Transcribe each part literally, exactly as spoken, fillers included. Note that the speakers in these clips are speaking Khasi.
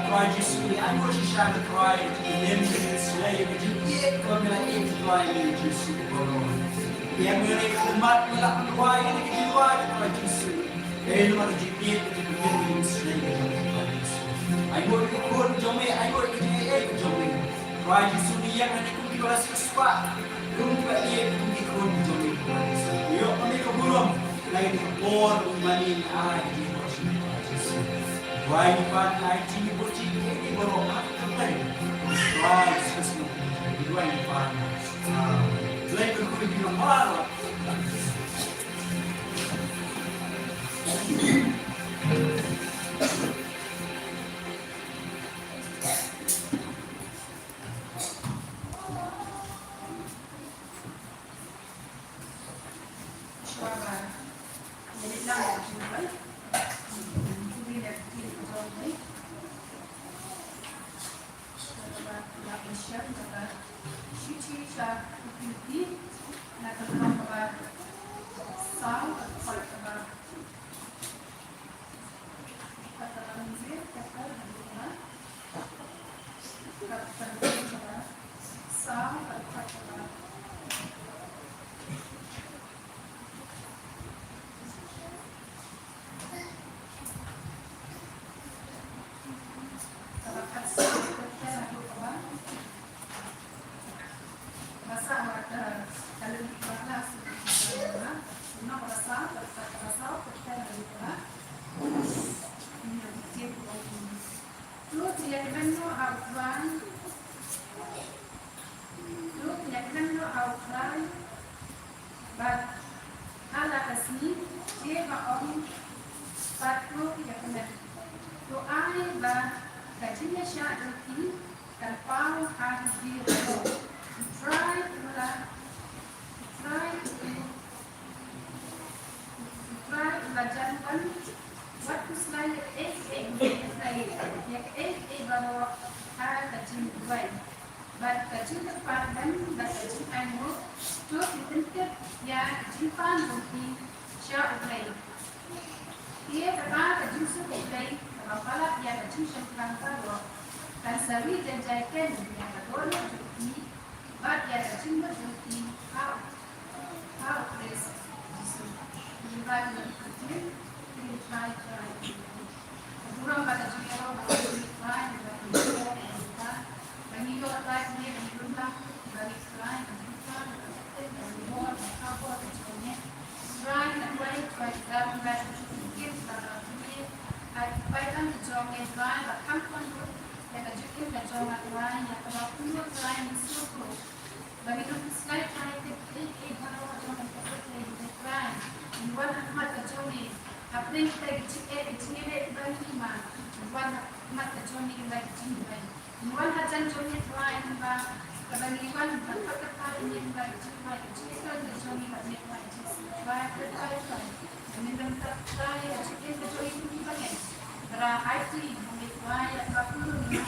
Trai Jisu, ngi ainguh shisha, Trai, ïa ki ïing ki jingïeit, ïa ki jingïeit, Trai, ngi la ïeit, Trai, ïa Jisu baroh. Ïa ngi la ïeit, Trai, ïa ki jingïeit, Trai Jisu. Ïa ngi la ïeit, ïa ki jingïeit, ïa ki jingïeit, Trai Jisu. Ainguh ïa ki khun jong me, ainguh ïa ki jingïeit jong me. Trai Jisu, ngi ïeng hangne kum kiba la siewspah, kum kiba ïeit, kum ki khun jong me, Trai Jisu. Ïoh ma me ka burom. Lai ni ka por u mane ngi ai ïa ki por sha phi, Trai Jisu. Duwai ngi pan, ngi ai jingmut jingpyrkhat ïa ki baroh ha ka kyrteng u Trai Jisu Khrist. Duwai ngi pan. Amen. Lai ka kyrkhu ïa phi namar. Lut ïa ka kynnoh ha U Trai. Lut ïa ka kynnoh ha U Trai. Bad ha la ka sngi, te ba ong, bad lut ïa ka kynnoh. To ai ba ka jingïaishah jong phi kan paw ha ki briew baroh. U Trai u la, U Trai u, U Trai u la jan ban, wat khuslai ïa kaei kaei, ïa kaei kaei baroh ha ka jingduwai. Bad ka jingkyrpad lem bad ka jingainguh, to phi pyntip ïa ka jingpan jong phi sha U Blei. Te kata ka jingsuk U Blei kaba palat ïa ka jingshemphang baroh kan sa ri jai jai keiñ ïa ka dohnud jong phi bad ïa ka jingmut jong phi ha U, ha U Khrist Jisu. Ngi wan ïa ka jingkyrkhu, Trai, Trai. Ka burom bad ka jingïaroh ba ngi Trai, ngi wan ïa ka jingkyrkhu ba ngi ïoh Trai, ngi ïoh Trai, ba ngi Trai, ba ngi Trai, ba ngi Trai, ba ngi Trai, ba ngi Trai, Trai, nga duwai, Trai, Trai, Trai, ka jingim ka jong ngi. Ai, Trai, tang ka jong ngi, Trai, ba kham kham ruh ïa ka jingim ka jong nga, Trai, ïa kaba kumno, Trai, ngi sngewthuh ba ngi dang khuslai, Trai, ïa kiei kiei baroh jong ka pyrthei, Trai. Ngi wan ha khmat ka jong ngi, hapdeng kita ki jingeh ki jingeh kiba ngi ima, ngi wan ha khmat ka jong ngi, Trai, ki jingduwai. Ngi wan hajan jong ngi Trai, ngi ba, kaba ngi wan ban pat kata ïa ngi ba ki jingduwai, ki jingkyrkhu ka jong ngi ba ngi Trai Jisu Trai, Trai, Trai, Trai. Ngi dang tat Trai ïa ka jingim ka jong ngi kum ki bangeit. Trai aiti jong ngi Trai ïa ka pynlong ngi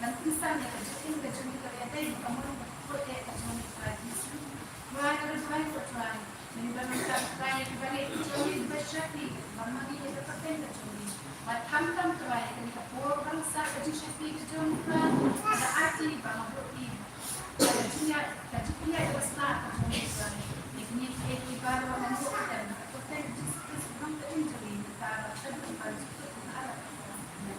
ban pynsan ïa ka jingim ka jong ngi ka ïadei ka mon ka pyrthei ka jong ngi Trai Jisu. Trai ka duwai ko Trai. Ngi dang tat Trai ïa ki bangeit ki jong ngi kiba sha phi, ba ma ngi ïa ka pateng ka jong ngi. Bad khamtam Trai ïa kane ka por ban sah ka jingshakri ka jong ngi Trai, ka da aiti ba ma bud ïa ka jingïa, ka jingïa ka sah ka jong ngi Trai. Ïa kine kiei kiei baroh ma bud ïa ka pateng ka jong ngi Trai, ka jong ngi Trai. Amen.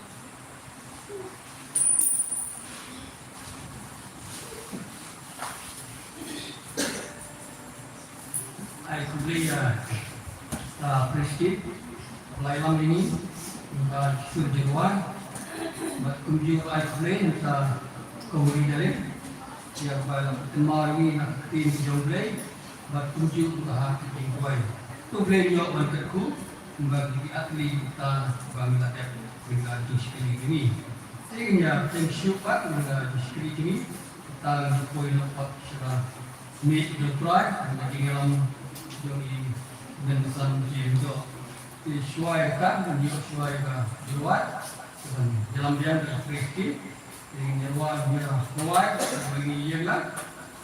Ai khublei ïa, ah, Prestip, lai lang ini, ah, Sur Jyrwa, bad kumjuh ai khublei ïa ka Komri Dalin, ïa ba la tymmen ïa ka ktien jong U Blei, bad kumjuh ruh ha ka jingduwai. To Blei un ïoh ban kyrkhu ba ki athlete kita ba ngi la dep, ngi la ju shakri jong ngi. Te ngin ïa bteng shuh pat, ngi la ju shakri jong ngi. Kita ngi poi noh pat sha la mih jong u Trai, ngi la jingïalam jong i Mynsiem Jingïalam. Te shuwa ïa kata, ngi ïoh shuwa ïa ka jingduwai. Te ban ïalam biang da ka Kristi. Te ngin ïa rwai, ngin ïa rwai, ngin ïa ïeng lang.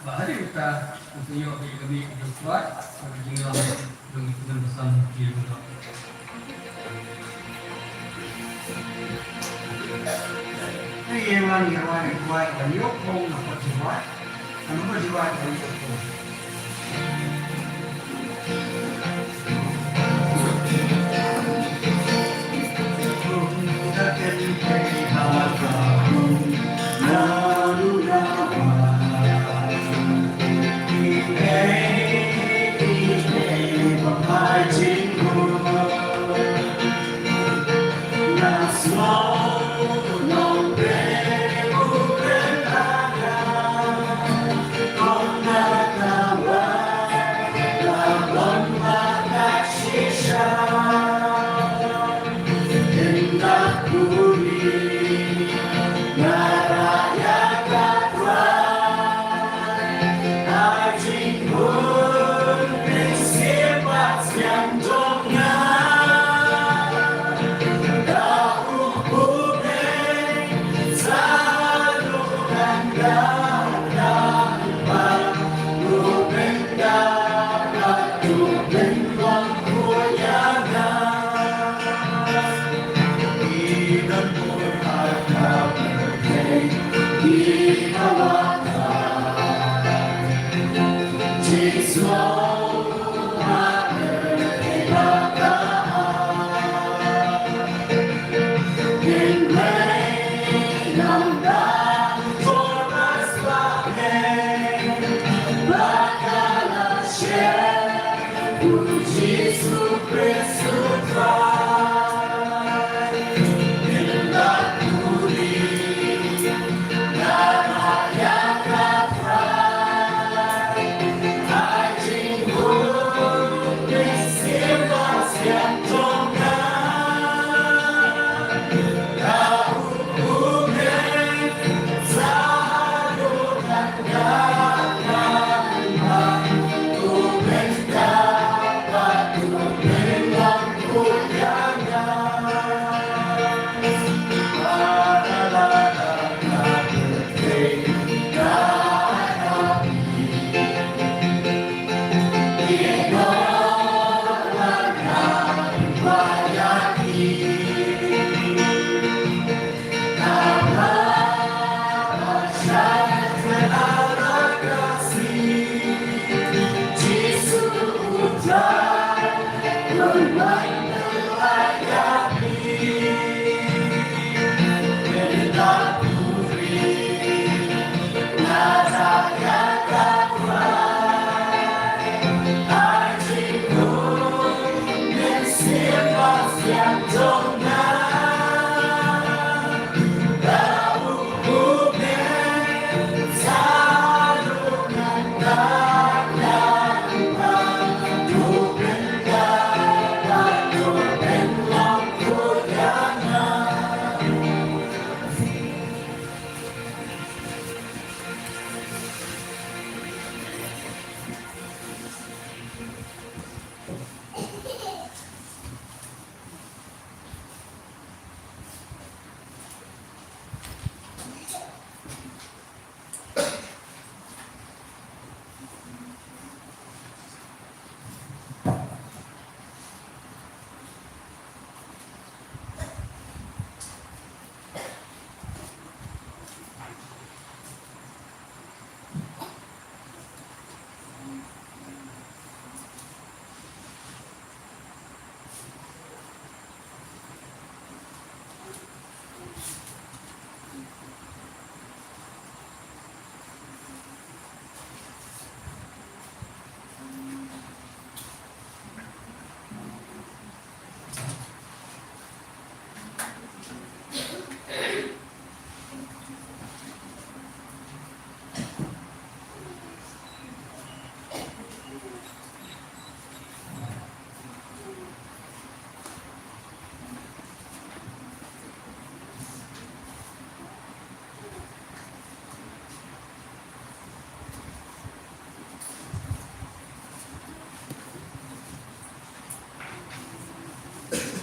Ba hadien kata, ngin sa ïoh ïa ka mih jong u Trai, ka jingïalam jong i Mynsiem Jingïalam. Te ïeng lang ïa rwai, ïa rwai, ban ïoh phong na ka jingduwai. Ka number jingduwai ban ïoh phong.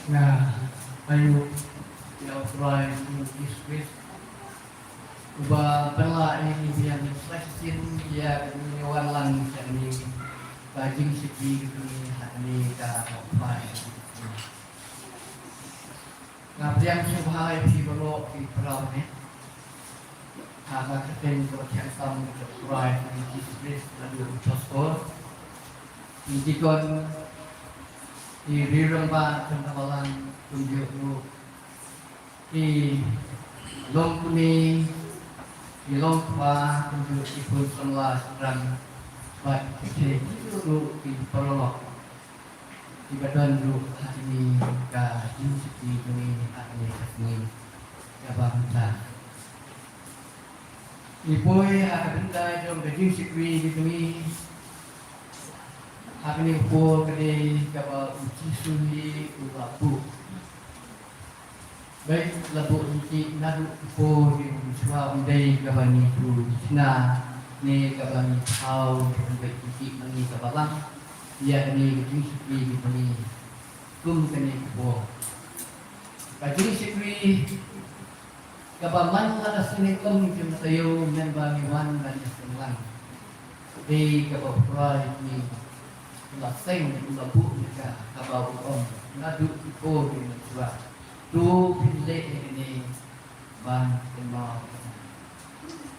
Nga ayu ïa u Trai Jisu Khrist uba pynlah ïa ngi biang ïa ka shisien ïa ka jingwan lang sha kane ka jingshakri ka jong ngi ha kane ka hok phai. Nga pdiang sngewbha ïa phi baroh ki para bangeit ha ka kyrteng kaba thiang tam ka jong u Trai Jisu Khrist naduh u Pastor, ki deacon, ki rangbah jong ka balang, kumjuh ruh ki longkmie, ki longkpa, kumjuh ki khun samla shynrang bad kumjuh ruh ki paralok kiba don ruh ha kane ka jingshakri jong ngi ha kane ka sngi kaba mynta. Ngi poi ha ka bynta jong ka jingshakri jong ngi ha kane ka por, ka dei kaba u Jisu hi u la buh. Bad la buh jingkit naduh ka por jong u Joshua, ym dei kaba ngi pynshna ne kaba ngi thaw ne, bad jingkit ma ngi kaba lang ïa kane ka jingshakri jong ngi kum kane ka por. Ka jingshakri kaba man la ka sngewthuh jong ka taïew mynba ngi wan ban ïaseng lang. Dei kaba u Trai jong ngi u la seng, u la buh ïa ka, kaba u ong naduh ki por ki la shuwa. To phin leh ïa kane ban kynmaw.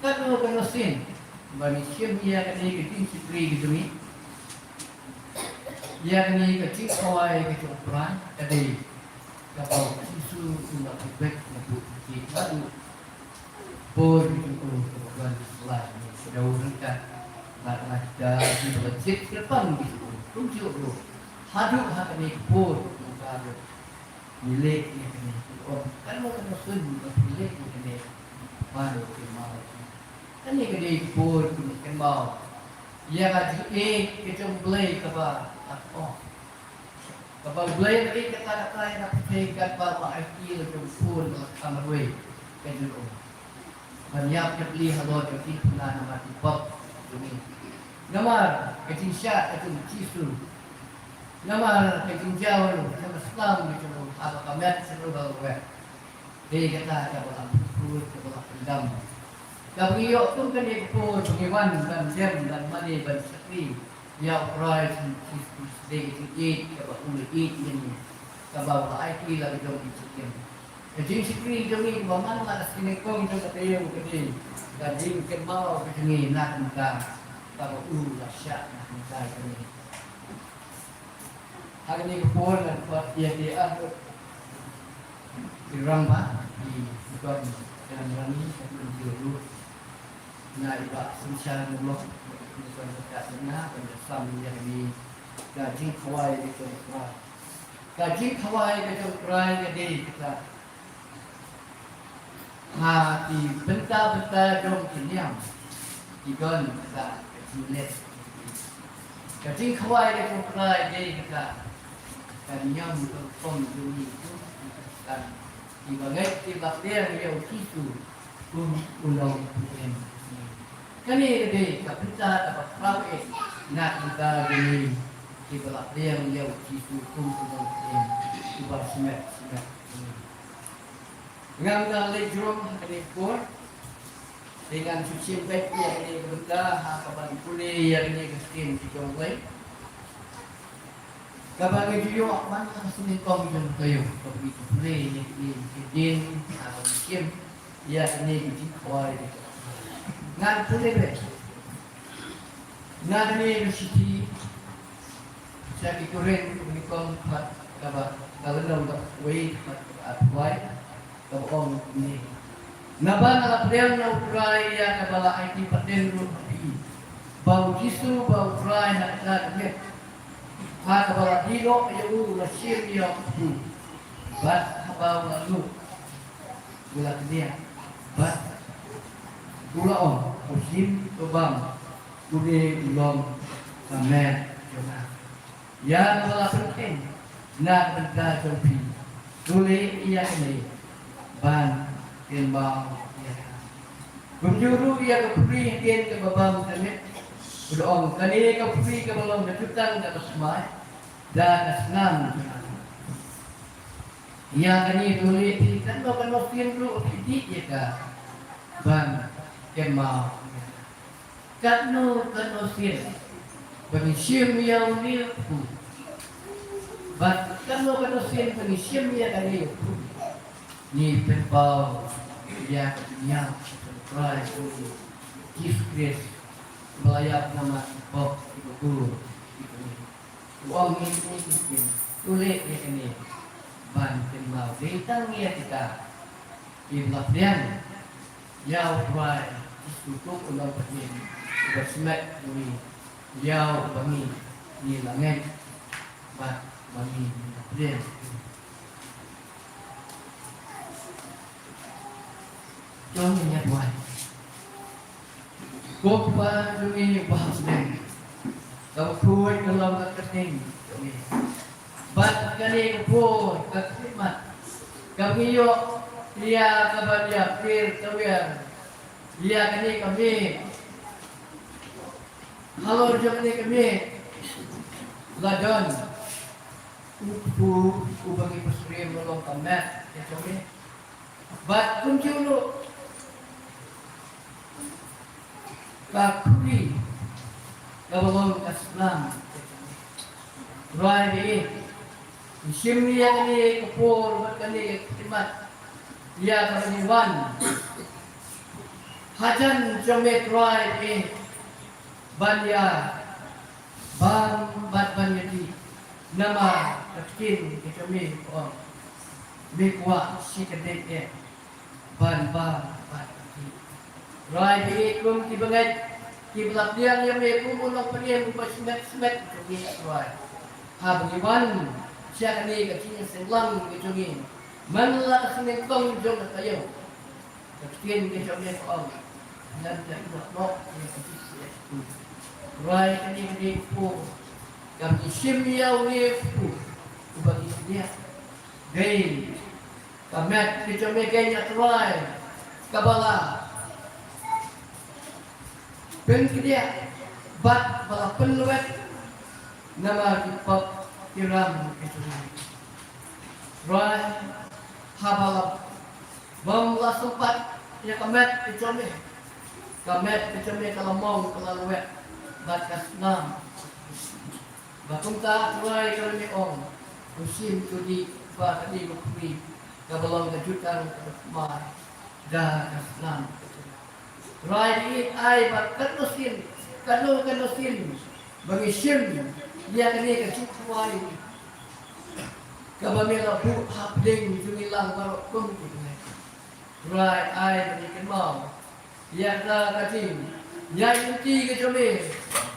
Katno katno sien ba ngi shim ïa kane ka jingshakri ka jong ngi, ïa kane ka jingkhawai ka jong u Trai, ka dei kaba u Jisu u la pynbeit na buh jingkit naduh por ki jong u, kaba ban la ngi sdang ryngkat bad la kita kiba la jied kyrpang ki jong u. Kumjuh ruh haduh ha kane ka por, kumta ruh ngi leh ïa kane, ngi ong katno katno sien ba ngi leh ïa kane ban kynmaw. Kane ka dei ka por ba ngi kynmaw ïa ka jingïeit ka jong U Blei kaba ap ong. Kaba U Blei u la ïeit kata kata ïa ka pyrthei katba u la aiti la u Khun ba la kham marwei ka jong u, ban ïap bad leit halor jong u, namar ki pop jong ngi, namar ka jingshah ka jong u Jisu, namar ka jingjaw ka jong ka snam ka jong u, haba ka met sha u, ba u wet. Dei kata kaba la pynpur, kaba la pyndam. Kaba ngi ïoh kum kane ka por ba ngi wan ban dem, ban mane, ban shakri ïa U Trai Jisu Khrist, dei ka jingïeit kaba u la ïeit ïa ngi, kaba u la aiti la ka jong ka jingim. Ka jingshakri jong ngi kaba man la ka sngi nyngkong jong ka taïew, ka dei ka jingkynmaw ka jong ngi na ka bynta kaba u la shah na ka bynta jong ngi. Ha kane ka por ngan khot ïa ki ar ngut ki rangbah, ki Don Jan Rani, ki Don Juru, na i Bah Synshar Nonglop, ki Don Kat Sena, ban ïa sam ïa kane ka jingkhawai ka jong U Trai. Ka jingkhawai ka jong U Trai ka dei kata. Ha ki bynta bynta jong ki niam ki don kata ka jinglet. Ka jingkhawai ka jong U Trai dei kata ka niam ka rukom jong ngi kum ki Khristan kiba ngeit kiba pdiang ïa U Jisu kum U Nongpynim. Kane ka dei ka bynta kaba khraw eh na ka bynta jong ngi kiba la pdiang ïa U Jisu kum U Nongpynim uba shimet shimet. Ngam da leit jrong ha kane ka por. Te ngan shu shim beit ïa kane ka bynta ha kaba ngi pule ïa kane ka ktien ka jong U Blei, kaba ngi ju ïoh man ha ka sien nyngkong jong ka taïew, kaba ngi ju pule ïa kane ka ktien ha kaba ngi shim ïa kane ka jingkhawai. Ngan pule beit na kane ka shithi sha ki Korinth, nyngkong, khatwei, kaba, kaba nyngkong, kaba wei, kaba arphew wei, kaba ong kumne: Naba nga la pdiang na U Trai ïa kaba la aiti pateng ruh ha phi, ba U Jisu ba U Trai ha kata ka miet, ha kaba la die noh ïa u, u la shim ïa u kpu, bad haba u la nud, u la knieh, bad u la ong, ko shim, ko bam, une u long ka met jong nga, ïa kaba la pynkheiñ na ka bynta jong phi. To leh ïa kane ban kynmaw ïa nga. Kumjuh ruh ïa ka khuri hadien kaba bam ka miet, u da ong, kane ka khuri kaba long ka jutang kaba thymmai da ka snam jong nga. Ïa kane to leh phi katno katno sien ruh phi dih ïa ka ban kynmaw. Katno katno sien ba ngi shim ïa une u kpu. Bad katno katno sien ba ngi shim ïa kane u kpu. Ngi pynpaw ïa ka jingïap ka jong U Trai jong ngi Jisu Khrist, ba la ïap namar ki pop ki bakur ki kmie. U ong ïa kine ki ktien, to leh ïa kane ban kynmaw. Dei tang ïa kita kiba la pdiang ïa U Trai Jisu kum u nongpynim uba smet jong ngi, ïa uba ngi, ngi la ngeit bad uba ngi, ngi la pdiang. Jong ngi ïa duwai. Ko Kpa jong ngi uba ha bneng, ka khuid ka long ka kyrteng jong ngi. Bad kane ka por ka khmih mat kaba ngi ïoh ïa ka ban ïa pyrkhat ïa kane ka miet. Halor jong kane ka miet la don u kpu uba ngi pyrshang ban long ka met ka jong ngi. Bad kumjuh ruh ka khuri kaba long ka snam. Trai ba ïeit, ngi shim ïa kane ka por bad kane ka khmih mat ïa kaba ngi wan hajan jong me Trai ba ïeit ban ïa bam bad ban ïa dih. Namar ka ktien ka jong me ka ong, me kwah shi kyndit eh ban bam bad ban dih. Trai ba ïeit, kum kiba ngeit kiba la pdiang ïa me kum u nongpynim uba smet smet jong ngi Trai, haba ngi wan sha kane ka jingïaseng lang ka jong ngi man la ka seng nyngkong jong ka taïew. Ka ktien ka jong me ka ong, ngan ïa ïoh noh ïa ka jingïaseng. Trai kane ka dei ka por kaba ngi shim ïa une u kpu uba ngi pdiang. Dei ka met ka jong me keiñ Trai kaba la pynkdiah bad ba la pynlwet namar ki pop ki ram ki jong ngi. Trai, haba la bym la sympat ïa ka met ka jong me, ka met ka jong me ka la mong, ka la lwet bad ka snam. Ba kumta Trai ka la ong, u shim u dih ba ka dei ka khuri kaba long ka jutang kaba thymmai da ka snam. Trai, ai ba katno sien, katno katno sien ba ngi shim ïa kane ka jingkhawai kaba me la buh hapdeng jong ngi lang baroh kum ki bnai. Trai, ai ba ngi kynmaw ïa kata ka jingïaid lynti ka jong me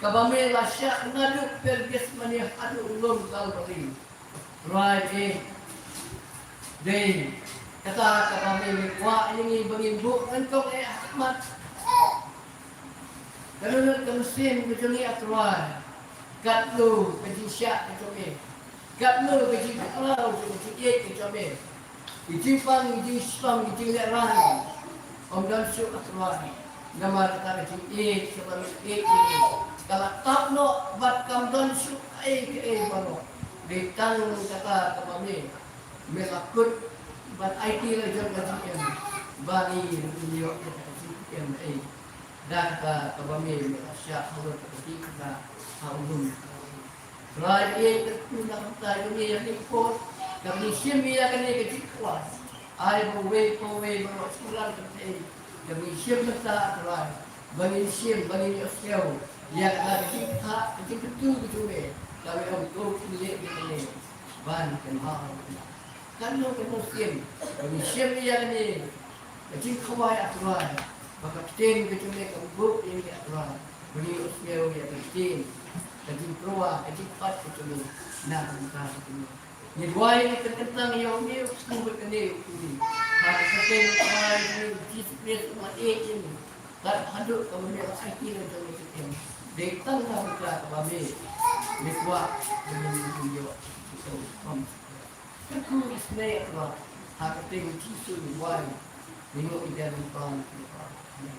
kaba me la shah naduh per Gethsemane haduh lum Kalbari. Trai, eh, dei kata kaba me kwah ïa ngi ba ngin buh nyngkong eh ha khmat. Ka lut ka mynsiem ka jong ngi, ah Trai, katno ka jingshah ka jong me, katno ka jingkhraw jong ka jingïeit ka jong me. Ki jingpang, ki jingshlom, ki jinglehrain ym don shuh, ah Trai. Namar kata ka jingïeit kaba me ïeit ïa ngi ka la tap noh bad kam don shuh kaei kaei baroh. Dei tang kata kaba me, me la kut ban aiti la jong ka jingim ba ngi ruh ngin ïoh ïa ka jingim ei. Da kata kaba me, me la shah halor kata ka jingkyrkhu ha u lum. Trai, ïa ka tu na ka bynta jong ngi ïa kane ka por, kaba ngi shim ïa kane ka jingkhawai. Ai ba uwei pa uwei baroh shuh ran ka tei, kaba ngi shim mynta, Trai, ba ngin shim, ba ngin ïohsngew ïa kata ka jingkyrkhu, ka jingkyrkhu ka jong me, kaba ong to ngin leh ïa kane ban kynmaw ïa me. Katno katno sien ba ngi shim ïa kane ka jingkhawai, ah Trai, ba ka ktien ka jong me ka buh ïa ngi, ah Trai, ba ngin ïohsngew ïa ka ktien, ka jingtyrwa, ka jingpait ka jong me na ka bynta ka jong me. Ngi duwai, ngi pynkyntang ïa une u kpu bad kane u kmie ha ka kyrteng u Trai jong ngi Jisu Khrist uba ïeit ïa ngi. Kat haduh kaba me la aiti la jong ka jingim, dei tang na ka bynta kaba me, me kwah ba ngin ïoh. Kyrkhu ïa u Trai, ha ka kyrteng Jisu ngi duwai, ngi ïoh ïa ka jingpang. Amen.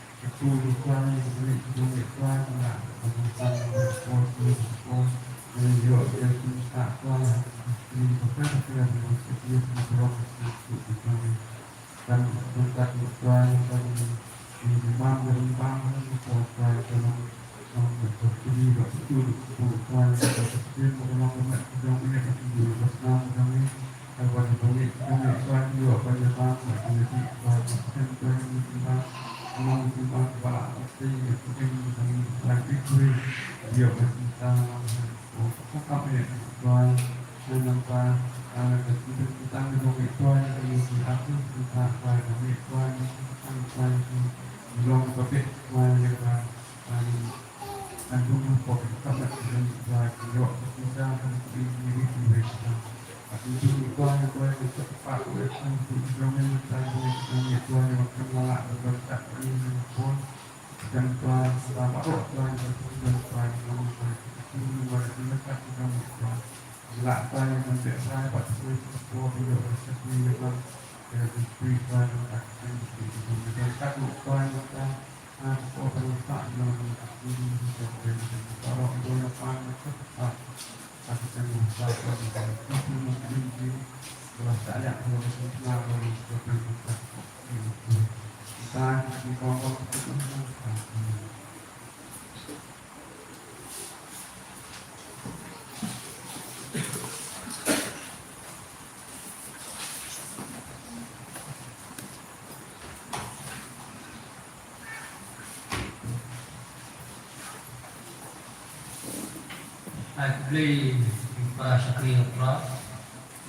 Ai khublei ïa u para shakri U Trai,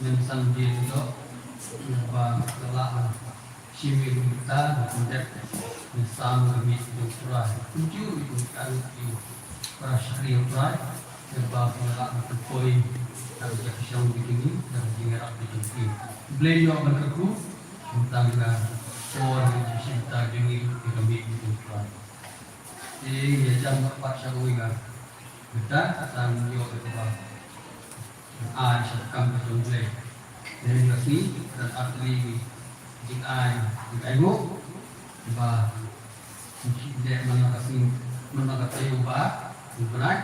mynsan dei ïoh ba la lah shim ïa u bynta ba pyndep ne sam ka miet jong U Trai. Kumjuh ïa u bynta u para shakri U Trai, ba la lah ban pynpoi ïa ka shong ka jong ngi, ïa ka jingïarap ka jong ngi. Khublei ïa u ban kyrkhu, tang ïa ka por ïa ka shim bynta jong ngi ïa ka miet jong U Trai. Te ïa jam pat sha kawei ka bynta, tang ïa kaba ai sha ka kam ka jong U Blei. Te ïa ka sngi, ka ar tylli ki jingai, jingai nguh ba ngi leh man la ka sngi, man la ka taïew ba u bnai.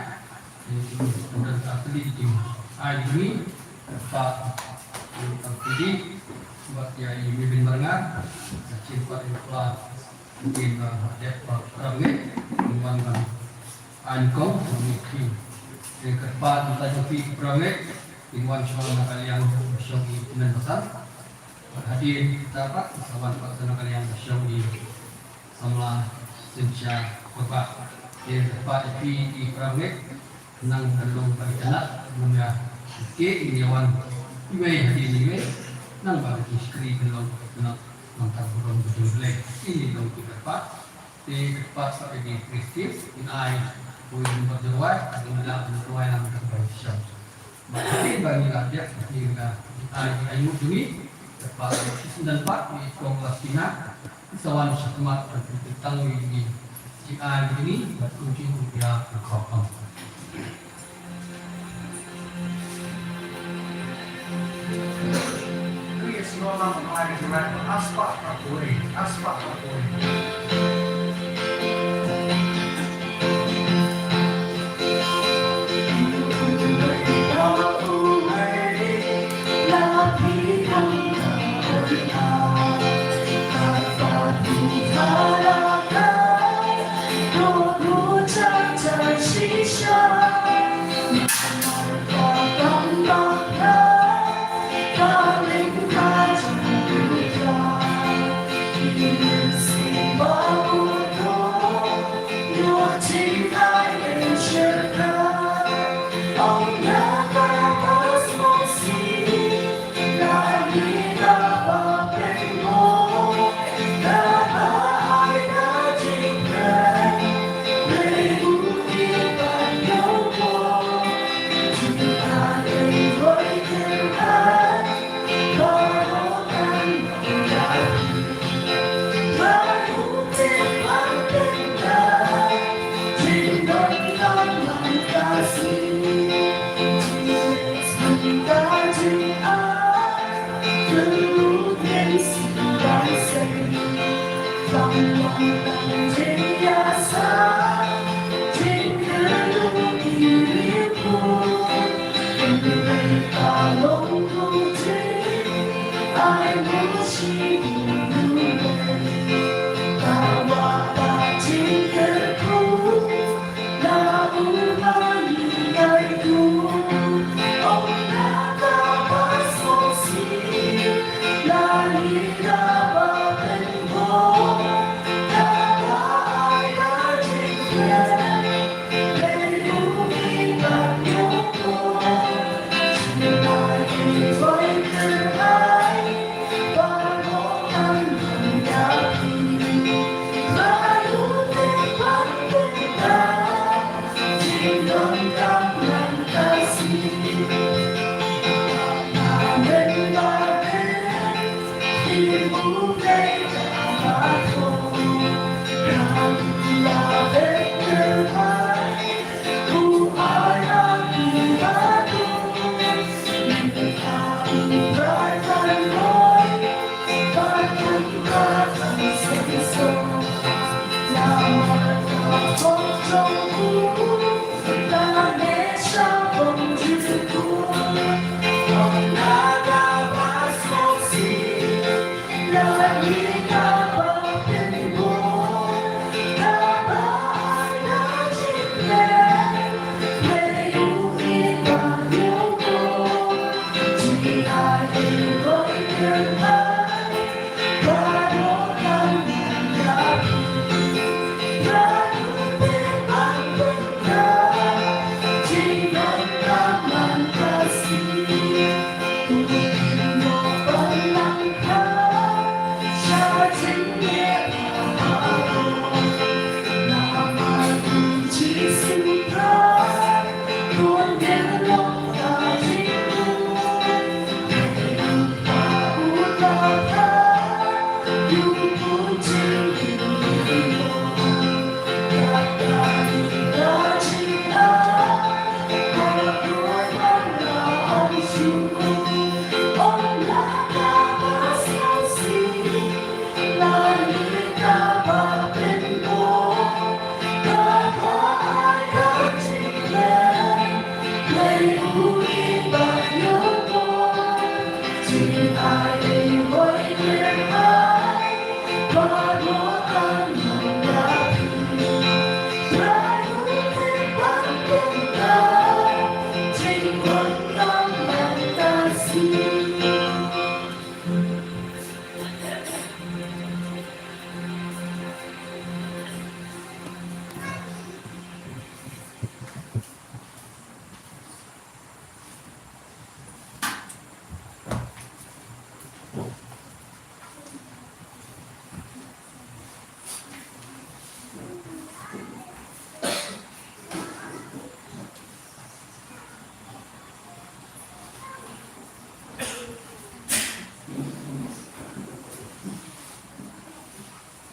Te ïa ka ar tylli ki jingai jong ngi, ka ar tylli bad ïa i Mebin Marngar, ka jingkwah ïa u Blei. Kin, uh, dep, uh, para bangeit, kin wan ban ai nyngkong, uh, mih khie. Te kyrpad mynta jong phi para bangeit, kin wan shuwa na ka liang ba shong i Kmen Basan. Bad hadien kata pat, sa wan pat shuwa na ka liang ba shong i samla synshar Korbah. Te kyrpad ïa phi i para bangeit, nang ka long ba itynnad, nang ïa, ke ïa wan iwei hadien iwei, nang ba ka jingshakri ka long ba itynnad. Nangta burom ka jong U Blei. Ini long ki kyrpad. Te kyrpad sa ïa ki Khristan, in ai, bui number jong wai, in la number wai nang ka bai sham. Ba ki ba ngi la biak, ki la ai, ai mut jong ngi, kyrpad sa ïa ki Khristan pat, i kong la sina, sa wan sha khmat, ka tang ïa ki, ki ai jong ngi, ba kumjuh u biak, u khop pang.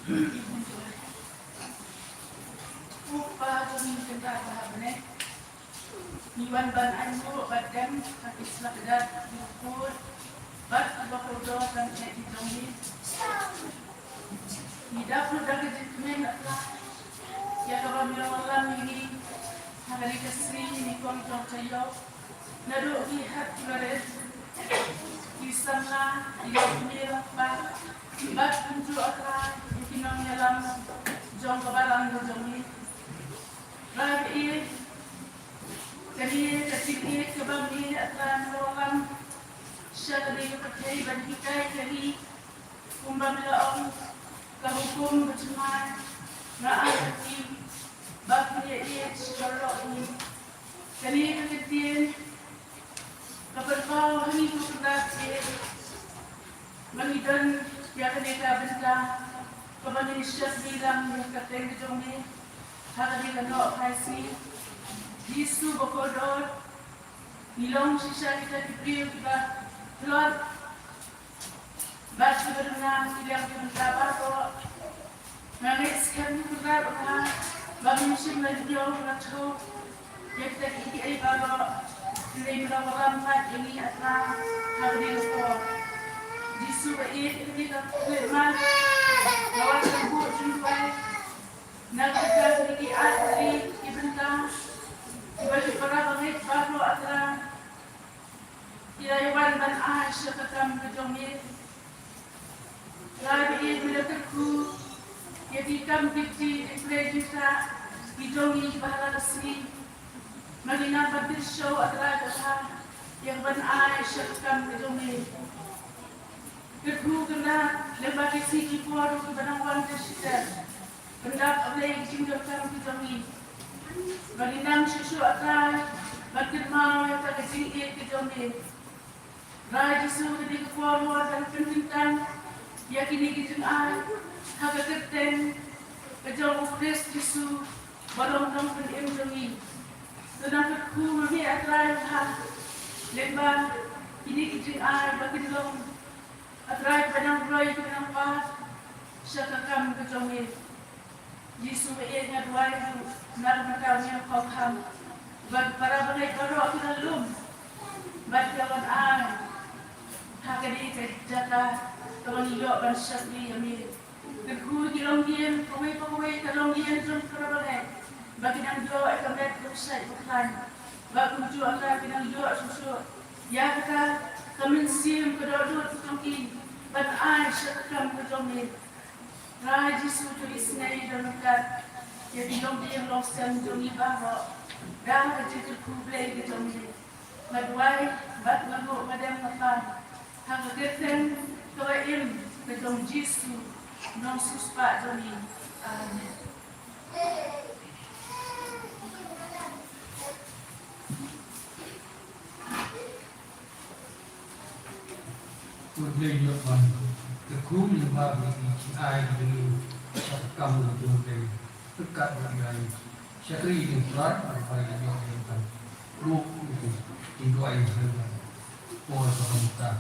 Ko Kpa jong ngi, kynrad ba ha bneng, ngi wan ban ainguh bad dem ha ki slajat, ki kut bad kiba kordor ban ïa ki jong ngi. Ngi dap lut da ka jingkmen, ah Trai, ïa kaba me la wallam ïa ngi ha kane ka sngi nyngkong jong ka ïew. Naduh ki hep ki barit, ki samla, ki longkmie longkpa, bad kumjuh, ah Trai, ïa ki nongïalam jong ka balang ka jong ngi. Trai ba ïeit, kane ka jingïeit kaba me, ah Trai, me la wallam sha kane ka pyrthei ban hikai ïa ngi, kumba me la ong, ka hukum bathymmai nga ai ha phi, ba phin ïaieit baroh hi. Kane ka ktien ka pynpaw ha ngi ko Kynrad ba ïeit, ba ngi don ïa kane ka bynta kaba ngin shakri lang ïa ka kyrteng ka jong me ha kane ka nohphai sngi. Jisu bakordor, ngi long shisha kita ki briew kiba tlot bad kiba duna ki liang ki bynta baroh. Nga ngeit skhem ko Kynrad ba me shym la ñiew la thew ïa kita kiei kiei baroh, hynrei me la wallam pat ïa ngi, ah Trai, ha kane ka por. Jisu ba ïeit, ha kane ka khyllipmat nga wan ban buh jingduwai na ka bynta kine ki ar tylli ki bynta kiba ki para bangeit baroh, ah Trai, ki la ïa wan ban ai sha ka kam ka jong me. Trai ba ïeit, me la kyrkhu ïa ki kam ki kti, ki kren ki ktah ki jong ngi kiba ha la ka sngi. Ma ngi nang ban kyrsiew, ah Trai, kata ïa ban ai sha ka kam ka jong me. Kyrkhu Kynrad, lyngba ki sngi ki por kiba nang wan ka shitom, pyndap, ah Blei, ki jingdonkam ki jong ngi. Ba ngin nang shuh shuh, ah Trai, ban kynmaw ïa ka jingïeit ka jong me. Trai Jisu, kane ka por ngi wan ban pynkyntang ïa kine ki jingai ha ka kyrteng ka jong u Khrist Jisu ba long Nongpynim jong ngi. Te nang kyrkhu ma me, ah Trai, ha lyngba kine ki jingai ba kin long, ah Trai, kiba nang roi, kiba nang pynpaw sha ka kam ka jong me. Jisu ba ïeit, nga duwai ruh na ka bynta u Niamkongkham, ba ki para bangeit baroh ki la lum bad ki la wan ai ha kane ka jaka kaba ngi ïoh ban shakri ïa me. Kyrkhu ïa ki longdien kawei pa kawei, ka longdien jong ki para bangeit, ba kin nang ïoh ïa ka met kaba shait ba khlaiñ, ba kumjuh, ah Trai, kin nang ïoh shuh shuh ïa kata ka mynsiem ka dohnud ka jong ki ban ai sha ka kam ka jong me. Trai Jisu, to isynei don ryngkat ïa ki longdien longsem jong ngi baroh da ka jingkyrkhu Blei ka jong me. Nga duwai bad nga nguh, nga dem, nga pan ha ka kyrteng kaba im ka jong Jisu, Nongsiewspah jong ngi. Amen. Khublei ïa phi, kyrkhu lyngba ki jingai jong ngi, ka kam jong ngi, ryngkat bad ki ai shakri jong Trai, bad ki ai ïoh ïa ka ruh ki jingduwai jong ngi. Por ba kumta.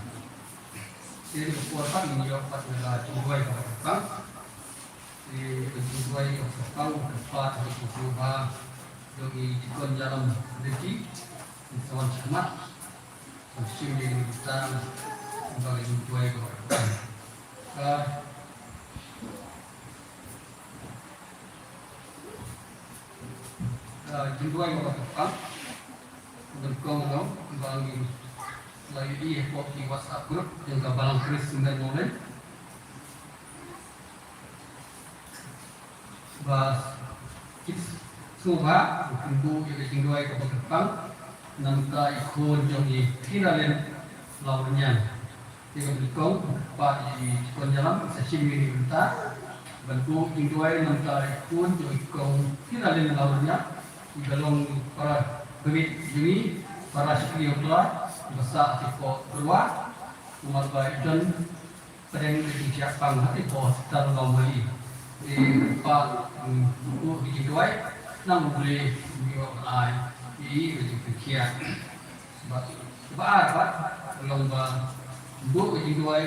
Te ka por pat ngin ïoh pat ïa ka jingduwai kaba kyrpang. Te ka jingduwai kaba kyrpang ka pat ha ka sngewbha jong i Deacon Ïalam Riti, in sa wan shakhmat. Shim ïa kane ka bynta ba ka jingduwai kaba kyrpang. Ka, ka jingduwai kaba kyrpang. Nyngkong, nyngkong ba ngi la ïohi hapoh ki WhatsApp group jong ka Balang Khrist Symbai Mawlai. Ba ki sngewbha ban buh ïa ka jingduwai kaba kyrpang na ka bynta i khun jong i Thiralin Lawrniang. Ïa ka nyngkong, pat i Deacon Ïalam sa shim ïa kane ka bynta ban buh jingduwai na ka bynta i khun jong i Kong Thiralin Lawrniang, iba long para bangeit jong ngi, para shakri Trai, iba sah hapoh Tyrwa, namar ba i don pdeng ka jingshah pang hapoh hospital Lawmali. Te pat, mm, buh ki jingduwai, nang U Blei un ïoh ban ai ïa i ka jingpynkhiah. Bad kaba ar pat, long ba buh ki jingduwai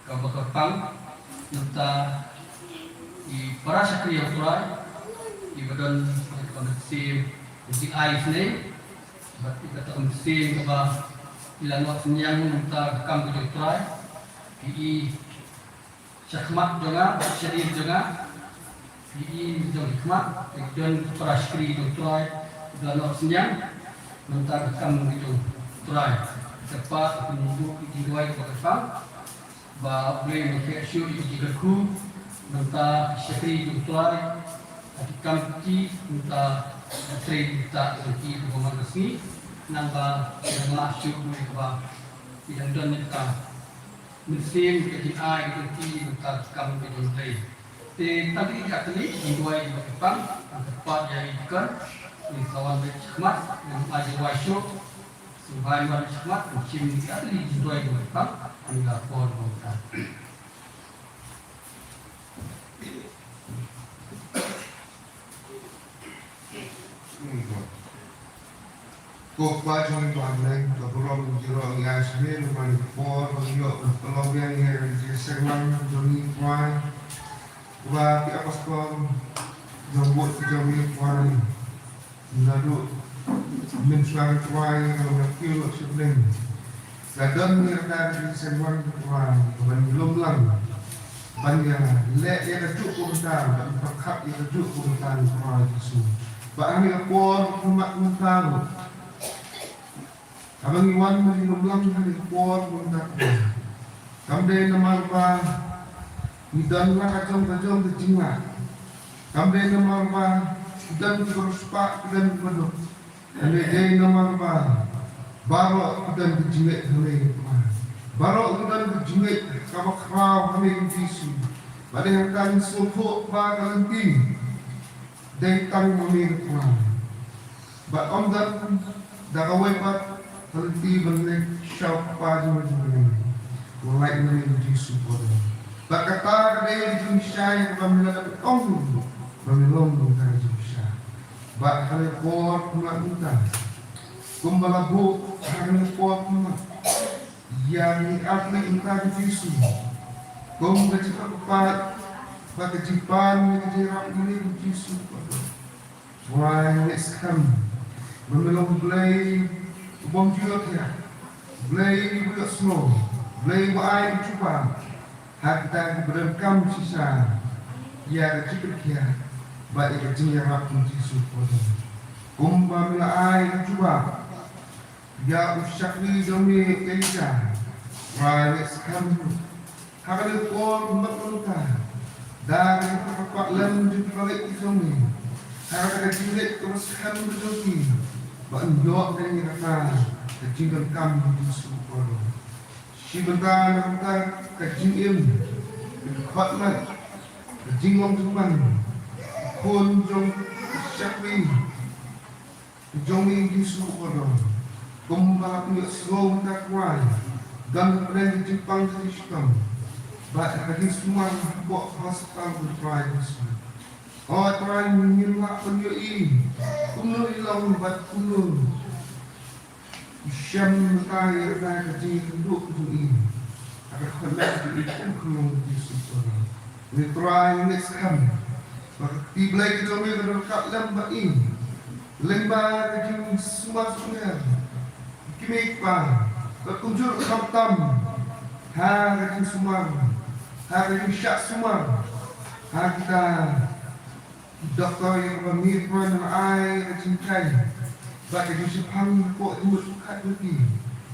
kaba kyrpang na ka bynta I para shakri ïa U Trai iba don ka mynsiem ka jingai isynei bad i kata ka mynsiem kaba i la noh synñiang mynta ka kam ka jong U Trai. Ki i shakhmat jong nga, shadien jong nga, ki i jong ki khmat, ki don para shakri jong U Trai iba la noh synñiang mynta ka kam ka jong U Trai. Kyrpad ïa ki jingduwai kaba kyrpang. Ba U Blei un ïa shuh ïa ki jingkyrkhu mynta ki shakri jong U Trai, ha ki kam ki mynta ki trei mynta jong ki ha ka bynta ka sngi, khnang ba ki dang lah shuh ïa kaba ki dang don ïa ka mynsiem ka jingai ka jong ki mynta ki kam ka jong U Blei. Te tang ki ïa ka li jingduwai jong ki pang, tang ka pat ïa i dikon, i sawan bad khmat, ïa ai jingduwai shuh. Sngewbha ïa u shmat, u shim ïa ka li jingduwai jong u pang, ïa ka por jong ka. Ko Kpa jong ngi ba ha bneng, ka burom jong ngi ïa shim ïa u man ka por, ba ngi ïoh ban pynlong biang ïa ka jingïaseng lang jong ngi Kpa. Ba ki apostol jong ngi, jong ngi Kpa. Naduh mynshwa Trai, nga la kiew lut sha bneng. Ka don ïa ka jingïaseng lang Trai, ban ïalum lang, ban ïaleh ïa kajuh ka bynta, ban pyrkhat ïa kajuh ka bynta Trai Jisu. Ba ha kane ka por, ka mat mynta. Haba ngi wan ban ïalum lang ha kane ka por mynta Kpa. Kam dei namar ba ngi don la ka jong ka jong ka jinglah. Kam dei namar ba ngi don kiba riewspah, ngi don kiba duk. Hynrei dei namar ba baroh ngi don ka jingngeit ha me Kpa. Baroh ngi don ka jingngeit kaba khraw ha me Jisu. Ba dei ha ka jingsngewthuh ba ka lynti dei tang ma me Kpa. Bad ym don da kawei pat ka lynti ban leit sha u Kpa jong ngi jong ngi. Nga lait na me Jisu Kpa. Bad kata ka dei ka jingshai kaba me la dep ong ba me long ka jingshai. Bad ha kane ka por kumba mynta, kumba la buh ha kane ka por kumba ïa ngi ar tylli mynta Jisu, kum ka jingpynkhuid bad ka jingpan ïa ka jingïarap ïa ngi Jisu Kpa. Trai, ngi skhem ba me long Blei u bym ju ïohthiah, Blei u ïohsngew, Blei uba ai ka jubab ha kita kiba donkam shisha ïa ka jingpynkhiah bad ïa ka jingïarap jong Jisu Kpa. Kumba me la ai ka jubab ïa u shakri jong me Elijah, Trai, ngi skhem ha kane ka por mynta, da ka jingpynkhuid lem jong ki bangeit ki jong me, ha kata ka jingleit kaba skhem ka jong ki, ba yn ïoh ïa kata ka jingdonkam jong Jisu Kpa. Shi bynta na ka bynta ka jingim, ka jingkhot lem, ka jinglong jingman, ka khun jong u shakri jong me Jisu Kpa. Kumba u ïohsngew mynta Trai, don hapdeng ka jingpang ka jingshitom bad ka jingsumar hapoh hospital Trai Jisu. O Trai, ngim lah ban ïohi kumno i long bad kumno u shem mynta ïa ka jingïakynduh ka jong i. Ka khun ka jong i kum khunlung Jisu Kpa. Ngi Trai ngi skhem ba ka kti Blei ka jong me ka don ryngkat lem bad i. Lyngba ka jingsumar sumar, ki mei ki pa, bad kumjuh ruh khamtam ha ka jingsumar, ha ka jingshah sumar, ha kita ki doktor ïa kaba me Trai me la ai ka jinghikai bad ka jingshemphang hapoh jingmut jingpyrkhat jong ki,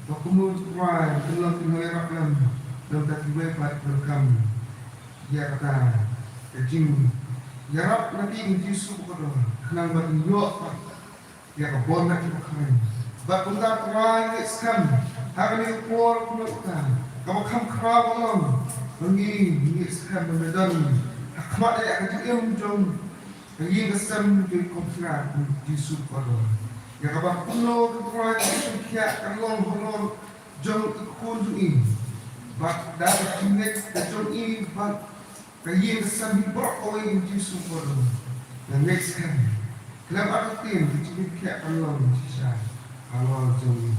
ba kumno Trai kin long ki nongïarap lem, lem bad kiwei pat kiba donkam ïa kata ka jingïarap na ki, Jisu Kpa, khnang ba kin ïoh pat ïa ka bor na kiba khlaiñ. Bad kumta Trai ngi skhem ha kane ka por kumta kaba kham khraw ka long, ba ngi ngi skhem ba me don ha khmat ïa ka jingim jong ka ïing ka sem jong i Kong Trai Jisu Kpa. Ïa kaba kumno ka Trai ka jingpynkhiah ka long halor jong i khun jong i. Bad da ka jingngeit ka jong i bad ka ïing ka sem hi baroh kawei, Jisu Kpa. Nga ngeit skhem khlem artatien ka jingpynkhiah kan long shisha halor jong i.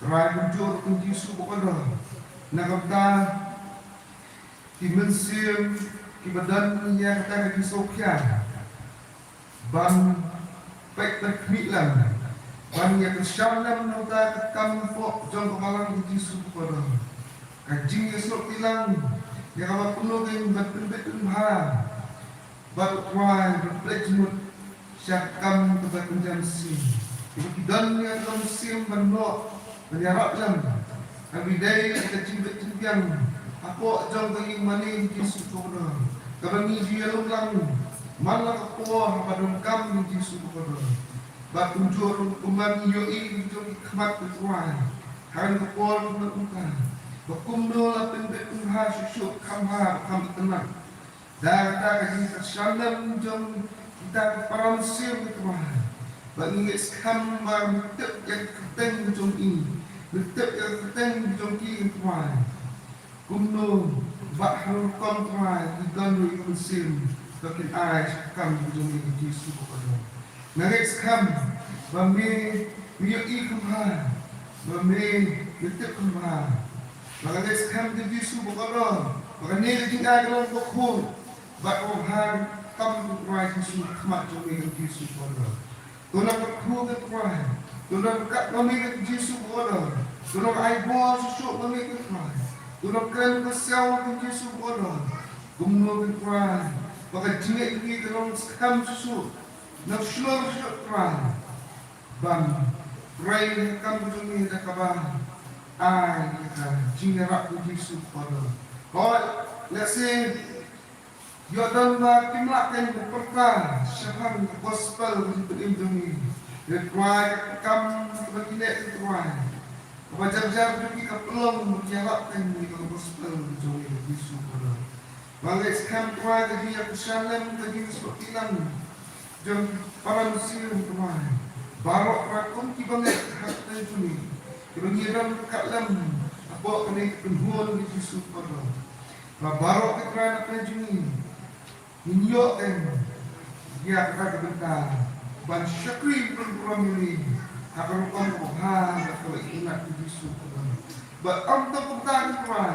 Trai kumjuh ruh Jisu Kpa, na ka bynta ki mynsiem, Ba don ïa kata ka jingsngewkhia ban peit ban khmih lem, ban ïa kyrshan lem na uta ka kam hapoh jong ka Balang ka Jisu bakordor. Ka jingïasnoh kti lang ïa kaba kumno ngin ban pynbeit pynbha bad U Trai ban pynleit jingmut sha ka kam kaba kynja mynsiem. Kiba ki don ïa ka mynsiem ban noh ban ïarap lem, kaba dei ka jingbit jingbiang hapoh jong ka ïing mane Jisu bakordor, kaba ngi ju ïalum lang man la ka por haba donkam Jisu bakordor. Bad kumjuh ruh kumba ngi ïohi jong ki khmat U Trai ha kane ka por kumba kumta, ba kumno la pynbit pynbha shuh shuh kham bha kham itynnad. Da kata ka jingkyrshan lem jong kita ki para mynsiem, ko Trai, ba ngi ngeit skhem ba ngi tip ïa ka kyrteng jong i, ngi tip ïa ka kyrteng jong ki, ko Trai. Kumno ba ha rukom, Trai, ki don ruh ïa ka mynsiem ba kin ai sha ka kam jong i, Jisu bakordor. Nga ngeit skhem ba me, me ïohi kham bha, ba me, me tip kham bha. Ba nga ngeit skhem, ko Jisu bakordor, ba kane ka jingai ka long bakhuid bad kaba bha, ko Trai Jisu, ha khmat jong me, ko Jisu bakordor. To nang kyrkhu, ko Trai. To nang ryngkat ma me, ko Jisu bakordor. To nang ai bor shuh shuh ma me, ko Trai. To nang kren kynshew, ko Jisu bakordor. Kumno, ko Trai, ba ka jingngeit jong ngi ka long skhem shuh shuh, nang shlur shuh shuh, Trai, ban trei ha ka kam jong me da kaba ai ïa ka jingïarap, ko Jisu bakordor. Hooid, lehse ïoh don ba kim lah kein ban pyrta shaphang ka gospel ka jingpynim jong ngi. Ko Trai, ka kam kaba ngi leh, ko Trai, kaba jar jar jong ngi ka pynlong ba kim lah kein ïa ka gospel jong ngi, ko Jisu bakordor. Ba nga ngeit skhem, Trai, ka jingïakyrshan lem, ka jingïasnoh kti lang jong ki para mynsiem, Trai, baroh, Trai, kum kiba ngeit ha ka kyrteng jong me, kiba ngi don ryngkat lem hapoh kane ka kynhun, ko Jisu bakordor. Ba baroh, ko Trai, na pdeng jong ngi ngin ïoh kein ïa kata ka bynta ban shakri pynburom ïa me ha ka rukom kaba bha bad kaba itynnad, ko Jisu bakordor. Bad ym tang kumta, ko Trai,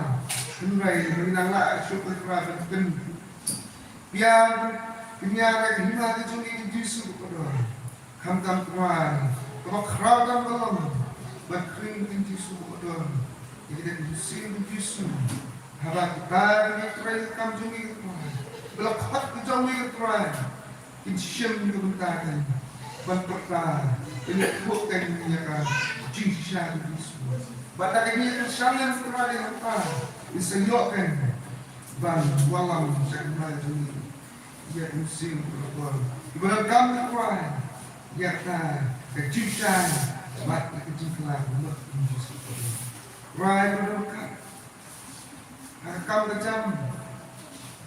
hynrei ba ngin nang lah shuh, ko Trai, ban pynbiang, pynïar ïa ka hima ka jong ngi, ko Jisu bakordor. Khamtam, Trai, kaba khraw tam ka long ban khring, ko Jisu bakordor, ïa kata ka mynsiem, ko Jisu. Haba kita kiba trei ka kam jong me, ko Trai, ba la khot ka jong me, ko Trai, kin shim ïa ka bynta kein ban pyrta, ban ïathuh kein ïa ka jingshisha, ko Jisu. Bad da ka jingkyrshan lem, ko Trai, ïa kata ngin sa ïoh kein ban wallam sha ka hima jong me. Ïa ka mynsiem, ko Trai, kiba donkam, ko Trai, ïa kata ka jingshai bad ka jingkylla, ko Jisu. Trai, ba donkam ha ka kam ka jam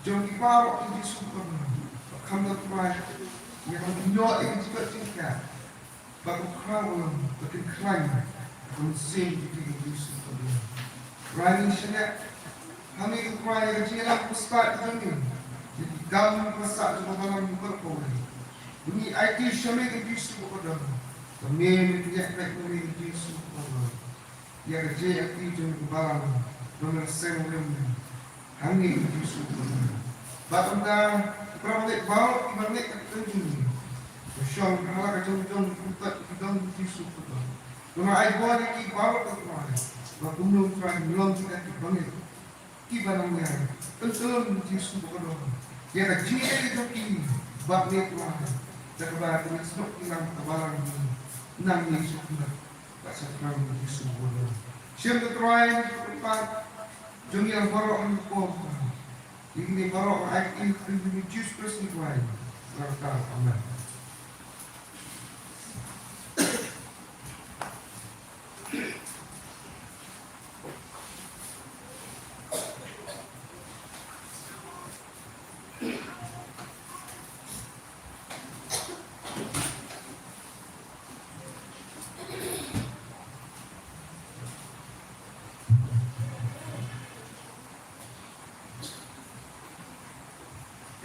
jong ngi baroh, ko Jisu bakordor. Khamtam, Trai, ïa kaba kin ïoh ïa ka jingkit jingkhia, ba ka khraw ka long, ba kin khlaiñ ha ka mynsiem jong ngi, ko Jisu bakordor. Trai, ngi shaniah ha me, ko Trai, ïa ka jingïalam kaba stad ka jong ngi, ïa ki kam ba sah jong ka balang baroh kawei. Ba ngi aiti sha me, ko Jisu bakordor, ba me, me pynïaid beit ma me, ko Jisu bakordor, ïa ka jingïaid jong ka balang, ba me la seng rim hangne, ko Jisu bakordor. Bad kumta, ki para bangeit baroh kiba ngeit ha ka kyrteng jong me, ba shong ha la ka jong jong ki kyntoit ki dong, ko Jisu bakordor. To nang ai bor ïa ki baroh, ko Trai, ba kumno, ko Trai, kin long kita ki bangeit kiba nang ïai pyntlun, ko Jisu bakordor, ïa ka jingïeit jong ki bad me, Trai, da kaba kin ïasnoh kti lang ka balang nangne shakhmat bad shaphrang, ko Jisu bakordor. Shim, ko Trai, ïa ki kyrpad jong ngi lang baroh ha kane ka por, Trai. Ïa kine baroh ngi aiti ha ka kyrteng jong U Jisu Khrist, U Trai, U Trai. Amen.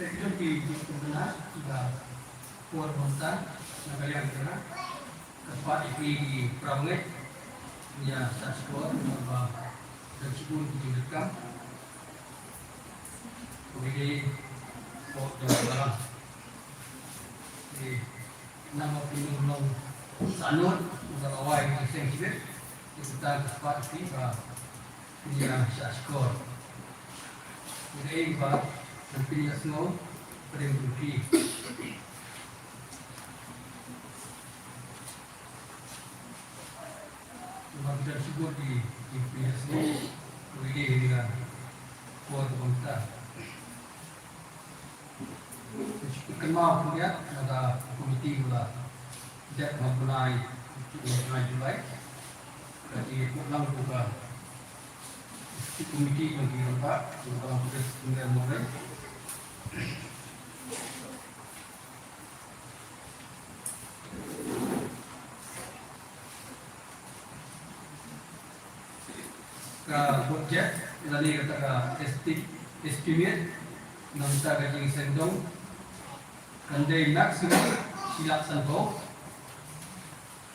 Te ki jong ki jingkyrkhu na ka por mynta, na ka liang jong nga, kyrpad ïa ki para bangeit, ïa sa shkor, ba don shibun ki jingdonkam. Kawei de, Ko jong ka. Te namar pynlong long sahnut, u la wai ki seng shibit, te kita ka spah ki ba pynïa shah shkor. Te ei ba pynïa sngew, pynïa pynïa. Ba kita shibit ki, ki pynïa sngew, pynïa pynïa. Ko jong ka. Kynmaw pynïaid na ka komiti ba la dep ha u bnai, u bnai July. Ka jingïakhun lang ka komiti jong ki rangbah, jong ka Rangbah Pres Sumner Mawleng. Ka budget lane kata ka esti-, estimate na bynta ka jingseng dong kan dei maximum shi lak sanphew.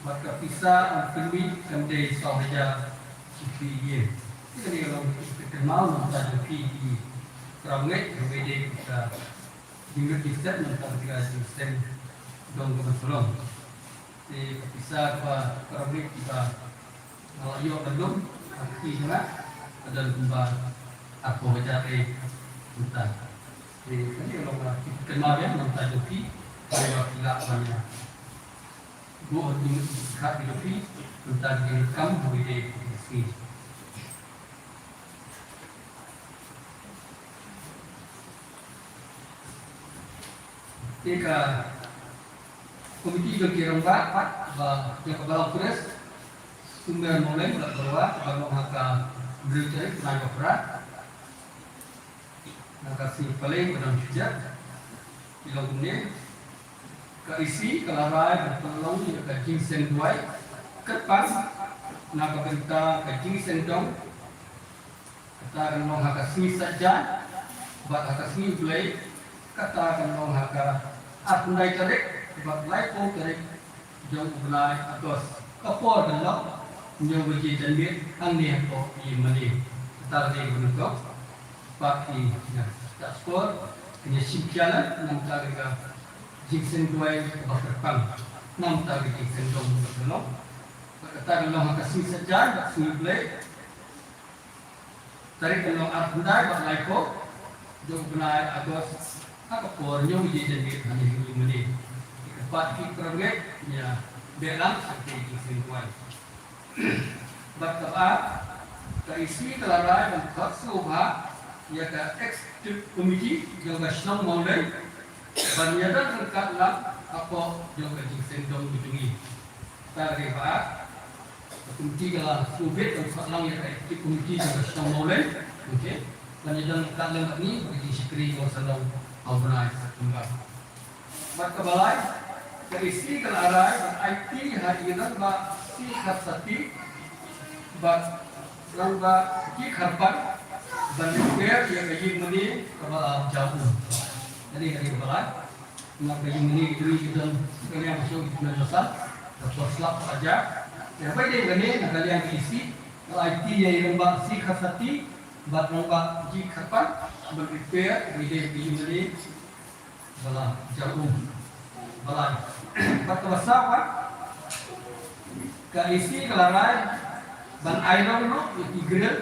Bad ka pisa unfunded kan dei saw hajar shi phi ïing. Kane ka long ka kynmaw na bynta jong phi ki para bangeit, kaba dei ka jingmut jingstad na bynta ka jingseng dong kaba shlong. Te ka pisa kaba, ka ringgit kaba nga la ïoh ban lum ha ka kti jong nga ka don kumba arphew hajar eh mynta. Te kane ka long ka kynmaw ïa na bynta jong phi, kaba phi lah ban ïa buh ha ki khat ki jong phi mynta ki jingdonkam ha kawei ka sngi. Te ka komiti jong ki rangbah ba jong ka Balang Pres Sumner Mawleng bad baroh kaba long ha ka Briew Tarik Naiwa Phra, na ka sngi Palei ba dang shu jia, ki long kumne. Ka E C ka la rai ban pynlong ïa ka jingseng duwai kyrpang na ka bynta ka jingseng dong. Kata kan long ha ka sngi Saitjaiñ bad ha ka sngi U Blei, kata kan long ha ka arphew khyndai tarik bad laiphew tarik jong u bnai August. Ka por kan long hynñiew baje janmiet hangne hapoh ïingmane. Kata ka dei kaba nyngkong. Bad ki ïa shah shkor, ki ïa shim khia lang na bynta ka jingseng duwai kaba kyrpang, na bynta ka jingseng dong kaba long. Bad kata kan long ha ka sngi Saitjaiñ bad sngi U Blei. Tarik kan long arphew khyndai bad laiphew jong u bnai August, ha ka por hynñiew baje janmiet hangne ha ïingmane. Te kyrpad ïa phi para bangeit, ïa beh lang sha ka jingseng duwai. Bad kaba ar, ka E C ka la rai ban khot sngewbha ïa ka Executive Committee jong ka shnong Mawleng ban ïadon ryngkat lang hapoh jong ka jingseng dong ka jong ngi. Kata ka dei kaba ar. Ka komiti ka la sngewbit ban khot lang ïa ka Executive Committee jong ka shnong Mawleng. Okay. Ban ïadon ryngkat lang bad ngi, bad ka jingshakri jong ka shnong ha u bnai September. Bad kaba lai, ka E C ka la rai ban aiti ha i Rangbah C Kharsati bad Rangbah G Kharpan ban repair ïa ka ïingmane kaba la jaw um. Kane ka dei kaba lai. Namar ka ïingmane ka dei ka don ka liang ka shuh ka don ka sar, ka por slap ka la jaw. Ïa, haba ïadei kane na ka liang ka E C ka la aiti ïa i Rangbah C Kharsati bad Rangbah G Kharpan ban repair, haba ïadei ka ïingmane ba la jaw um. Ba la. Bad kaba saw pat, ka E C ka la rai ban iron noh ïa ki grill,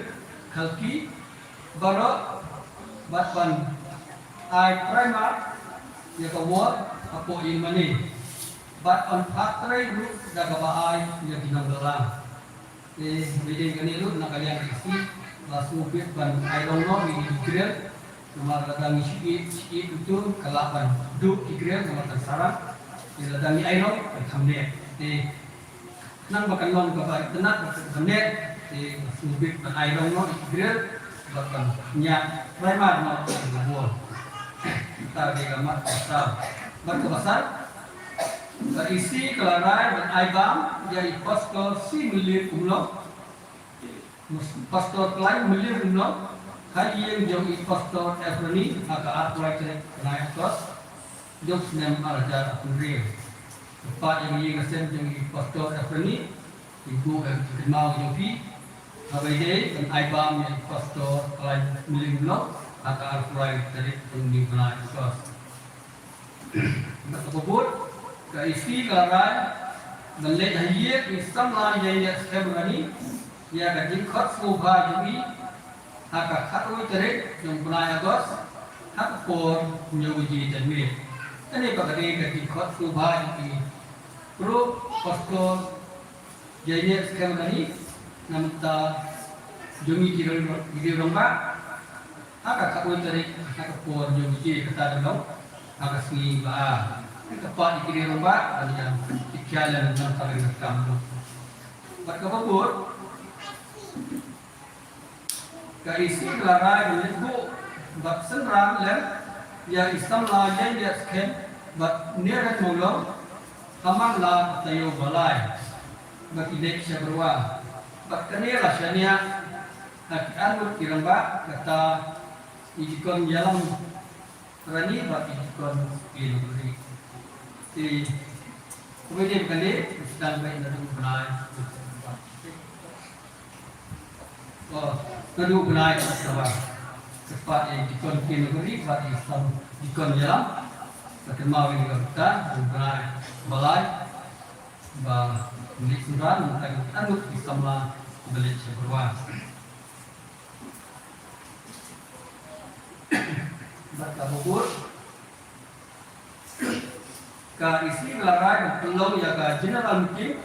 khalki, baroh, bad ban ai primer ïa ka wall hapoh ïingmane. Bad ban phah trei ruh da kaba ai ïa ki nongbylla. Te, haba ïadei kane ruh na ka liang ka E C, la sngewbit ban iron noh ïa ki grill. Namar lada ngi shu ïeh, shu ïeh utu ka lah ban duh ki grill namar kan sarang. Te lada ngi iron kan kham neh. Te khnang ba kan long kaba itynnad bad kaba neh, te la sngewbit ban iron noh ïa ki grill bad ban ñiah primer noh ïa ka wall. Kata ka dei ka mat kaba saw. Mat kaba san, ka E C ka la rai ban ai bam ïa i Pastor C Myllied Umlong, Pastor Clyde Myllied Umlong, ha ïing jong i Pastor Ephraim ha ka arphew lai tarik bnai August jong u snem ar hajar arphew hynriew. Kyrpad ïa ka ïing ka sem jong i Pastor Ephraim, i buh ïa ka jingkynmaw jong phi. Haba ïadei ban ai bam ïa i Pastor Clyde Myllied Umlong, ha ka arphew lai tarik jong u bnai August. Bad kaba bud, ka EC ka la rai ban leit ha ïing ki samla ïaineh skhem rangi ïa ka jingkhot sngewbha jong i ha ka khatwei tarik jong u bnai August ha ka por hynñiew baje janmiet. Kane pat ka dei ka jingkhot sngewbha jong i Pro Pastor ïaineh skhem rangi na ka bynta jong ngi ki rangbah, ha ka khatwei tarik ha ka por hynñiew baje, kata ka long ha ka sngi ba ar. Ka pat ïa ki rangbah ban ïa ki khia lem na ka bynta ka kam. Bad kaba bud, ka EC ka la rai ban leit buh bad synran lem ïa i samla ïaineh skhem bad Nehrain Mawlong ha Manla ka taïew ba lai ba ki leit sha Byrwa. Bad kane la shaniah ha ki arngut ki rangbah, kata i Deacon Ïalam Rani bad i Deacon P Nongri. Te kumne dei ba kane, sdang beit naduh u bnai. Oh, naduh u bnai ka sdang ba. Kyrpad ïa i Deacon P Nongri bad i Sam Deacon Ïalam. Ba kynmaw ïa ka bynta u bnai ba lai ba ngin synran, ngin tang arngut ki samla ba leit sha Byrwa. Bad kaba bud, ka EC ka la rai ban pynlong ïa ka general meeting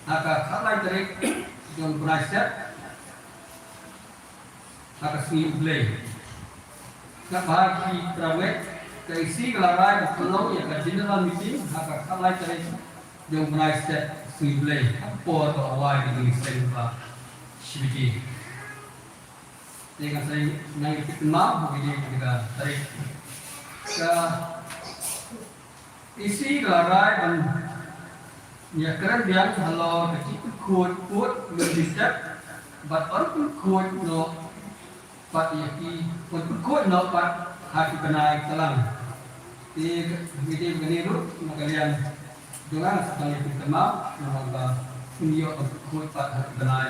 ha ka khatlai tarik jong u bnai Sep ha ka sngi U Blei. Naba ha ki para bangeit, ka EC ka la rai ban pynlong ïa ka general meeting ha ka khatlai tarik jong u bnai Sep, sngi U Blei, ha ka por ba wai ka jingïaseng ba shi baje. Te ngan sa nang ïa kynmaw ba ki dei ki da tarik. Ka EC ka la rai ban ïakren biang halor ka jingpynkhuid pud mynjur tep bad ban pynkhuid noh pat ïa ki, ban pynkhuid noh pat ha ki bnai tlang. Te ngi dei ba kane ruh na ka liang jong nga sa tang ïa ki kynmaw namar ba ngin ïoh ban pynkhuid pat ha ki bnai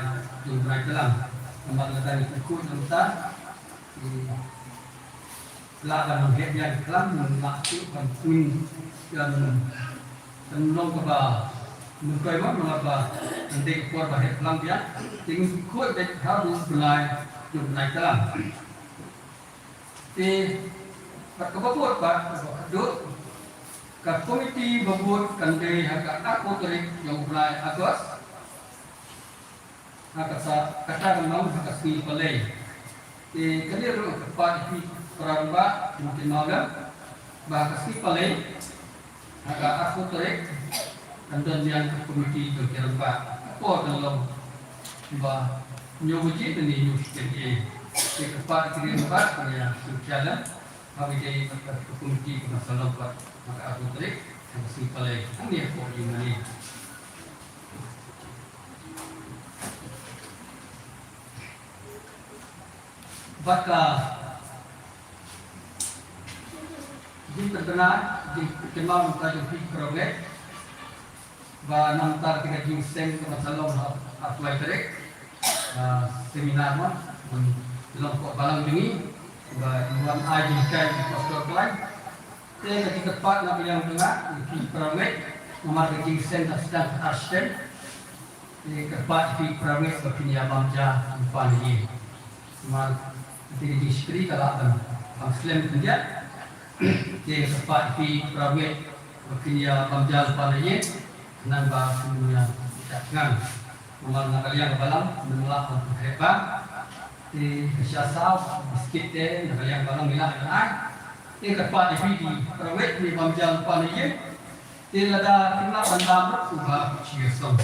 jong u bnai tlang. Namar lada ngi pynkhuid na mynta, ngi lah ban heh biang ki khlam, ngi lah shuh ban pyn, ïa, ngi, ngi long kaba ngi koi ma, namar ba ngi dei ka por ba heh khlam biang. Te ngi pynkhuid beit ha u bnai jong u bnai tlang. Te bad kaba bud pat, kaba khatduh, ka komiti ba bud kan dei ha ka arphew tarik jong u bnai August. Ha ka sa, kata ka long ha ka sngi Palei. Te kane ruh nga kyrpad ïa phi para rangbah, phin kynmaw lem ba ha ka sngi Palei, ha ka arphew tarik, kan don biang ka komiti jong ki rangbah. Ka por kan long ba hynñiew baje ne hynñiew shiteng. Te kyrpad ïa ki rangbah ban ïa sngewkhia lem ha kaba ïadei bad ka komiti kaba sa long pat ha ka arphew tarik, ha ka sngi Palei. Hangne hapoh jingmane. Bad ka jingpynbna, jingpynkynmaw na ka bynta jong phi para bangeit ba na ka bynta ka jingïaseng kaba sa long ha arphew lai tarik, ah, seminar mo, ban long hapoh balang jong ngi, ba wan ai jinghikai ïa ki pastor ba lai. Te ka jingkyrpad na ka liang jong nga ïa phi para bangeit, namar ka jingïaseng ka sdang ar shiteng. Te kyrpad ïa phi para bangeit ba phin ïa bam ja lypa na ïing. Namar kata ka jingshakri ka lah ban, ban slem khyndiat. Te kyrpad ïa phi para bangeit ba phin ïa bam ja lypa na ïing, khnang ba phin ïa shah thngan. Namar na ka liang ka balang ngim lah ban pynkhreh bam. Te ka sha saw biskit te na ka liang balang ngi lah ban ai. Te kyrpad ïa phi para bangeit, phin ïa bam ja lypa na ïing. Te lada phim lah ban bam ruh, sngewbha shu ïasong,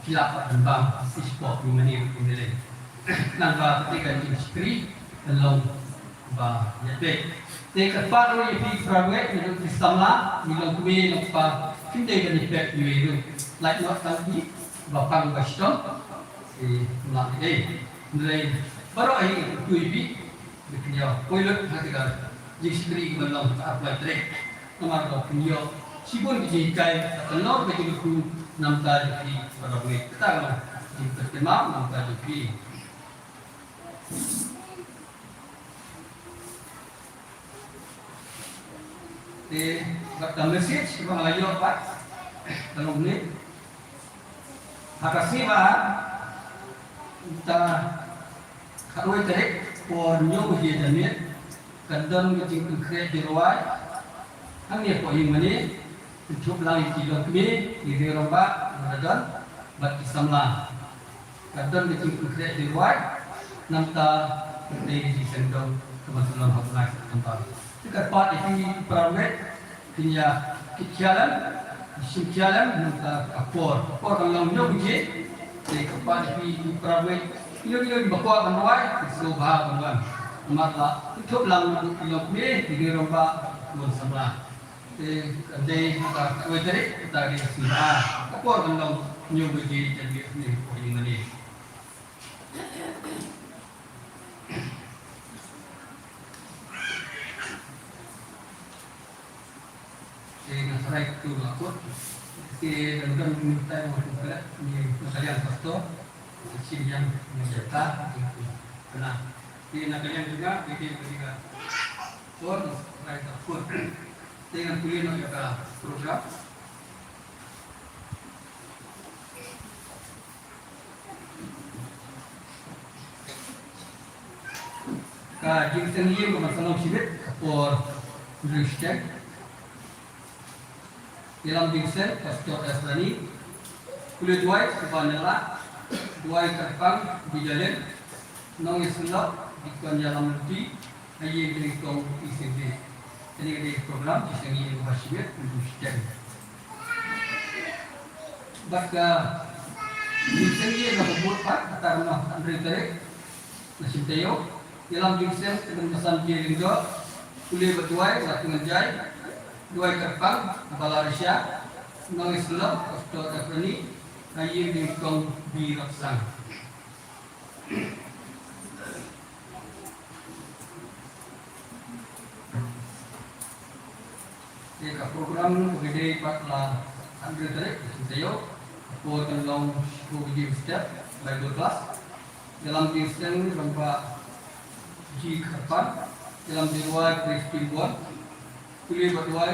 phi lah pat ban bam shapoh jingmane ruh ym lei. Khnang ba kata ka jingshakri kan long ba ïa peit. Te kyrpad ruh ïa phi para bangeit, ngi long ki samla, ngi long kmie long kpa, phim dei ban ïa peit iwei ruh. Lait noh tang ki ba pang ba shitom. Te ym lah dei. Hynrei baroh hi ngi kyntu ïa phi, ba phin ïa poi lut ha kata ka jingshakri kaba long ha ka arphew lai tarik. Namar ba phin ïoh shibun ki jinghikai, ka pynlong ka jingkyrkhu na ka bynta jong phi para bangeit. Kata ka long jingpynkynmaw na ka bynta jong phi. Te bad ka message ba nga la ïoh pat ka long ne, ha ka sngi ba mynta khatwei tarik por hynñiew baje janmiet ka don ka jingpynkhreh jingrwai hangne hapoh ïing mane, kynthup lang ïa ki longkmie, ki rangbah ba la don bad ki samla. Ka don ka jingpynkhreh jingrwai, nangta ka dei ka jingseng dong kaba sngewlem ha u bnai September. Te kyrpad ïa phi ki para bangeit, phin ïa kit khia lem, shim khia lem, nangta ka por, ka por kan long hynñiew baje. Te kyrpad ïa phi ki para bangeit, ïa ki, ïa ki ba kwah ban rwai, ki sngewbha ban wan. Namar la kynthup lang ki longkmie, ki rangbah, ki samla. Te ka dei ha ka khatwei tarik, ka dei ka sngi ba ar. Ka por kan long hynñiew baje janmiet hangne hapoh ïing mane. Te nga tharai to la kut. Te dang dang mynta nga kut kala ni nga kaliang pastor. Shin yang nga jata. Kena. Te nga kaliang juga, te nga kaliang. Por, tharai to kut. Te ngan pule noh ïa ka program. Ka jingseng ïing ka ban sa long shibit ka por hynriew shiteng. Ïalam jingseng Pastor Efrani. Pule duwai Shuban Nela. Duwai kyrpang Bijalin. Nongïasyllok Dikon Ïalam Lynti. Ha ïing ka nyngkong P C B. Kane ka dei ka program jingseng ïing kaba shibit hynriew shiteng. Bad ka jingseng ïing kaba bud pat kata ka hynriew tarik na Shymtaïew. Ïalam jingseng Tymmen Basan J Lyngdoh, pule bad duwai Latngan Jai, duwai kyrpang Bala Risha, nongïasyllok Pastor Efrani, ha ïing ka nyngkong B Rapsang. Te ka program ka dei pat la hynriew tarik Shymtaïew, ka por kan long shiphew baje mynstep, Bible class. Ïalam jingseng Rangbah G Kharpan, ïalam jingrwai Christine Bond, pule bad duwai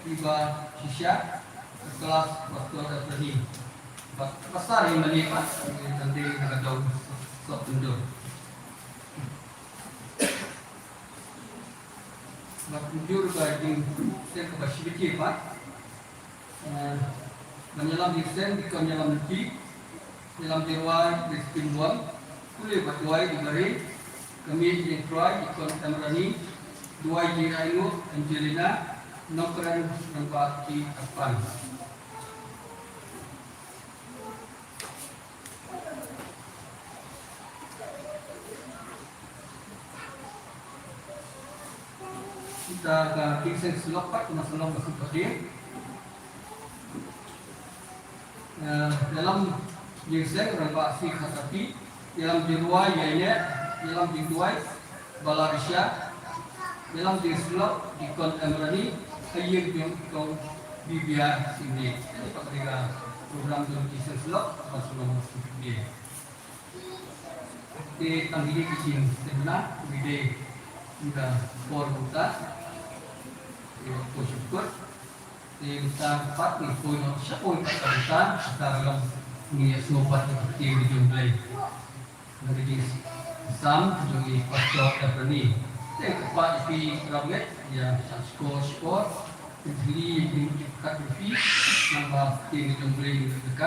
Iba Shisha, ka klas Pastor Anthony. Bad pastor ïa mane pat, ïa tang dei na ka dong Sohpyndur. Bad mynjur ka jingseng kaba shibit pat. Eh, ban ïalam jingseng Dikon Ïalam Lynti, ïalam jingrwai Christine Wang, pule bad duwai Iba Ri, ka mih jingtrai Dikon Emrani, duwai jingaiñguh Angelina, nongkren Rangbah G Kharpan. Kita ka jingseng syllok pat, ka ban sa long ka shu pat dei. Eh, ïalam jingseng Rangbah C Kharsapi, ïalam jingrwai Ïaineh, ïalam jingduwai Bala Risha, ïalam jingsyllok Dikon Emrani, ha ïing jong Dikon Bibia Singni. Kane pat ka dei ka program jong jingseng syllok, ka ban sa long ka shu pat dei. Te tang kine ki jingstad na, ki dei, mynta por mynta. Te poi sha kut. Te mynta pat ngi poi noh sha poi pat mynta, mynta ka long ngi ïa sngew pat ïa ka ktien ka jong U Blei. Na ka jingsam jong i Pastor Anthony. Te kyrpad ïa phi para bangeit, ïa shah shkor shkor. Pynthylli ïa ki jingmut jingpyrkhat jong phi. Naba ka ktien ka jong U Blei ka kdew.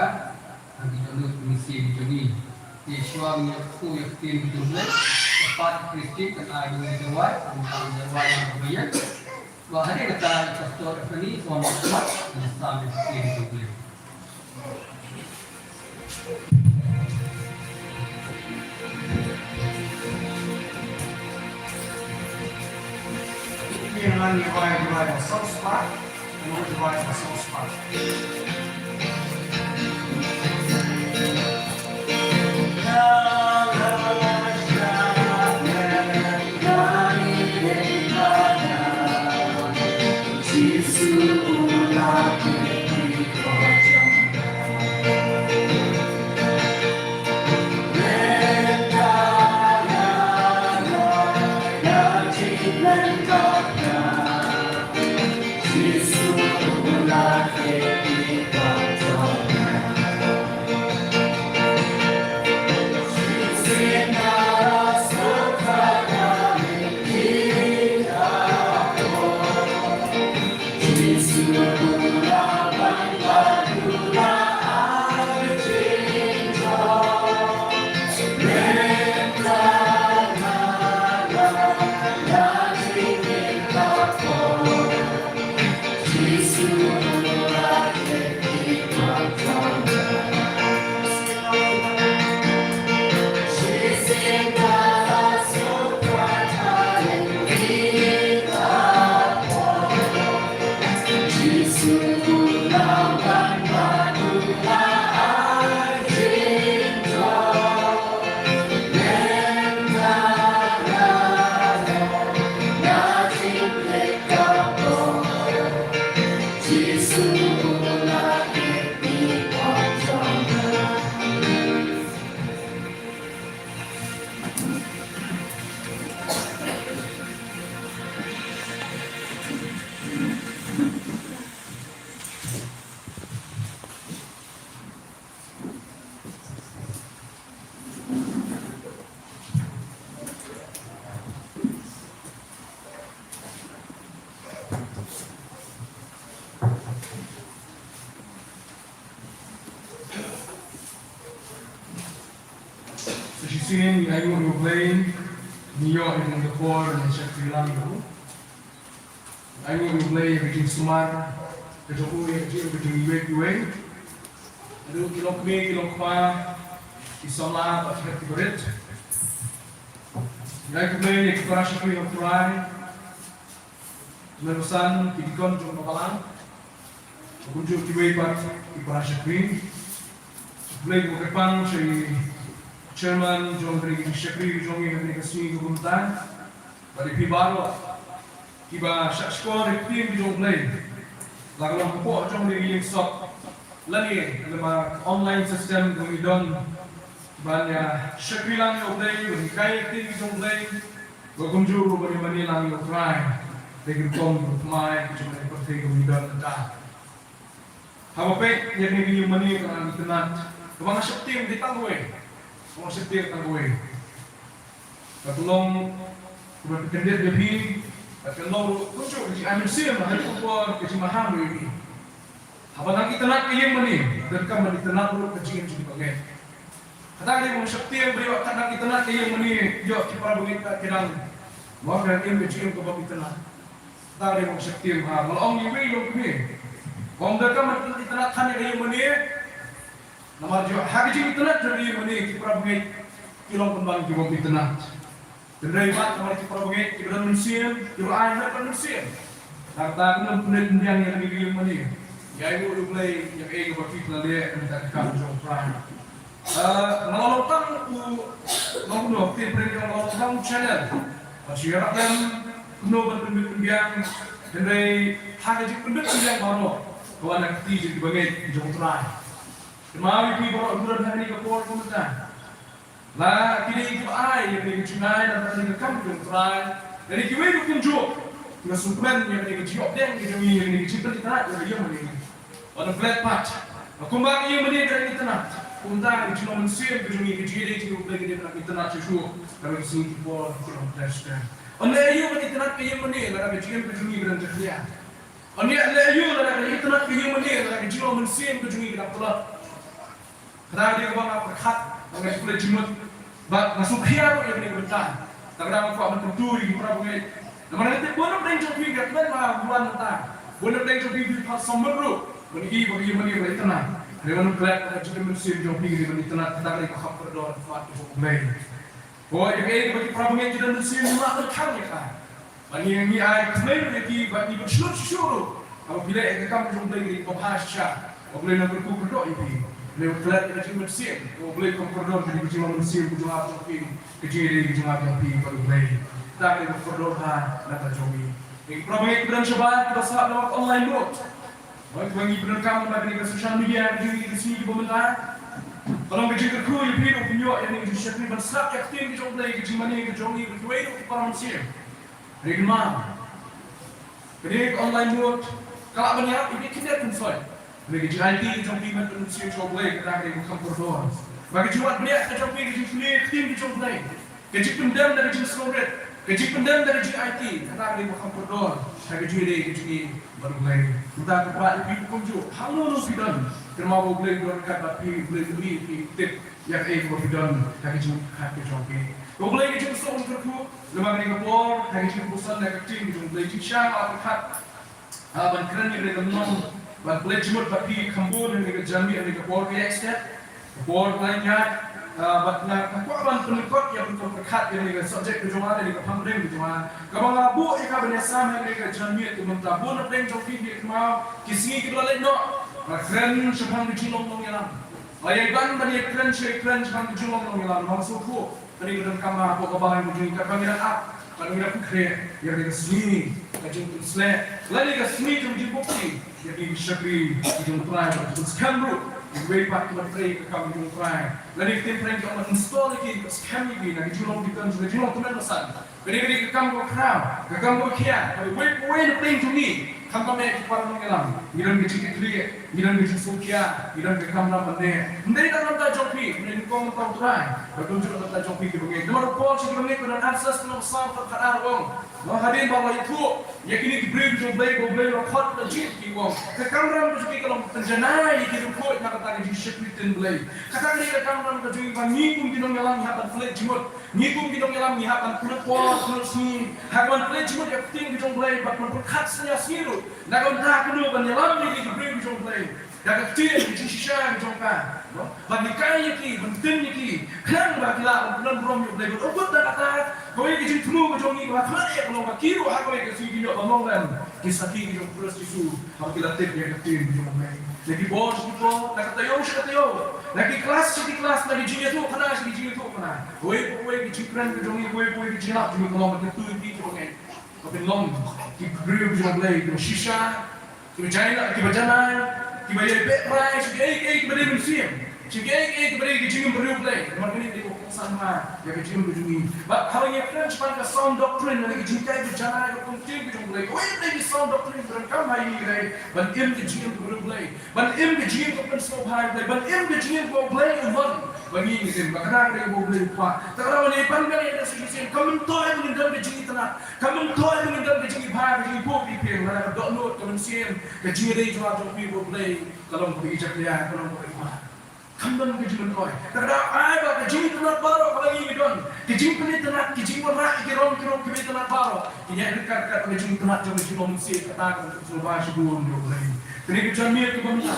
Ha ki jong u, ki mynsiem ki jong ngi. Te shuwa ngin ïa kyntu ïa ka ktien ka jong U Blei, ka Pastor Christine kan ai ïa ngi ka jingrwai, kan ai ka jingrwai ïa ka baïan. Ba hadien kata, Pastor Anthony, shuwa ngin ïa kyntu ïa ka ktien ka jong U Blei. Ngi nang ïa jingrwai, jingrwai ba sawspah. Sien, ngi ainguh ïa U Blei, ngi ïoh ïa kane ka por ban shakri lang ïa u. Ainguh ïa U Blei ïa ka jingsumar ka jong u, ïa ka jingim ka jong iwei pa iwei. Haduh ki longkmie, ki longkpa, ki samla bad ki hep ki barit. Ngi ainguh ïa U Blei ïa ki para shakri U Trai. Ki nongsan, ki deacon jong ka balang, kumjuh kiwei pat ki para shakri. Khublei kyrpang sha i chairman jong kane ka shakri jong ngi ha kane ka sngi kaba mynta. Bad ïa phi baroh kiba shah shkor ïa ka ktien ka jong U Blei, la ka long hapoh jong kane ka ïing sop lane lyngba ka online system kaba ngi don, ban ïa shakri lang ïa U Blei, ban hikai ïa ka ktien ka jong U Blei, bad kumjuh ruh ban ïa mane lang ïa U Trai da ki rukom rukom thymmai jong kane ka pyrthei kaba ngi don mynta. Haba peit ïa kane ka ïing mane kaba ngi itynnad, kaba nga sheptieng dei tang kawei, kaba nga sheptieng tang kawei. Ka long kaba pynkyndit ïa phi, ka long ruh kumjuh ka jingai mynsiem ha ka por ka jingmaham ïa phi. Haba nang itynnad ka ïing mane, donkam ban itynnad ruh ka jingim jong ki bangeit. Kata ka dei ba nga sheptieng ba ïoh, kat nang itynnad ka ïing mane, ïoh ki para bangeit pat ki dang, mo, ka ïing ka jingim kaba itynnad. Kata ka dei ba nga sheptieng ba nga la ong ïa iwei i longkmie, ym donkam ban itynnad than ïa ka ïing mane. Namar ïoh ha ka jingitynnad jong ka ïing mane, ki para bangeit ki long pynban kiba ym itynnad. Hynrei pat namar ki para bangeit kiba don mynsiem, kiba ai hynrei pat mynsiem, na kata kim pynleit pynbiang ïa kane ka ïing mane. Ngi ainguh ïa U Blei ïa kaei kaba phi la leh na ka kam jong U Trai. Ah, nga la long tang u, long kumno, te pyrshah, nga la long tang u channel. Bad shu ïarap lem kumno ban pynbit pynbiang. Hynrei ha ka jingpynbit pynbiang baroh ka wan na ka kti jong ki bangeit jong U Trai. Kynmaw ïa phi baroh kiba don ha kane ka por kumta. La ki dei kiba ai ïa kane ka jingai na kane ka kam jong U Trai. Lane kiwei ruh kumjuh ki la sngewkmen ïa kane ka jingïoh pdiang ka jong ngi, ïa kane ka jingpynitynnad ïa ka ïing mane. Wan ym klet pat. Ba kumba ka ïing mane ka dei itynnad, kumta ka jinglong mynsiem ka jong ngi ka jingïadei jong ngi bad U Blei ka dei ban itynnad shuh shuh. Kaba ki sngi ki por ki long pynlait shuh. Ym leh aïu ban itynnad ka ïing mane lada ka jingim ka jong ngi ka dang jakhlia? Ym leh aïu lada ka itynnad ka ïing mane lada ka jinglong mynsiem ka jong ngi ka dang tlot? Kata ka dei kaba nga pyrkhat, ba nga shu pynleit jingmut, bad nga shu khia ruh ïa kane ka bynta. Te nga dang kwah ban kyntu ïa ki para bangeit. Namar nga tip bun na pdeng jong phi, nga tip ba buwan mynta, bun na pdeng jong phi phi pat sngewmut ruh ban i ba ka ïing mane ka la itynnad. Hynrei ym klet ba ka jingim mynsiem jong phi ka dei ban itynnad, kata ka dei ka kham kordor ka khmat ka jong U Blei. Ko, ïa kaei kaba ki para bangeit ki don mynsiem, ngi lah ban khang ïa ka. Bad ngi, ngi ai khublei ruh ïa ki, bad ngi pynshlur shuh shuh ruh. Haba phi leh ïa ka kam jong U Blei, ka dei kaba bha shisha. Ba U Blei un kyrkhu kyrdoh ïa phi. U Blei un klet ïa ka jingmynsiem. Ba U Blei un kordor ïa ka jinglong mynsiem ka jong nga bad jong phi, ka jingïadei ka jong nga bad jong phi bad U Blei. Kata ka dei kaba kordor bha na ka jong ngi. Ïa ki para bangeit kiba don shabar, kiba sngap na ka online mode. Ba ngi pyndonkam bad kane ka social media ka jong ngi ka sngi kaba mynta. Ka long ka jingkyrkhu ïa phi ruh phin ïoh ïa kane ka jingshakri ban sngap ïa ka ktien ka jong U Blei, ka jingmane ka jong ngi bad kiwei ruh ki para mynsiem. Hynrei kynmaw, kane ka online mode ka lah ban ïarap ïa phi khyndiat khynsoit. Hynrei ka jingïaid ka jong phi bad ka mynsiem jong U Blei, kata ka dei kaba kham kordor. Bad ka jingwad bniah ka jong phi, ka jingpule ïa ka ktien ka jong U Blei, ka jingpyndem da ka jingsngewrit, ka jingpyndem da ka jingaiti, kata ka dei kaba kham kordor ha ka jingïadei ka jong ngi bad U Blei. Mynta nga kwah ïa phi kumjuh, ha kano kano phi don, kynmaw ba U Blei u don ryngkat bad phi, U Blei u ïohi ïa phi, u tip ïa kaei kaba phi don ha ka jingkhat ka jong phi. Ba U Blei ka jingsuk un kyrkhu lyngba kane ka por ha ka jingpuson da ka ktien ka jong U Blei. Jingshisha nga la pyrkhat, ah, ban kren ïa kane ka lynnong, ban pynleit jingmut bad phi kham bun ha kane ka janmiet, ha kane ka por ka ïaid step, ka por ka la ïaid, ah, bad nga kwah ban pynlyngkot ïa ka rukom pyrkhat ïa kane ka subject ka jong nga, ïa kane ka phang ring ka jong nga, kaba nga la buh ïa ka ban ïasam ha kane ka janmiet ka mynta. Bun na pdeng jong phi phi kynmaw ki sngi kiba la leit noh, nga kren shaphang ka jinglong nongïalam. Nga ïai ban ban ïakren sha ïakren shaphang ka jinglong nongïalam, nga sngewthuh kane ka donkam hapoh ka balang ka jong ngi, katba ngi dang ap, katba ngi dang kren ïa kane ka sngi ka jingpynsleh lane ka sngi jong ka jingbukti ïa kine ki shakri ki jong U Trai, bad pynskhem ruh ïa kiwei pat kiba trei ïa ka kam ka jong U Trai, lane ka ktien phareng ki ong ban install ïa ki, ban skhem ïa ki na ka jinglong dei ban jong ka jinglong tymmen basan. Kane ka dei ka kam kaba khraw, ka kam kaba khia kaba iwei pa iwei na pdeng jong ngi. Khamtam eh ki para nongïalam, ngi don ka jingkitkhlieh, ngi don ka jingsngewkhia, ngi don ka kamram ban neh. Ym dei tang na ka bynta jong phi, hynrei nyngkong na ka bynta U Trai, bad kumjuh na ka bynta jong phi ki bangeit. Namar u Paul sha ki bangeit ba don Ephesus lynnong ba saw dkhot khatar u ong, hadien ba la ïathuh ïa kine ki briew ki jong U Blei ba U Blei u la khot ïa ki, u ong, ka kamram ka jong ki ka long ban pynjanai ïa ki riewkhuid na ka bynta ka jingshakri ktien Blei. Kata ka dei ka kamram ka jong ngi ba ngi kum ki nongïalam ngi hap ban pynleit jingmut. Ngi kum ki nongïalam ngi hap ban pynleit por pynleit sngi ha kaban pynleit jingmut ïa ka ktien ka jong U Blei bad ban pyrkhat synñiang sngi ruh na ka bynta kumno ban ïalam ïa ki briew ki jong U Blei da ka ktien ka jingshisha ka jong ka, no? Ban hikai ïa ki, ban ktien ïa ki, khnang ba ki lah ban pynlong burom ïa U Blei. Bad u kut da kata, kawei ka jingthmu ka jong ngi ba khlem ïa ka long ba ki ruh ha kawei ka sngi ki ïoh ban long lem ki sakhi ki jong U Khrist Jisu. Haba ki la tip ïa ka ktien ka jong U Blei. Na ki bor sha ki bor, na ka taïew sha ka taïew, na ki klas sha ki klas, na ki jingïathuhkhana sha ki jingïathuhkhana. Kawei pa kawei ka jingkren ka jong ngi, kawei pa kawei ka jinglap jong ngi ka long ban kyntu ïa ki, ki bangeit, ba kin long ki briew ki jong U Blei kiba shisha, kiba janai, kiba janai, kiba ïai beh brai sha kiei kiei kiba dei mynsiem. Sha kiei kiei kiba dei ki jingim briew Blei. Namar kane ka dei ka kongsan bha ïa ka jingim ka jong ngi. Bad haba ngi kren shaphang ka sound doctrine, lane ka jinghikai ba janai ka ktien ka jong U Blei, kawei na ki sound doctrine ba donkam ha ïing ha sem ban im ka jingim ka briew Blei, ban im ka jingim ka pynsngewbha ïa U Blei, ban im ka jingim kaba U Blei u mon ba ngi ngi im, ba kata ka dei kaba U Blei u kwah. Te kata ba ngi pan biang ïa ka shisien, kam myntoi ba ngin don ka jingitynnat, kam myntoi ba ngin don ka jingibha, ka jingiphuh iphieng, lane ka dohnud ka mynsiem, ka jingïadei jong nga jong phi bad U Blei ka long kaba i jakhlia, ka long kaba i bha. Kam don ka jingmyntoi. Te ka dei ai ba ka jingïatynnat baroh kaba ngi ngi don, ka jingpynitynnat, ka jingwanrah ïa ki rong ki rong kiba itynnat baroh, kin ïaid ryngkat ryngkat bad ka jingïatynnat jong ka jinglong mynsiem, kata ka long ka jingïatynnat jong U Blei. Kane ka janmiet kaba mynta,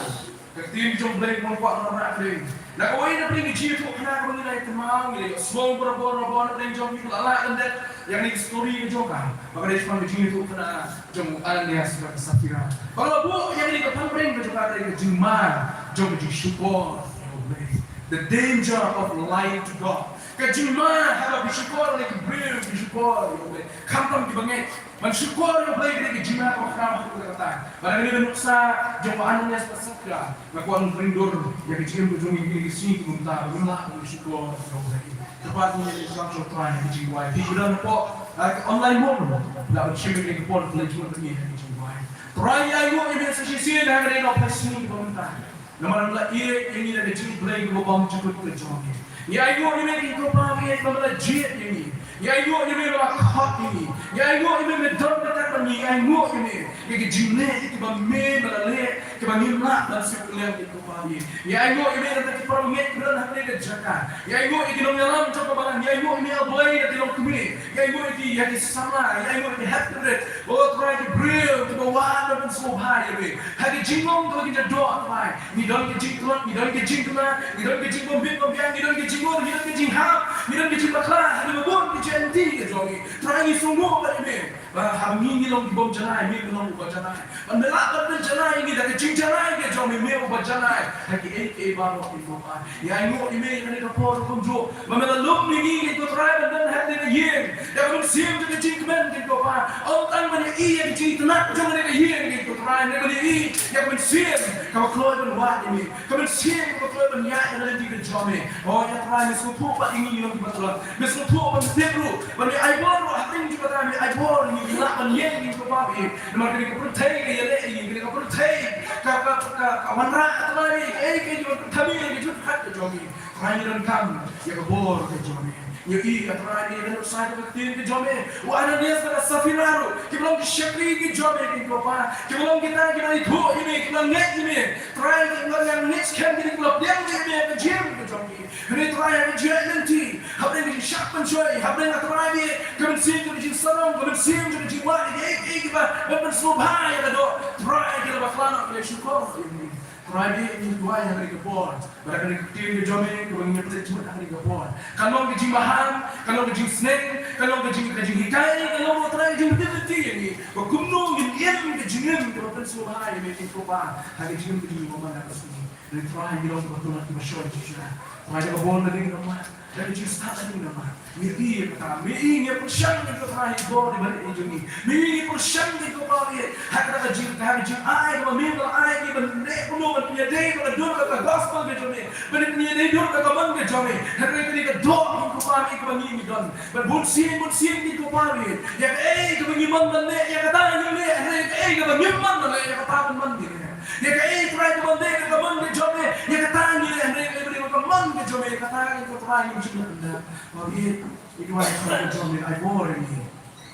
ka ktien jong U Blei ka long kwah ban wanrah ïa phi. Na kawei na pdeng ka jingïathuhkhana kaba ngi la ïa kynmaw, ngi la ïohsngew barabor barabor na pdeng jong ngi, la lah lyndet ïa kane ka story ka jong ka, ba ka dei shaphang ka jingïathuhkhana jong u Ananias bad ka Saphira. Ba la buh ïa kane ka pdeng ka jong ka, ka dei ka jingma jong ka jingshukor ïa U Blei. The danger of lying to God. Ka jingma haba phi shukor ïa ki briew, phi shukor ïa U Blei. Khamtam ki bangeit. Ban shukor ïa U Blei ka dei ka jingma kaba khraw ha kata. Bad ha kane ka nuksa jong u Ananias bad Saphira, nga kwah ban pyndur ïa ka jingim ka jong ngi ha kine ki sngi ki bynta, ba ngin lah ban shukor ïa U Blei. Kyrpad ïa ngi, ïa ngi sngap sha U Trai ha ka jingduwai. Phi ba don hapoh, ah, ka online mode, lah ban shim ïa ka por ban leit jingmut bad ngi ha ka jingduwai. Trai, ngi ainguh ïa me sa shisien ha kane ka nongphai sngi kaba mynta. Namar me la ïeit ïa ngi da ka jingblei kaba bymjukut ka jong me. Ngi ainguh ïa me ko Kpa ba ïeit, ba me la jied ïa ngi. Ngi ainguh ïa me ba la khot ïa ngi. Ngi ainguh ïa me me don ryngkat bad ngi. Ngi ainguh ïa me ïa ka jingleh ïa kiba me me la leh, kiba ngim lah ban sngewthuh lem, ko Kpa ba ïeit. Ngi ainguh ïa me da ki para bangeit kiba don ha kane ka jaka. Ngi ainguh ïa ki nongïalam jong ka balang. Ngi ainguh ïa me, A Blei, da ki longkmie. Ngi ainguh ïa ki, ïa ki samla. Ngi ainguh ïa ki hep kynrit. O Trai, ki briew kiba wan ban pynsngewbha ïa me ha ka jinglong kaba ki da doh, Trai. Ngi don ka jingtlot, ngi don ka jingkynmaw, ngi don ka jingbym bit bym biang, ngi don ka jingur, ngi don ka jinghap, ngi don ka jingbakla ha kiba bun ki jingïaid ka jong ngi. Trai, ngi sngewnguh bad ïa me ba ha ngi ngi long ki bym janai, me me long uba janai. Bad me lah ban pynjanai ïa ngi da ka jingjanai ka jong me, me uba janai ha kiei kiei baroh, ko Kpa. Ngi ainguh ïa me ha kane ka por kumjuh ba me la lum ïa ngi, ko Trai, ban don ha kane ka ïing da ka mynsiem jong ka jingkmen, ko Kpa. Ym tang ban ïohi ïa ka jingïatynnat jong kane ka ïing, ko Trai, hynrei ban ïohi ïa ka mynsiem kaba kloi ban wad ïa me, ka mynsiem kaba kloi ban ïaid ha ka lynti ka jong me. O ïa Trai, me sngewthuh ba ïa ngi ngi long kiba tlot. Me sngewthuh ba me tip ruh ba me ai bor ruh, hapdeng jong kata me ai bor ïa ngi, ngi lah ban ïeng, ko Kpa ba ïeit. Namar kane ka pyrthei ka ïaleh ïa ngi, kane ka pyrthei ka, ka, ka, ka wanrah, Trai, ïa kiei kiei kiba pyrthei ïa ka jingkhat ka jong ngi. Trai, ngi donkam ïa ka bor ka jong me. Ngi ïohi, A Trai, ïa ka nuksa ka ktien ka jong me, u Ananias bad ka Saphira ruh kiba long ki shakri ki jong me, ko Kpa, kiba long kita kiba ithuh ïa me, kiba ngeit ïa me. Trai, kiba ngeit skhem, kiba la pdiang ïa me ha ka jingim ka jong ki. Hynrei Trai, ha ka jingïaid lynti, hapdeng ka jingshah pynshoi, hapdeng, A Trai, ka mynsiem ka jingsarong, ka mynsiem ka jingwad ïa kiei kiei kiba ban pynsngewbha ïa ka doh, Trai, ki la bakla noh, ki la shukor ïa me. Trai, ngi duwai ha kane ka por ba da kane ka ktien ka jong me kaba ngin ïa pynleit jingmut ha kane ka por, kan long ka jingmaham, kan long ka jingsneng, kan long ka jing, ka jinghikai, kan long, Trai, ka jingpynleit lynti ïa ngi ba kumno ngin im ka jingim kaba pynsngewbha ïa me, ko Kpa, ha ka jingim ka jong ngi man la ka sngi. Hynrei Trai, ngi long kiba tlot, kiba shong shisha. Trai, da ka bor na ding namar, da ka jingstad na ding namar. Me ïohi ïa kata, me ïohi, ngi pyrshang, ko Trai, ïa ka bor ba leh jong ngi. Me ïohi, ngi pyrshang, ko Kpa ba ïeit, ha kata ka jing, ha ka jingai kaba me la ai, kaba leh kumno ban pynïadei bad ka dur ka gospel ka jong me, ban pynïadei dur ka mon ka jong me. Hynrei kane ka doh, ko Kpa, kaba ngi ngi don. Bad bun sien, bun sien, ko Kpa ba ïeit, ïa kaei kaba ngi mon ban leh, ïa kata ngi leh, hynrei kaei Kaba ngim man ban leh, ïa kata ban man ngi leh. Ïa kaei Trai kaba leh ka mon ka jong me, ïa kata ngi leh, hynrei kaei ba dei ka mon ka jong me, ïa kata ngi, ko Trai, ngim shym leh ïa ka. Ba ïeit, ïa kaba Trai ka jong me, ai bor ïa ngi.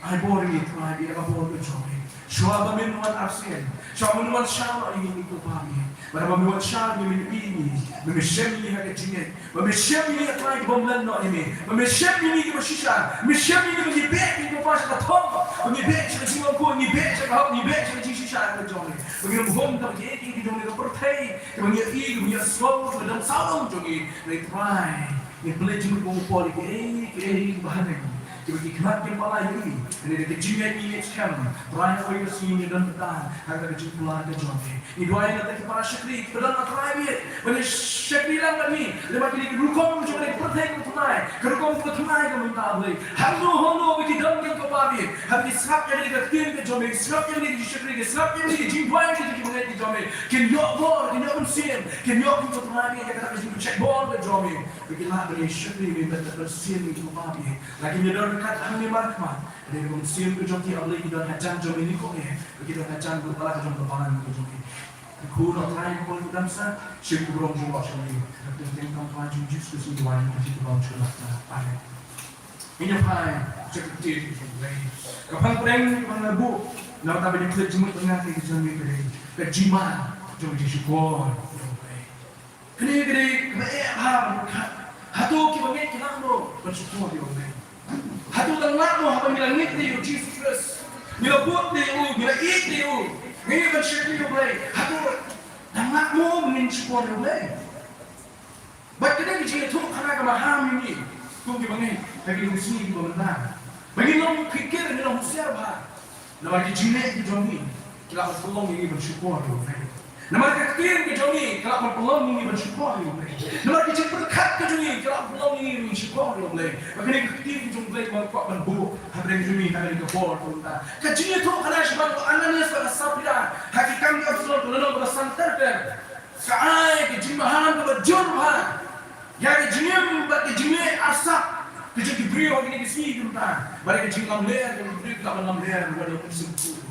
Ai bor ïa ngi Trai, ïa ka bor ka jong me. Shuwa ba men wan arsien, shuwa ba men wan shah ïa ngi, ko Trai. Bad haba me wan shah ïa ngi, me ïohi ïa ngi, me shem ïa ngi ha ka jingngeit. Ba me shem ïa ngi, Trai, kiba ym lehnoh ïa me. Ba me shem ïa ngi kiba shisha. Me shem ïa ngi ba ngi beh, ngi beh sha ka thong. Ba ngi beh sha ka jinglong khuid, ngi beh sha ka hok, ngi beh sha ka jingshisha ka jong ngi. Ba ngin ym hum da kiei kiei ki jong ngi ka pyrthei. Kiba ngi ïohi, kiba ngi ïohsngew, kiba dang sawdong jong ngi. Hynrei Trai, ngi pynleit jingmut bad u Paul ïa kiei kiei kiba ha ngi. Kiba ki khynnah kim pala ïohi. Hynrei da ka jingngeit ngi ngeit skhem. Trai, ha kawei ka sngi ngin don bynta ha ka jingkular ka jong me. Ngi duwai na ka bynta ki para shakri kiba don, ah Trai, ban ïa shakri lang bad ngi lyngba kine ki rukom jong kane ka pyrthei kaba thymmai, ka rukom kaba thymmai kaba mynta, ah Blei. Hangno hangno ba ki don, ko Kpa, haba ki sngap ïa kane ka ktien ka jong me, ki sngap ïa kane ka jingshakri, ki sngap ïa kane ka jingduwai ka jong me, kin ïoh bor, kin ïoh mynsiem, kin ïoh, ko Trai, ïa kata ka jingpynshait bor ka jong me. Ba ki lah ban ïa shakri me, ban ïa mynsiem, ko Kpa, la kin ïa don ryngkat hangne markhmat. Hynrei ka mynsiem ka jong ki, ah Blei, ki don hajan jong me, ko Kpa, ba ki don hajan jong ka balang ka jong me. Khublei Trai, khublei Kpa, shim ka burom jong u Blei sha ngi. Ha ka kyrteng jong u Trai Jisu Khrist ngi duwai, ngi kyrkhu, ngi sngewbha. Amen. Ngin ïa phai sha ka ktien jong u Blei. Ka phang pdeng, ka phang naduh, na ka bynta ban ïa klet jingmut, ka jingma jong ka jingshukor jong u Blei. Kane ka dei kaba eh bha ban pyrkhat. Hato kiba ngeit ki lah noh ban shukor ïa u Blei? Hato dang lah noh haba ngi la ngeit ïa u Jisu Khrist, ngi la bud ïa u, ngi la ïeit ïa u, ngi ïeit ban shakri ïa u Blei? Hato dang lah noh ban ngin shukor ïa u Blei? Bad ka dei ka jingïathuhkhana kaba maham ïa ngi kum kiba ngeit ha kine ki sngi kiba mynta, ba ngin long phikir, ngin long husiar bha. Namar ki jingleh ki jong ngi ki lah ban pynlong ïa ngi ban shukor ïa u Blei. Namar ka ktien ka jong ngi ka lah ban pynlong ïa ngi ban shukor ïa u Blei. Namar ki jingpyrkhat ka jong ngi ka lah ban pynlong ïa ngi ban shukor ïa u Blei. Ba kane ka ktien ka jong u Blei ba kwah ban buh hapdeng jong ngi ha kane ka por ka mynta. Ka jingïathuhkhana shaphang u Ananias bad ka Saphira ha Ki Kam ki Apostol ka lynnong kaba san, ter ter. Ka ai ka jingmaham kaba jur bha ïa ka jingim bad ka jingleh arsap ka jong ki briew ha kine ki sngi ki mynta. Bad ka jinglamler ka jong ki briew, ka lamler bad ka jingim.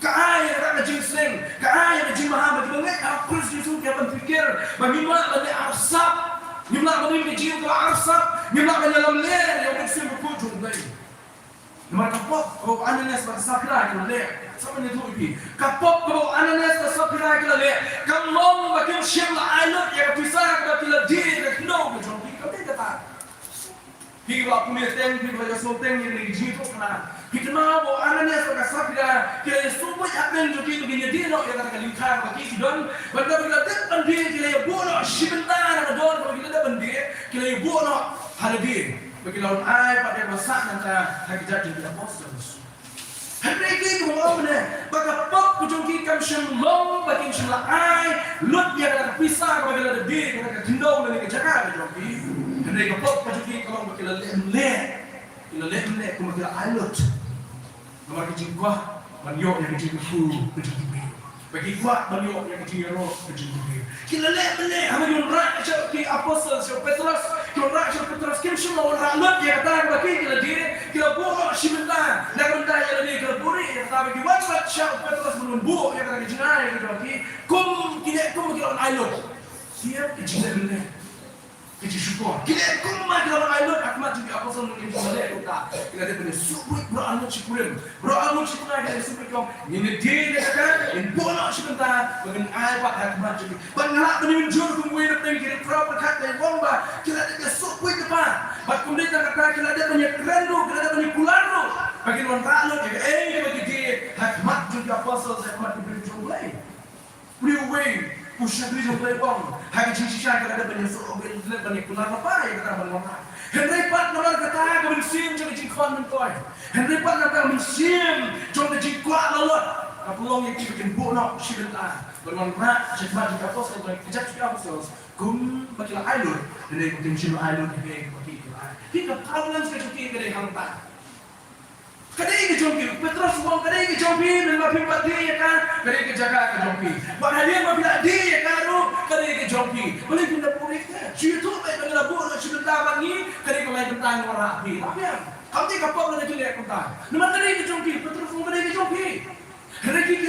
Ka ai ïa ka jingsneng, ka ai ïa ka jingmaham ba kiba ngeit ha U Khrist Jisu ki hap ban pyrkhat ba ngim lah ban leh arsap, ngim lah ban leh ka jingim kaba arsap, ngim lah ban ïalamler ïa U Mynsiem Bakhuid jong U Blei. Namar ka pop kaba u Ananias bad ka Saphira ki la leh, sa ban ïathuh ïa phi, ka pop kaba u Ananias bad ka Saphira ki la leh kam long ba kim shym la ai lut ïa ka pisa kaba ki la die da ka khyndew ka jong ki. Kam dei kata. Phi kiba la pule teng, phi kiba la ïohsngew teng ïa kane ka jingïathuhkhana, phi kynmaw ba u Ananias bad ka Saphira ki la ïasuhbuit hapdeng jong ki ba kin ïadie noh ïa kata ka lyngkha kaba ki ki don. Bad haba ki la dep ban die, ki la ïabuh noh shi bynta na ka dor kaba ki la dep ban die, ki la ïabuh noh ha lade. Ba ki la wan ai pat ïa kaba sah nangta ha ki jait jong ki apostles. Hynrei ki, kumba ong mynne, ba ka pop ka jong ki kam shym long ba kim shym la ai lut ïa kata ka pisa kaba ki la dep die, kata ka khyndew lane ka jaka ka jong ki. Hynrei ka pop ka jong ki ka long ba ki la leh mleh. Ki la leh mleh kumba ki la ai lut. Namar ki jingkwah ban ïoh ïa ka jingkyrkhu ka jong ki briew. Ba ki kwah ban ïoh ïa ka jingïaroh ka jong ki briew. Ki la leh mleh, haba ki wanrah sha ki apostol, sha u Petros, ki wanrah sha u Petros, kim shym la wanrah lut ïa kata kaba ki, ki la die, ki la buh noh shi bynta na ka bynta ïa lade, ki la buhrieh ïa kata. Ba ki wan pat sha u Petros ban wan buh ïa kata ka jingai ka jong ki, kum ki leh, kum ki la wan ai lut. Ki ïa ka jingleh mleh. Ki jingshukor. Ki leh kumba ki la wan ai lut ha khmat jong ki apostol, ngi ïohi kumta. Ki la dep ban ïasuhbuit baroh arngut shi kurim. Baroh arngut shi tnga ki la ïasuhbuit, ki ong, ngin ïa die na kata, ngin buh noh shi bynta, ba ngin ai pat ha khmat jong ki. Bad nga lah ban ïa mynjur kum uwei na pdeng ki riewkhraw pyrkhat, nga ong ba ki la dep ïasuhbuit pat. Bad kum dei tang kata, ki la dep ban ïakren ruh, ki la dep ban ïakular ruh, ba kin wanrah lut ïa kaei kaba ki die ha khmat jong ki apostol, ha khmat ki briew jong U Blei. Uwei uwei u shakri jong U Blei u ong, ha ka jingshisha ka la dep ban ïasuhbuit, la dep ban ïakular lypa ïa kata ban wanrah. Hynrei pat namar kata ka mynsiem jong ka jingkhot myntoi, hynrei pat namar ka mynsiem jong ka jingkwah lalot, ka pynlong ïa ki ba kin buh noh shi bynta ban wanrah sha khmat jong ki apostol, ban kjat jong ki apostol, kumba ki la ai lut. Hynrei ba kim shym la ai lut ïa kaei kaba ki la ai. Phi, ka problem ka jong ki ka dei hangta. Ka dei ka jong phi. U Petros u ong, ka dei ka jong phi, mynba phim pat die ïa ka, ka dei ka jaka ka jong phi. Bad hadien ba phi la die ïa ka ruh, ka dei ka jong phi. Balei phin da buhrieh te? Shu ïathuh beit ba ngi la buh noh shi bynta bad ngi, ka dei ka lai bynta ngi wanrah phi. Lah biang. Kam dei ka pop lane ki leh kumta. Namar ka dei ka jong phi, u Petros u ong ka dei ka jong phi. Hynrei ki, ki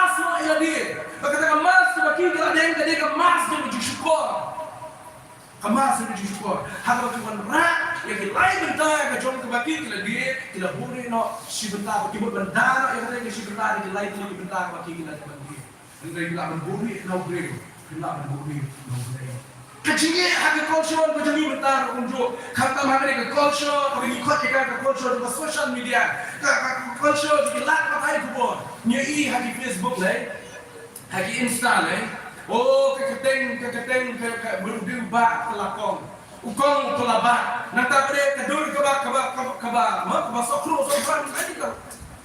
mask noh ïa lade. Ba kata ka mask kaba ki la deng ka dei ka mask jong ka jingshukor. Ka mask jong ka jingshukor. Ha kaba ki wanrah ïa ki lai bynta ka jong kaba ki la die, ki la buhrieh noh shi bynta, ba ki mut ban da noh ïa kata ka shi bynta da ki lai tylli ki bynta kaba ki la dei ban die. Hynrei ki lah ban buhrieh na U Blei. Ki lah ban buhrieh na U Blei. Ka jingeh ha ka culture ka jong ngi mynta ruh kumjuh. Khamtam ha kane ka culture kaba ngi khot ïa ka, ka culture jong ka social media. Ka, ka, ka culture jong ki lad pathai khubor. Ngi ïohi ha ki Facebook lei, ha ki Insta lei. Oh, ka kyrteng, ka kyrteng, ka, ka, ba u dei u bah ka la kong. U kong u la bah. Nangta pat ka dur kaba, kaba, kaba, kaba, ma, kaba sohkruh, sohkruh, ka dei ka.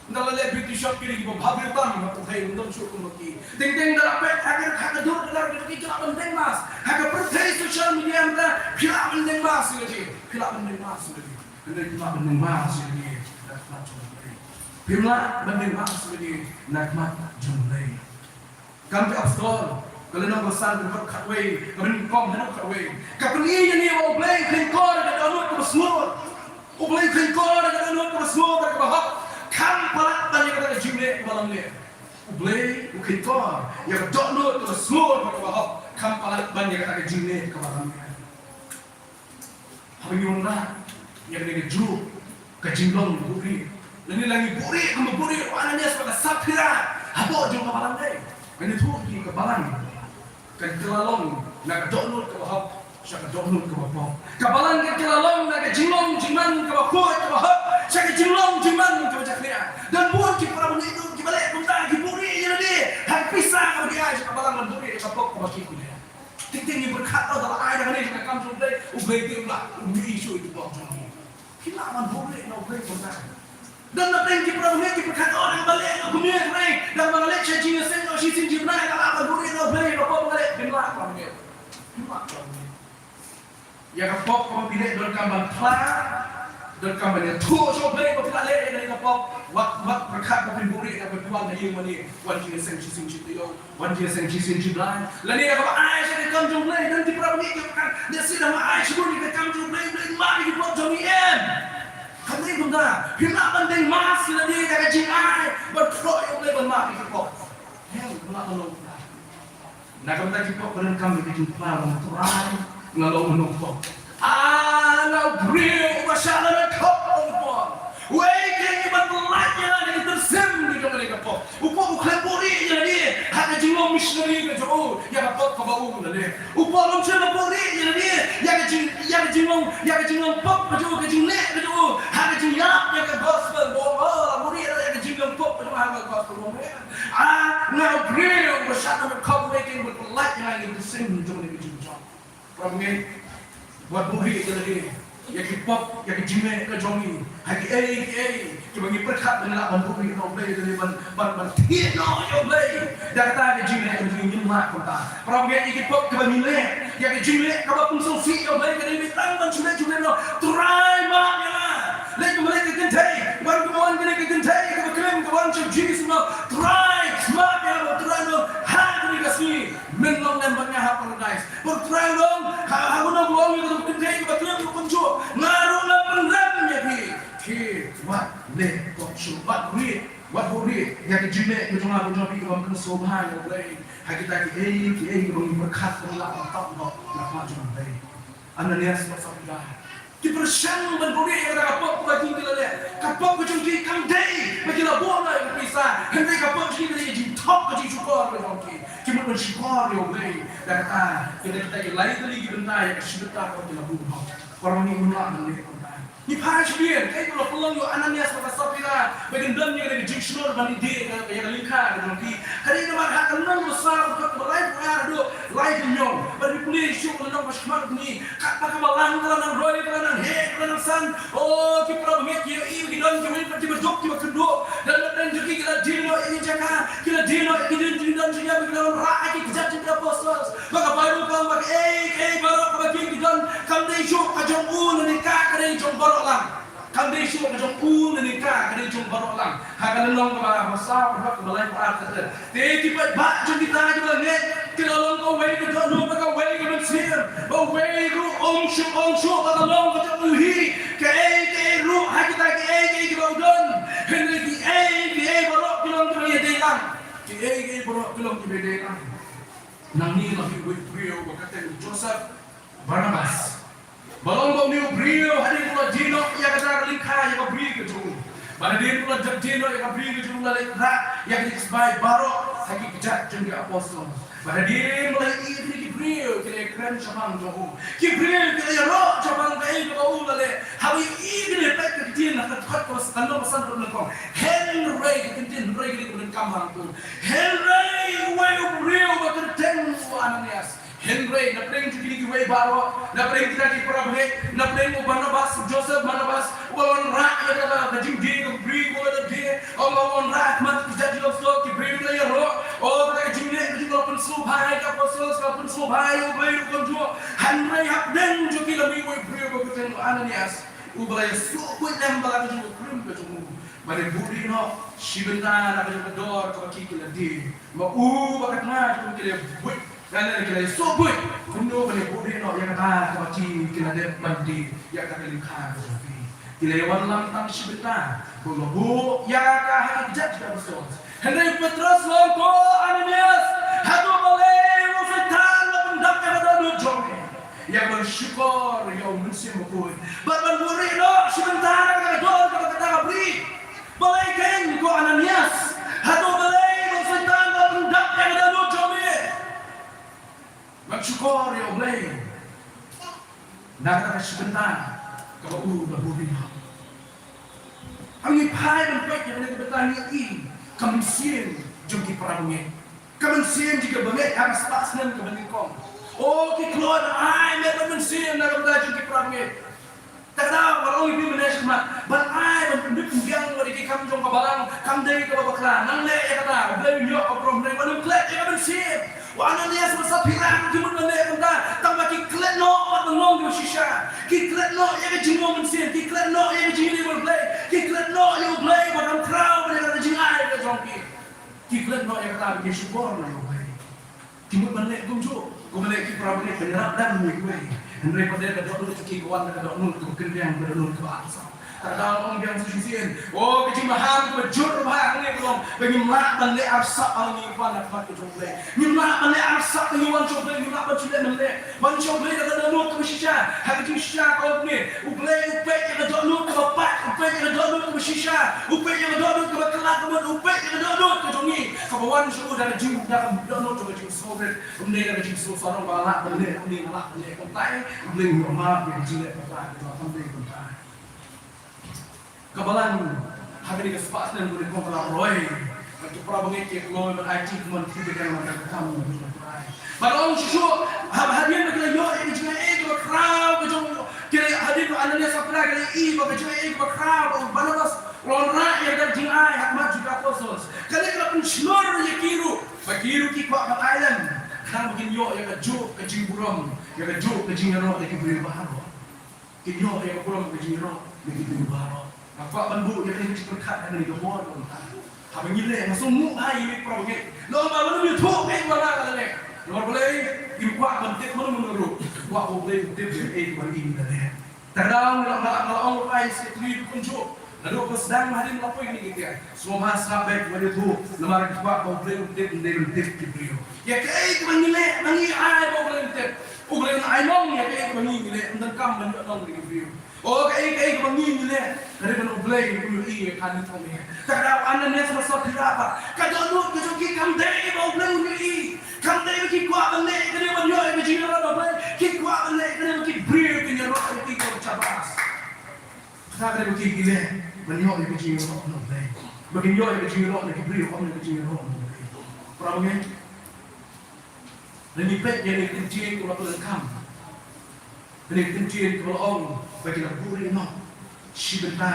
Nda la leh beauty shop ki dei kiba bha briew tam, ha u hei, u dang shuh kum ki. Teng teng da la peit ha ka, ha ka dur ka dar ki, ki lah ban deng mask. Ha ka pyrthei social media mynta, phi lah ban deng mask ïa ki. Phi lah ban deng mask ïa ki. Hynrei phi lah ban deng mask ïa ki na khmat jong U Blei. Phi lah ban deng mask ïa ki na khmat jong U Blei. Kam ki apostol, ka lynnong ba san, ka dkhot khatwei, ka ban kong haduh khatwei. Ka pyni ïa ngi ba U Blei u kheiñkor da ka dohnud kaba sngur. U Blei u kheiñkor da ka dohnud kaba sngur bad kaba hok. Kham palat ban ïa kata ka jingleh kaba lamler. U Blei u kheiñkor ïa ka dohnud kaba sngur bad kaba hok. Kham palat ban ïa kata ka jingleh kaba lamler. Haba ngi wanrah ïa kane kajuh ka jinglong buhrieh, lane la ngi buhrieh kumba buhrieh u Ananias bad ka Saphira hapoh jong ka balang dei. Ngan ïathuh ïa phi, ka balang kan kylla long na ka dohnud kaba hok sha ka dohnud kaba pop. Ka balang kan kylla long na ka jinglong jingman kaba khuid kaba hok sha ka jinglong jingman kaba jakhlia. Don bun ki para bangeit kiba leh kumta, ki buhrieh ïa lade ha ka pisa kaba ki ai sha ka balang, ban buhrieh ïa ka pop kaba ki kynja. Teng teng ngi pyrkhat ïa, da la ai da kane sha ka kam jong U Blei, U Blei te u lah, u mih shuh ïa ki pop jong ngi. Phi lah ban buhrieh na U Blei kumta. Don na teng ki para bangeit ki pyrkhat ïa, da kaba leh nga kumne, hynrei da kaba nga leh sha jingïaseng, shisien jingïaseng nga lah ban buhrieh na U Blei, na pop nga leh. Phim lah, para bangeit. Phim lah, para bangeit. Ïa ka pop kaba phi leh donkam ban phla. Donkam ban ïathuh sha U Blei ba phi la leh ïa kane ka pop. Wat, wat pyrkhat ba phin buhrieh ïa ka pynwan ha ïing mane. Wan jingïaseng shisien shi taïew, wan jingïaseng shisien shi blai. Lane ïa kaba ai sha ka kam jong U Blei, don ki para bangeit ki ong, lehse da ma ai shibun ïa ka kam jong U Blei, U Blei un map ïa ki pop jong ngi, em. Kam dei kumta. Phi lah ban deng mass lane ïa ka jingai ban khroh ïa U Blei ban map ïa ki pop. Em, phi lah ban long kumta. Na ka bynta ki pop ba donkam ïa ka jingphla, ong Trai, nga long u nongpop. Ah, nga u briew uba shah lana khop, ong u Paul. Wei, kane ban pyllait ïa nga na ka mynsiem jong kane ka pop. U Paul u khlem buhrieh ïa lade ha ka jinglong missionary ka jong u ïa ka pop kaba u la leh. U Paul um shym la buhrieh ïa lade ïa ka jing, ïa ka jinglong, ïa ka jinglong pop ka jong u, ka jingleh ka jong u ha ka jingïalap ïa ka gospel. U Paul um buhrieh ïa ka jinglong pop ka jong u ha ka gospel. Ah, nga u briew uba shah lana khop, wei, kane ban pyllait ïa nga na ka mynsiem jong kane ka jingjop. Para bangeit, wat buhrieh ïa lade ïa ki pop, ïa ki jingleh ka jong ngi ha kiei kiei kiba ngi pyrkhat ba ngi lah ban buhrieh ïa U Blei, ïa lade ban, ban, ban thied noh ïa U Blei. Da kata ka jingleh ka jong ngi ngim lah kumta. Para bangeit, ïa ki pop kiba ngi leh, ïa ka jingleh kaba pynsngewsih ïa U Blei, ka dei tang ban shu leh, shu leh noh. Trai, map ïa nga. Leit kumba leit ka kynthei, wan kumba wan kane ka kynthei kaba klim, ka wan sha U Jisu, ong, Trai, map ïa nga, Trai, ong, ha kane ka sngi men long lem bad nga ha Paradise. Bad Trai u ong, ha, ha kano ka ong ïa ka kynthei kaba klim, ka kumjuh, nga ruh ngan pynrem ïa phi. Te wat leh pop shuh, wat buhrieh, wat buhrieh ïa ka jingleh ka jong nga, ka jong phi, kaba ym pynsngewbha ïa U Blei ha kita kiei kiei kiba ngi pyrkhat ba ngi lah ban tap noh na ka jong U Blei. Ananias bad Saphira ki pyrshang ban buhrieh ïa kata ka pop kaba ki, ki la leh. Ka pop ka jong ki kam dei ba ki la buh noh ïa ka pisa, hynrei ka pop jong ki ka dei ka jingthok, ka jingshukor ka jong ki. Ki mut ban shukor ïa U Blei da kata. Ki dei kita ki lai tylli ki bynta ïa ka shi bynta kaba ki la buh noh. Para bangeit, ngim lah ban leh kumta. Ngi phai sha biang, kaei kaba la pynlong ïa u Ananias bad ka Saphira ba kin don ïa ka jingshlur ban ïadei ïa ka lyngkha ka jong ki. Ka dei namar ha ka lynnong ba saw, dkhot ba laiphew ar haduh laiphew hynñiew, bad ngi pule shuh ka lynnong ba shakhmat ngi, katba ka balang ka la nang roi, ka la nang heh, ka la nang san. O, ki para bangeit, ki ïohi ba ki don kiwei pat kiba duk, kiba kynduh. Lada don jong ki, ki la die noh ïa ki jaka, ki la die noh ïa ki jingdon jingem, ki la wanrah ïa ki kjat jong ki apostles. Ba ka Baibl ka ong ba kaei kaei baroh kaba ki, ki don, kam dei shuh ka jong u lane ka, ka dei jong baroh lang. Kam dei shuh ka jong u lane ka, ka dei jong baroh lang. Ha ka lynnong kaba saw, dkhot kaba laiphew ar, ka ong: Te ki paidbah jong kita kiba la ngeit ki la long kawei ka dohnud bad kawei ka mynsiem. Ba uwei ruh um shym ong shuh ba ka long ka jong u hi. Kaei kaei ruh ha kita kiei kiei kiba u don, hynrei kiei kiei baroh ki long kiba ïadei lang. Kiei kiei baroh ki long kiba ïadei lang. Nangne la mih uwei u briew ba kyrteng u Joseph Barnabas. Ba long ba une u briew, hadien ba u la die noh ïa kata ka lyngkha, ïa ka bri ka jong u, bad hadien ba u la die noh ïa ka bri ka jong u, u la leit rah ïa ki jingïaseng baroh ha ki kjat jong ki apostol. Bad hadien ba u la ïohi ïa kine ki briew ki la ïakren shaphang jong u, ki briew ki la ïaroh shaphang kaei kaba u la leh. Haba ïohi ïa kine, peit ka ktien ha ka dkhot kaba san, ka lynnong ba san, ka lynnong kaba nyngkong. Hynrei, ka ktien hynrei ka dei kaba donkam hangto. Hynrei uwei u briew ba kyrteng u Ananias. Hynrei napdeng jong kine kiwei baroh, napdeng kita ki para bangeit, napdeng u Barnabas, Joseph Barnabas, uba la wanrah ïa kata ka jingdie ka bri, uba la dep die, uba la wanrah ha khmat ki kjat jong ki apostol, ki briew ki la ïaroh. O, kata ka jingleh ka jong u ka la pynsngewbha ïa ki apostol, ka la pynsngewbha ïa U Blei ruh kumjuh. Hynrei hapdeng jong ki la mih uwei u briew ba kyrteng u Ananias, uba la ïasohbuit lem bad la ka jong ka kurim ka jong u, bad ïa buhrieh noh shi bynta na ka jong ka dor kaba ki, ki la die. Ma u bad ka tnga jong u ki la buit, lane ki la ïasohbuit kumno ban ïa buhrieh noh ïa kata kaba ki, ki la dep ban die, ïa kata ka lyngkha ka jong ki. Ki la ïawan lang tang shi bynta, bad la buh ïa ka ha ki kjat jong ki apostol. Hynrei u Petros u ong, ko Ananias, hato balei u Soitan u la pyndap ïa ka dohnud jong me, ïa ka ban shukor ïa U Mynsiem Bakhuid, bad ban buhrieh noh shi bynta na kata ka dor, kata ka bri? Balei kein, ko Ananias? Hato balei u Soitan u la pyndap ïa ka dohnud jong me ban shukor ïa U Blei na kata ka shi bynta kaba u la buhrieh noh? Ngi phai ban peit ïa kane ka bynta, ngi ïohi ka mynsiem jong ki para bangeit. Ka mynsiem jong ki bangeit ha ka spah snem kaba nyngkong. O, ki kloi ban ai met bad mynsiem na ka bynta jong ki para bangeit. Te kata ba la ong ïa phi mynne shakhmat, ban ai, ban pynbiang ïa ki kam jong ka balang, kam dei kaba bakla. Nang leh ïa kata, U Blei un ïoh ka burom, hynrei wat nym klet ïa ka mynsiem. U Ananias bad Saphira ki mut ban leh kumta, tang ba ki klet noh bad ban long kiba shisha. Ki klet noh ïa ka jinglong mynsiem, ki klet noh ïa ka Noh ïa kata ba ki shukor na U Blei. Ki mut ban leh kumjuh, kumba leh ki para bangeit, ban ïarap dang ïa kiwei. Hynrei pat de ka dohnud jong ki ka wan da ka dohnud kaba kyndiang, ka dohnud kaba arsap. Kata ka daw ong biang sa shisien. O, ka jingbaham kaba jur bha hangne ka long ba ngim lah ban leh arsap ha ngi wan na khmat ka jong U Blei. Ngim lah ban leh arsap ha ngi wan jong U Blei, ngim lah ban shu leh ban leh. Wan sha U Blei da ka dohnud kaba shisha. Ha ka jingshisha ka ong kumne, U Blei u peit ïa ka dohnud kaba pat, u peit ïa ka dohnud kaba shisha, u peit ïa ka dohnud kaba kylla ka mut, u peit ïa ka dohnud ka jong ngi. Kaba wan sha u da ka jing, da ka dohnud jong ka jingsngewrit. Ym dei da ka jingsngewsarong ba nga lah ban leh, ym dei nga lah ban leh. Kumta U Blei u ïoh map ïa ka jingleh kata, kata kam dei kumta. Ka balang ha kane ka spah snem kaba nyngkong ka la roi. Bad ki para bangeit ki kloi ban aiti kumne ki bteng na ka kam. Bad ong shuh shuh ha, hadien ba ki la ïoh ïa ka jingai kaba khraw ka jong ki, hadien ba Ananias Sapphira ki la ïoh ïa ka jingai kaba khraw ba u Barnabas u la wanrah ïa ka jingai ha khmat jong ki apostol, kane ka la pynshlur ïa ki ruh ba ki ruh ki kwah ban ailad. Khnang ba kin ïoh ïa kajuh ka jingburom, ïa kajuh ka jingïaroh ïa ki briew baroh. Kin ïoh ïa ka burom ka jingïaroh na ki briew baroh. Nga kwah ban buh ïa kane ka jingpyrkhat ha kane ka por. Haba ngi leh, nga sngewsih ha ïa ki para bangeit. Lada ba ym ïathuh ïa ki ba nga la leh, namar balei? Kim kwah ban tip mano mano ruh. Kwah U Blei un tip ïa kiei kiba ngi la leh. Te nga la, nga la ong ïa ki sekretari kumjuh. Naduh ba sdang hadien ba la poi kine ki tiar, sngewbha sngap beit, wat ïathuh, namar ki kwah ba U Blei un tip, ym dei ban tip ki briew. Ïa kaei kaba ngi leh, ba ngi ai ba U Blei un tip. U Blei un ai long ïa kaei kaba ngi, ngi leh, ym donkam ban ïoh long ïa ki briew. O, kaei kaei kaba ngi, ngi leh, ka dei ban U Blei un ïohi ïa ka, ngi thong ïa. Te ka dei u Ananias bad Saphira pat, ka dohnud ka jong ki kam dei ba U Blei un ïohi. Kam dei ba ki kwah ban leh, ka dei ban ïoh ïa ka jingïaroh na U Blei. Ki kwah ban leh, ka dei ba ki briew kin ïaroh ïa ki kaba jabas. Kata ka dei ba ki, ki leh ban ïoh ïa ka jingïaroh na U Blei. Ba kin ïoh ïa ka jingïaroh na ki briew, ym ïa ka jingïaroh na U Blei. Para bangeit, lada ngi peit ïa kane ka ktien kaba la pyndonkam, kane ka ktien kaba la ong ba ki la buhrieh noh shi bynta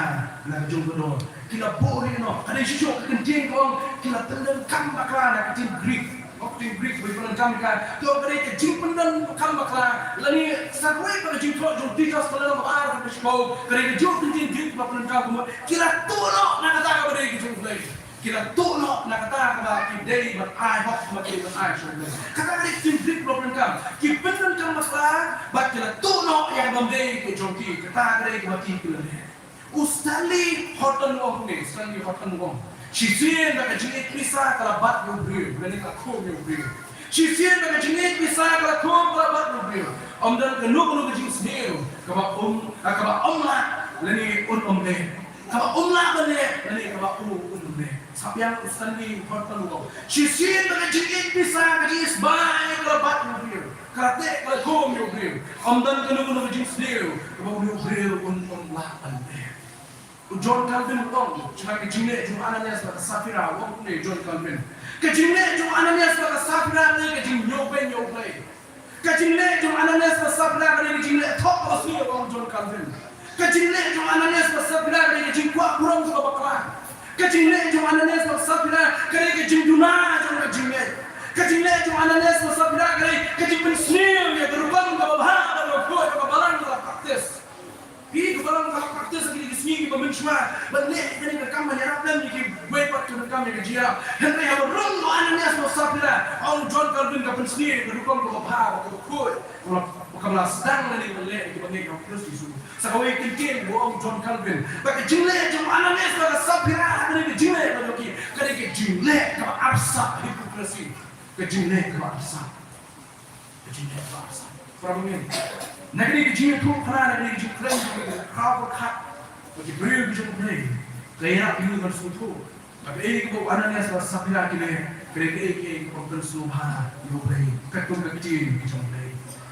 na ka jong ka dor. Ki la buhrieh noh. Ka dei shisha ka ktien kaba ong ki la pyndonkam bakla na ka ktien Greek. Ka ktien Greek ba pyndonkam ka, to, ka dei ka jingpyndonkam bakla. Lane sa kawei pat ka jingthoh jong Titus ka lynnong kaba ar, ka dei shisha ka dei ka jong ka ktien Greek ba pyndonkam kumne, ki la tuh noh na kata kaba dei ka jong U Blei. Ki la tuh noh na kata kaba ki dei ban ai hok, kaba ki dei ban ai sha U Blei. Kata ka dei ka ktien Greek ba pyndonkam. Ki pyndonkam bakla bad ki la tuh noh ïa kaba ym dei ka jong ki. Kata ka dei kaba ki, ki la leh. U Stanley Horton u ong kumne, Stanley Horton u ong, shisien ba ka jingïeit pisa ka la bat ïa u briew, lane ka la khum ïa u briew. Shisien ba ka jingïeit pisa ka la khum, ka la bat ïa u briew, ym don kano kano ka jingsniew kaba um, ah, kaba um lah lane un um leh. Kaba um lah ban leh lane kaba um, um leh. Sa biang u Stanley Horton u ong, shisien ba ka jingïeit pisa, ka jingïeit sbai ka la bat ïa u briew, ka la teh, ka la khum ïa u briew, ym don kano kano ka jingsniew kaba une u briew un, un lah ban leh. U John Calvin u ong shaphang ka jingleh jong u Ananias bad ka Saphira, u ong kumne u John Calvin, ka jingleh jong u Ananias bad ka Saphira ka dei ka jingñiewbeiñ ïa U Blei. Ka jingleh jong u Ananias bad ka Saphira ka dei ka jingleh thoh kaba sniew, u ong u John Calvin. Ka jingleh jong u Ananias bad ka Saphira ka dei ka jingkwah burom kaba bakla. Ka jingleh jong u Ananias bad ka Saphira ka dei ka jingduna jong ka jingngeit. Ka jingleh jong u Ananias bad ka Saphira ka dei ka jingpynsniew ïa ka rukom kaba bha bad kaba khuid kaba balang ka la praktis. Phi, ka balang ka la praktis ha kine ki sngi kiba mynshuwa ban leh ïa kane ka kam ban ïarap lem ïa kiwei pat kiba donkam ïa ka jingïarap. Hynrei haba rung u Ananias bad u Saphira, ong u John Calvin, ka pynsniew ïa ka rukom kaba bha bad kaba khuid kaba la sdang lane ban leh ïa kiba ngeit ha U Khrist Jisu. Sa kawei ka ktien ba ong u John Calvin ba ka jingleh jong u Ananias bad ka Saphira ha kane ka jingleh ka jong ki ka dei ka jingleh kaba arsap, hypocrisy. Ka jingleh kaba arsap. Ka jingleh kaba arsap. Para bangeit, na kane ka jingïathuhkhana, na kane ka jingkren jong ki khraw pyrkhat bad ki briew ki jong U Blei, ka ïarap ïa ngi ban sngewthuh ba kaei kaba u Ananias bad Saphira ki leh ka dei kaei kaei kaba pynsngewbha ïa U Blei, katkum ka ktien ka jong U Blei.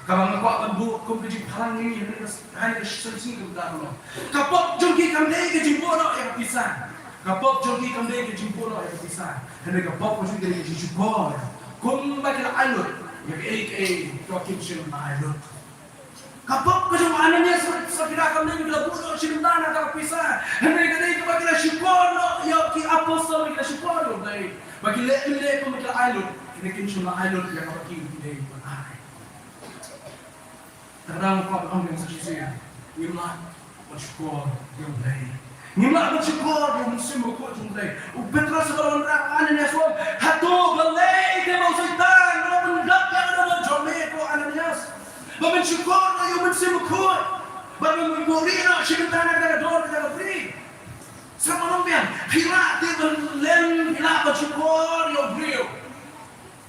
Kaba nga kwah ban buh kum ka jingphalang ïa ngi ha kane ka, ha kane ka shisien ka mynta ka long, ka pop jong ki kam dei ka jingbuh noh ïa ka pisa. Ka pop jong ki kam dei ka jingbuh noh ïa ka pisa. Hynrei ka pop ka jong ki ka dei ka jingshukor kumba ki la ai lut ïa kaei kaei kaba kim shym la ai lut. Ka pop ka jong u Ananias bad Saphira kam dei ba ki la buh noh shi bynta na ka pisa. Hynrei ka dei kaba ki la shukor noh ïa ki apostol, ba ki la shukor ïa U Blei ba ki leh lyndet kumba ki la ai lut. Hynrei kim shym la ai lut ïa kaba ki dei ban ai. Te ka dang kwah ban ong ïa nga sa shisien, ngim lah ban shukor ïa U Blei. Ngim lah ban shukor ïa u Mynsiem Bakhuid jong U Blei. U Petros u la wanrah, Ananias u ong, hato balei te ba u Soitan u la pyndap ïa ka dohnud jong me ko Ananias, ba men shukor ïa u Mynsiem Bakhuid, ba men buhrieh noh shi bynta na ka dor ka bri? Sa ma long biang, phi lah te ban lem, phi lah ban shukor ïa u briew.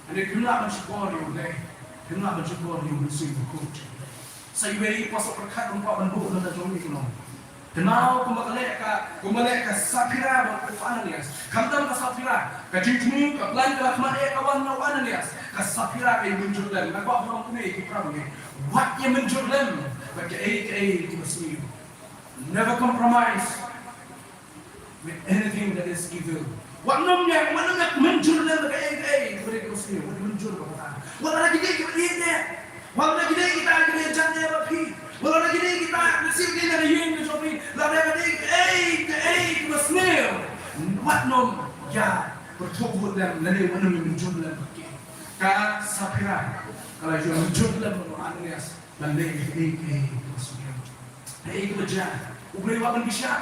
Hynrei phim lah ban shukor ïa U Blei, phim lah ban shukor ïa u Mynsiem Bakhuid. Sa iwei i pastor pyrkhat, ym kwah ban buh na ka jong ngi kynnoh. Kynmaw kumba ka leh ka, kumba leh ka Saphira bad u Ananias. Khamtam ka Saphira, ka jingthmu, ka plan ka la khmih ïa ka wan na u Ananias. Ka Saphira ka ïamynjur lem, nga kwah ban ong kumne ïa ki para bangeit. Wat ïamynjur lem bad kaei kaei kaba sniew. Never compromise with anything that is evil. Wat nym ïa, wat nym ïa mynjur lem bad kaei kaei kaba dei kaba sniew, wat mynjur bad kata. Wat la ki dei kiba ïeit ne, wat la ki dei kita kiba ïeit ne bad phi, wat la ki dei kita kiba sniew ne na ka ïing ka jong phi, lada ka dei kaei kaei kaba sniew, wat nym ïa pyrthuh lem lane wat nym ïa mynjur lem bad ki. Ka Saphira ka la ïa mynjur lem bad u Ananias. Ban leh ïa kaei kaei kaba sniew, kaei kaba jia, U Blei u wan ban bishar.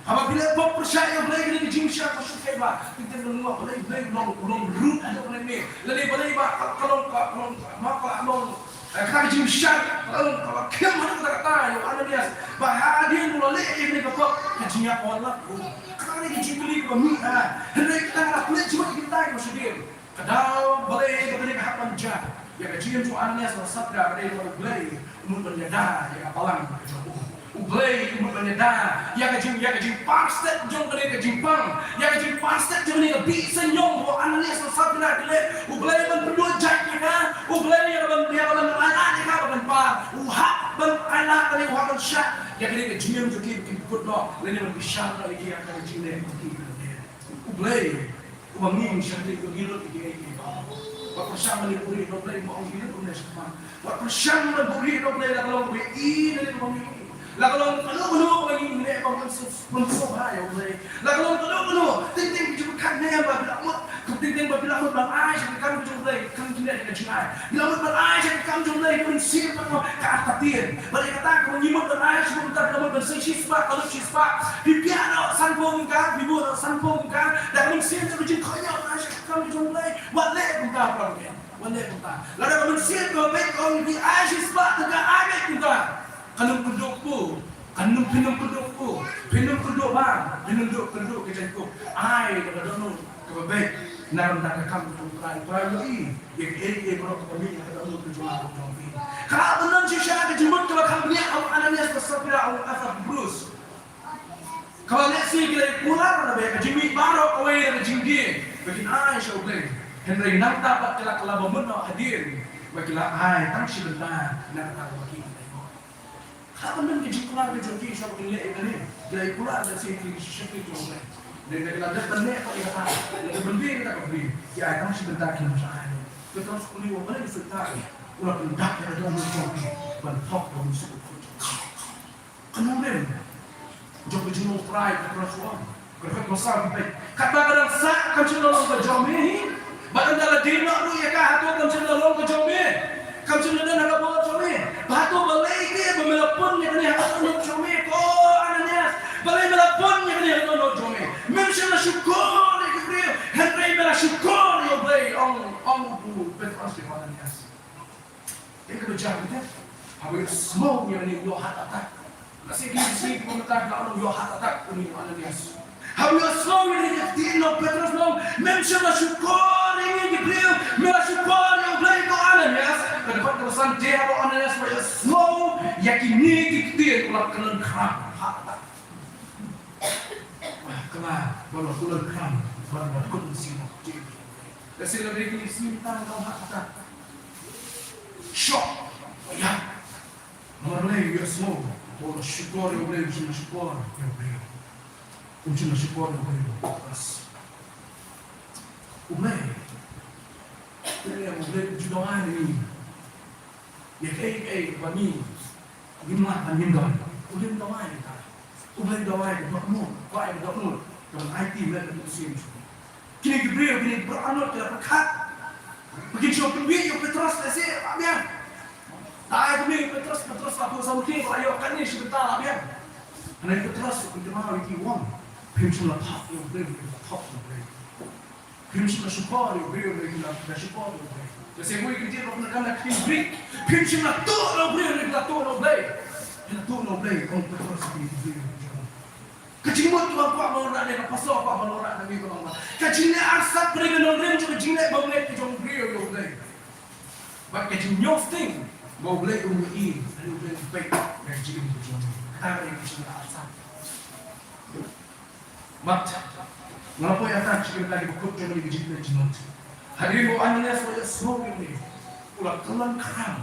Haba phi leh pop pyrshah ïa U Blei, kane ka jingbishar ka shu kheiñ bha. Teng teng ngan ong, Blei, Blei u long, u long ruh ïa kane. Lane balei ba ka, ka long, ka long, ma ka long, eh, ka jingbishar ka long kaba khim haduh katta katta ïa u Ananias. Ba hadien u la leh ïa kane ka pop, ka jingïap ka wan lap ruh. Kane ka jingkylli kaba mih ha. Hynrei kata ka la pynleit jingmut ïa kita kiba shu dien. Ka daw balei ba kane ka hap ban jia ïa ka jingim jong u Ananias bad Saphira, ka dei ba U Blei u mut ban ïada ïa ka balang ka jong u. U Blei u mut ban ïada ïa ka jing, ïa ka jingpang stet jong kane ka jingpang, ïa ka jingpang stet jong kane ka bih seng ñiong ba u Ananias bad Saphira ki leh. U Blei ban pynduh jait ïa ka, U Blei ïa ka ban, ïa ka ban ailad ïa ka ba kan par. U hap ban ailad, kane u hap ban shah ïa kane ka jingim jong ki ba kin kut noh, lane ban bishar noh ïa ki ïa ka jingleh ba ki. U Blei uba ngin shakri, uba ngin lut ïa kiei kiei baroh. Wat pyrshang ban buhrieh ïa U Blei, ma ong ïa U Blei shakhmat. Wat pyrshang ban buhrieh ïa U Blei, la ka long kaba ïeit ne kaba miat, la ka long kano kano kaba ngin leh ban pynsngewbha ïa U Blei, la ka long kano kano. Teng teng ka jingpyrkhat ne ba phi la mut, teng teng ba phi la mut ban ai sha ka kam ka jong U Blei, kam jingeh ka jingai. Phi la mut ban ai sha ka kam jong U Blei, ka mynsiem pat ka artatien. Bad ïa kata kaba ngi mut ban ai sha ka kam, phi la mut ban seng shispah, ka lut shispah. Phi piah noh sanphew tyngka, phi buh noh sanphew tyngka, da ka mynsiem jong ka jingkohnguh ban ai sha ka kam jong U Blei. Wat leh kumta, para bangeit. Wat leh kumta. Lada ka mynsiem kaba beit ka ong phi ai shispah tyngka, ai beit kumta. Kan ym kynduh kpu, kan ym, phin ym kynduh kpu, phin ym kynduh bam, phin ym kynduh, kynduh ka jaiñkup. Ai da ka dohnud kaba beit na ka bynta ka kam ka jong U Trai. U Trai u ïohi ïa kaei kaei baroh kaba mih na ka dohnud ka jong nga bad jong phi. Ka la don shisha ka jingmut kaba kham bniah ha u Ananias bad Saphira, ha u Arthur Bruce. Kaba lehse ki la ïa kular na ka jingmih baroh kawei na ka jingdie ba kin ai sha U Blei. Hynrei nangta pat ki la kylla ba mut noh hadien ba ki la ai tang shi bynta na kata kaba ki. Haba nym ka jingkular ka jong ki sha ba kin leh ïa kane, ki la ïa kular da shisha ki shakri jong U Blei. Lada ki la dep ban leh ïa kata, lada ban leh ïa kata ka bri, ki ai tang shi bynta, kim shym ai. Ka tang shu kylli, balei u Soitan u la pyndap ïa ka dohnud jong ki ban thok ïa u Mynsiem Bakhuid jong U Blei? Ka nongrim jong ka jinglong trai, ka Trai shu ong. Ka dkhot ba saw, peit. Katba ka dang sah, kam shym la long ka jong me hi? Bad ynda la die noh ruh ïa ka, hato kam shym la long ka jong me? Kam shym la don ha ka bor jong me? Bad hato balei te ba me la pun ïa kane ha ka dohnud jong me, ko Ananias? Balei me la pun ïa kane ha ka dohnud jong me? Mem shym la shukor ïa ki briew, hynrei me la shukor ïa U Blei, ong, ong u Petros ïa u Ananias. Te kaba jia te, haba u ïohsngew ïa une u ïoh heart attack. Lehse kine ki sngi kiba mynta ki la ong ïoh heart attack une u Ananias. Haba u ïohsngew ïa kine ki ktien na u Petros, u ong, mem shym la shukor ïa ngi ki briew, me la shukor ïa U Blei ko Ananias. Ka dkhot kaba san, te haba u Ananias u ïohsngew ïa kine ki ktien u la kynnoh kham, heart attack. Kynmaw, ba u la kynnoh kham, ba u la kut mynsiem. Lehse la dei kine ki sngi mynta u ïoh heart attack. Shock. Ïa. Namar balei? U ïohsngew ba u la shukor ïa U Blei, u shym la shukor ïa U Blei. U shym la shukor ïa U Blei. Bas. U Blei. U Blei, U Blei u ju dawai ïa ngi. Ïa kaei kaei ba ngi ngim lah ban ngim don. U Blei u dawai ïa ka. U Blei u dawai ka dohnud, u dawai ka dohnud. Ka ban aiti met bad mynsiem. Kine ki briew, kine ki briew arngut ki la pyrkhat ba kin shu pynbieit ïa u Petros lehse lah biang. Dei ba ïa u Petros, Petros la pyrshang ïa u, la ïoh kane shi bynta lah biang. Hynrei Petros u kynmaw ïa ki, u ong, phim shym la thok ïa U Blei, phim la thok ïa U Blei. Phim shym la shukor ïa U Blei, U Blei, phim la shukor ïa U Blei. Te shu ïa ki ktien ba pyndonkam na ka ktien Grik, phim shym la tuh ïa U Blei, U Blei, phim la tuh ïa U Blei. Phim la tuh ïa U Blei, ong Petros ïa ki briew. Ka jingmut kaba kwah ban wanrah ne ka pastor, kwah ban wanrah ne ka, ka jingleh arsap ka dei ka nongrim jong ka jingleh bymngeit ka jong u briew ïa U Blei. Bad ka jingñiewsting ba U Blei um ïohi, lane U Blei um peit ïa ka jingim ka jong u. Kata ka dei ka jingleh arsap. Bad nga la poi ïa kata ka jingim ka jong u, ka jingim ka jingim. Hadien ba u Ananias u la ïohsngew ïa une, u la kyllon khram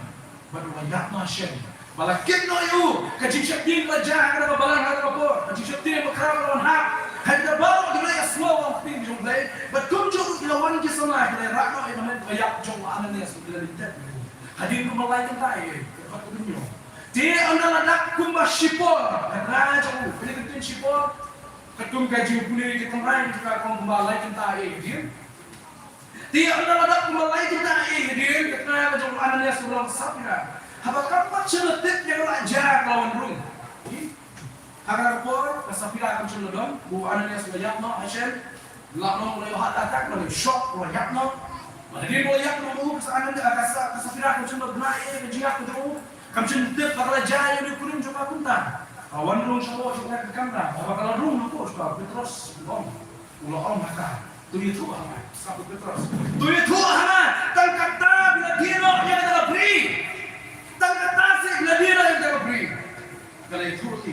bad u la ïap noh ha shen. Ba la kit noh ïa u, ka jingsheptieng ka la jia ha kata ka balang ha kata ka por. Ka jingsheptieng bakhraw ka la wan ha. Hynrei baroh ki la ïohsngew ïa ka ktien jong U Blei. Bad kumjuh ruh ki la wan ki samla, ki la rah noh ïa ka met ba ïap jong u Ananias, ki la lyndet ïa u. Hadien kumba lai kynta ïa u, bad u la ñion. Te ynda la dap kumba shipor, kata jong u, phi ïohi ka ktien shipor. Katkum ka jingpule ki tynrai jong ka, kumba lai kynta ïa u. Te ynda la dap kumba lai kynta ïa u, ka kynta ka jong u Ananias u la ong Saphira. Haba kam pat shym la tip ïa ka la jia ka la wan rung. Ha kata ka por ka Saphira kam shym la don, u Ananias u la ïap noh ha shen. La ong u la ïoh heart attack, u la shock, u la ïap noh. Hadien ba u la ïap noh u, ka Ananias, ka Sa-, ka Saphira kam shym la bna ïa ka jingïap ka jong u. Kam shym tip ba ka la jia ïa une u kurim jong ka kumta. Ka wan rung shapoh jong ka kamra, haba ka la rung shapoh jong ka, Petros u ong, u la ong ha ka, to ïathuh ha nga, sa u Petros, to ïathuh ha nga, tang katta phi la die noh ïa kata ka bri? Tang katta seh phi la die noh ïa kata ka bri? Ka la ïathuh ïa ki,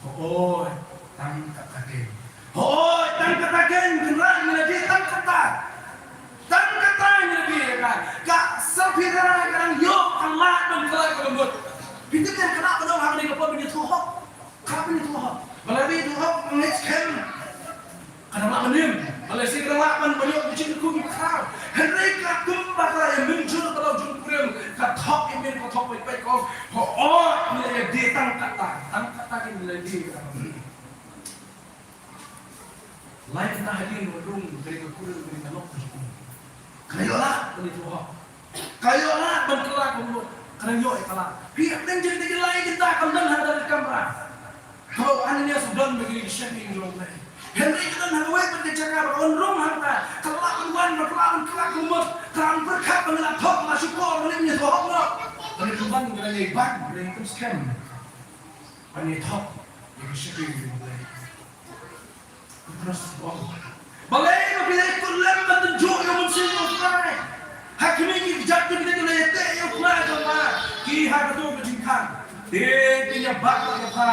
hooid, tang katta keiñ. Hooid, tang katta keiñ, Kynrad, ngi la die tang katta. Tang katta ngi la die ïa ka. Ka Saphira ka dang ïoh ka lad ban kylla ka bamut. Phi tip ne, ka lah ban ong ha kane ka por ban ïathuh hok. Ka lah ban ïathuh hok. Balei ban ïathuh hok? Ngeit skhem. Ka dang lah ban im. Balei? Shi ka dang lah ban ïoh ka jingkyrkhu bakhraw. Hynrei ka kumba ka la ïa mynjur ka la jong kurim, ka thok ïa mynta, ka thok peit peit, ka ong, hooid, ngi la ïa die tang katta. Tang katta ngi la die ïa ka. Lai kynta hadien ba rung ka dei ka kurim, ka dei ka lok ka jong u. Ka ïoh lad ban ïathuh hok. Ka ïoh lad ban kylla ka bamut. Ka dang ïoh ïa ka lad. Phi ïa pdiang jingthoh, lai kynta kam don ha kata ka kamra. Haba u Ananias u don bad kine ki shakri jong U Blei. Hynrei ka don ha kawei pat ka jaka ba ka wan rung hangta. Ka lah ban wan, ba ka lah ban kylla ka bamut. Ka lah ban pyrkhat ba nga la thok, la shukor, ba nga la ïathuh hok noh. Hynrei ka wan ka dang ïai ban, ka dang ïai pynskhem ban ïa thok ïa ka shakri jong U Blei. Petros u ong, balei ba phi la kut lem ban tynjuh ïa u Mynsiem jong U Trai? Ha khmih ki kjat ki la ïateh ïa u Trai jong nga, ki ha kato ka jingkhang. Te kin ïa bah noh ïa pha,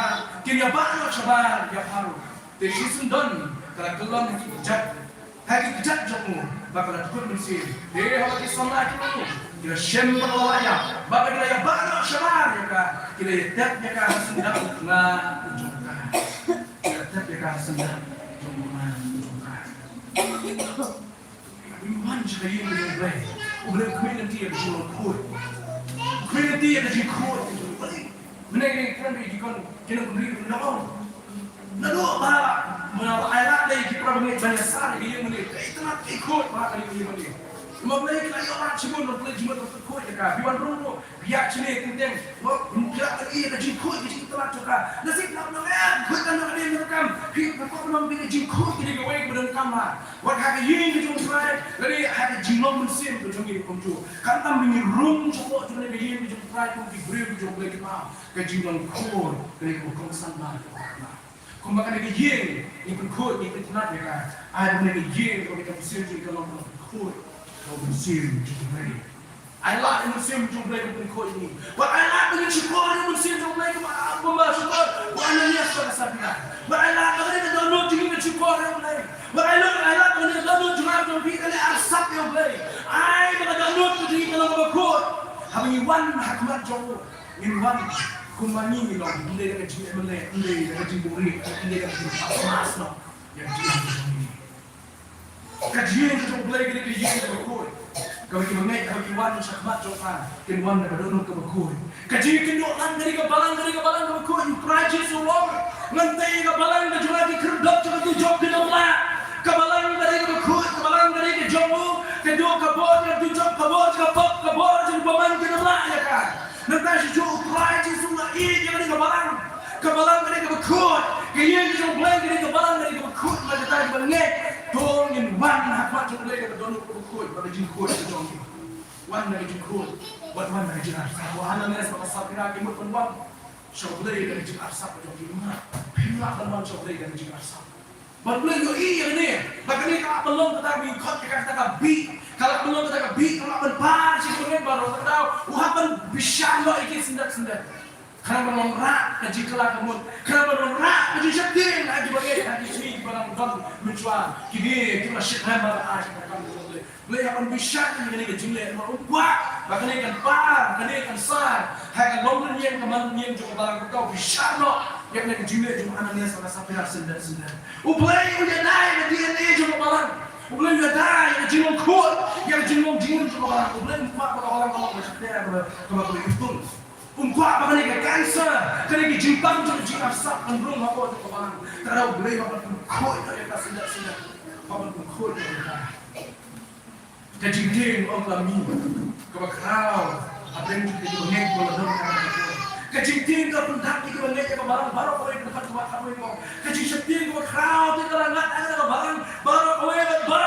kin ïa bah noh shabar ïa pha ruh. Te shisien don ka la kyllon ha ki kjat, ha ki kjat jong u, ba ka la dkut mynsiem. Te haba ki samla ki ong, ki la shem ba ka la lah ïap, ba ka la ïa bah noh shabar ïa ka, ki la ïa tep ïa ka ha sandap u kynrad jong ka. Ki la tep ïa ka ha sandap jong u kynrad jong ka. Ngi wan sha ka ïing ka jong U Blei. U Blei u khmih lynti ïa ka jinglong khuid. U khmih lynti ïa ka jingkhuid. Mynne ki kren ki khun, ki nongkynrih ki ong, naduh ba, ba ai lad ïa ki para bangeit ban ïasah ïa ka ïing mynne, ka itynnad ka khuid bha ka ïing mynne. Namar Blei ka la ïoh lad shibun, namar Blei jingmut ka khuid ïa ka. Phi wan rung ruh, phi ïaid shane teng teng, phi ïaid ïa ka jingkhuid, ka jingïaid jong ka. Lehse phi ïaid nongem, khuid tang nongem, nongem. Phi, phi kwah ban ong ba ka jingkhuid ka dei kawei kaba donkam bha. Wat ha ka ïing ka jong U Trai, lane ha ka jinglong mynsiem ka jong ngi kumjuh. Khamtam ba ngi rung shapoh jong kane ka ïing ka jong U Trai kum ki briew ka jong U Blei, khamtam ka jinglong khuid ka dei kaba kongsan bha. Kumba kane ka ïing ngi pynkhuid, ngi pynitynnad ïa ka. Ai ba kane ka ïing, kane ka mynsiem jong ngi kan long kaba khuid, ka mynsiem jong U Blei. Ai lad ïa u Mynsiem jong U Blei ban pynkhuid ïa ngi. Wat ai lad ba ngin shukor ïa u Mynsiem jong U Blei kumba, kumba shukor u Ananias bad ka Saphira. Wat ai lad ba kane ka dohnud jong ngi kan shukor ïa U Blei. Wat ai lad, ai lad ba kane ka dohnud jong nga jong phi kan leh arsap ïa U Blei. Ai ba ka dohnud ka jong ngi kan long kaba khuid. Haba ngi wan ha khmat jong u, ngin wan kumba ngi, ngi long, ym dei da ka jingeh, ym dei, ym dei da ka jingbuhrieh, ym dei da ka jingpasmas noh ïa ka jingim jong ngi. Ka jingim ka jong U Blei ka dei ka ïing kaba khuid. Kaba ki bangeit, kaba ki wan sha khmat jong ka, kin wan da ka dohnud kaba khuid. Ka jingkynduh lang ka dei ka balang, ka dei ka balang kaba khuid. U Trai Jisu u ong, ngan tei ïa ka balang ka jong nga, ki khyrdop jong ka dujok kin ym lah. Ka balang ka dei kaba khuid, ka balang ka dei ka jong u. Ka dei ka bor jong ka dujok, ka bor jong ka pop, ka bor jong ka bymman kin ym lah ïa ka. Nangta shuh shuh U Trai Jisu u la ïeit ïa kane ka balang. Ka balang ka dei kaba khuid. Ngeit, to ngin wan ha khmat jong U Blei da ka dohnud khuid bad ka jingkhuid ka jong ngi. Wan da ka jingkhuid, wat wan da ka jingarsap. U Hananias bad ka Saphira ki mut ban wan sha U Blei da ka jingarsap ka jong ki. Phi lah ban wan sha U Blei da ka jingarsap. Bad U Blei u ïohi ïa kane. Bad kane ka lah ban long kata ka, ïa kata ka bih, ka lah ban long kata ka bih, ka lah ban par sha ki bangeit baroh. Kata u hap ban bishar noh ïa ki syndet syndet. Khnang ban wanrah ka jingkylla ka mut, khnang ban wanrah ka jingsheptieng ha ki bangeit, ha ki sngi kiba dang don mynshuwa. Kine kiba shah ha ka ai ka kam ka jong U Blei. U Blei hap ban bishar ïa kane ka jingleh namar um kwah ba kane kan par, kane kan sar ha ka longrynïeng ka manrynïeng jong ka balang. Kata u bishar noh ïa kane ka jingleh jong u Hananias bad ka Saphira syndet syndet. U Blei u ïada ïa ka D N A jong ka balang. U Blei u ïada ïa ka jinglong khuid, ïa ka jinglong jingim jong ka balang. U Blei um kwah ba ka balang ka long kaba sheptieng, kaba, kaba, kaba iwtung. Um kwah ba kane ka cancer, kane ka jingpang jong ka jingarsap kan rung hapoh jong ka balang. Te U Blei u hap ban pynkhuid ïa ka syndet syndet. U hap ban pynkhuid ïa ka. Ka jingtieng, ong ka Mi, kaba khraw hapdeng jong ki bangeit ba la don ha ka. Ka jingtieng ka pyndap ïa ki bangeit ïa ka balang baroh kawei, ka dkhot kaba khatwei ka ong, ka jingsheptieng kaba khraw te ka la ngat ha ka balang baroh kawei bad ba,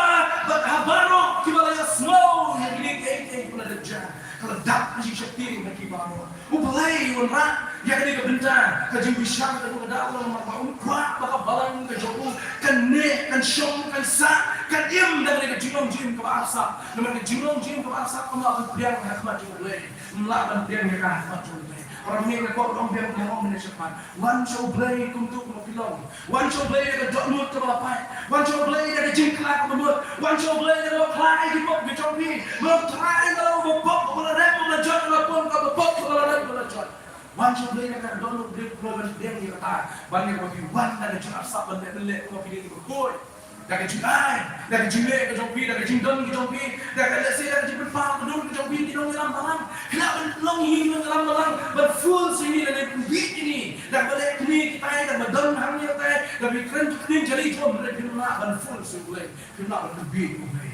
bad ha baroh kiba la ïasngew ïa kine kiei kiei kiba la dep jia, ka la dap ka jingsheptieng ha ki baroh. U Blei u wanrah ïa kane ka bynta, ka jingbishar ka dei ka daw namar ba um kwah ba ka balang ka jong u kan neh, kan shong, kan sah, kan im da kane ka jinglong jingim kaba arsap. Namar ka jinglong jingim kaba arsap kam lah ban pdiang ha khmat jong U Blei. Ym lah ban pdiang ïa ka ha khmat jong U Blei. Para bangeit, nga kwah ban ong biang, nga ong mynne shakhmat, wan sha U Blei kumto kumba phi long. Wan sha U Blei da ka dohnud kaba la pait. Wan sha U Blei da ka jingkylla kaba mut. Wan sha U Blei da kaba khlaiñ ki pop ki jong phi. Ba la khlaiñ da kaba pop kaba la rem ba la jot, da kaba pop kaba la rem ba la jot. Wan sha U Blei da ka dohnud, U Blei u kyrpad ban pdiang ïa kata. Ban ïa kaba phi wan da ka jingarsap ban leh, ban leh kumba phi dei kiba khuid. Da ka jingai, da ka jingleh ka jong phi, da ka jingdon ka jong phi, da ka lehse da ka jingpynpaw ka dur ka jong phi, ki nongïalam balang. Phi lah ban long hi ki nongïalam balang ban full sha ïa kine, lane pynbieit ïa kine. Da kaba leh kine kitai, da kaba don hangne kitai, da kaba kren tu kine jali jong, hynrei phim lah ban full sha U Blei. Phim lah ban pynbieit U Blei.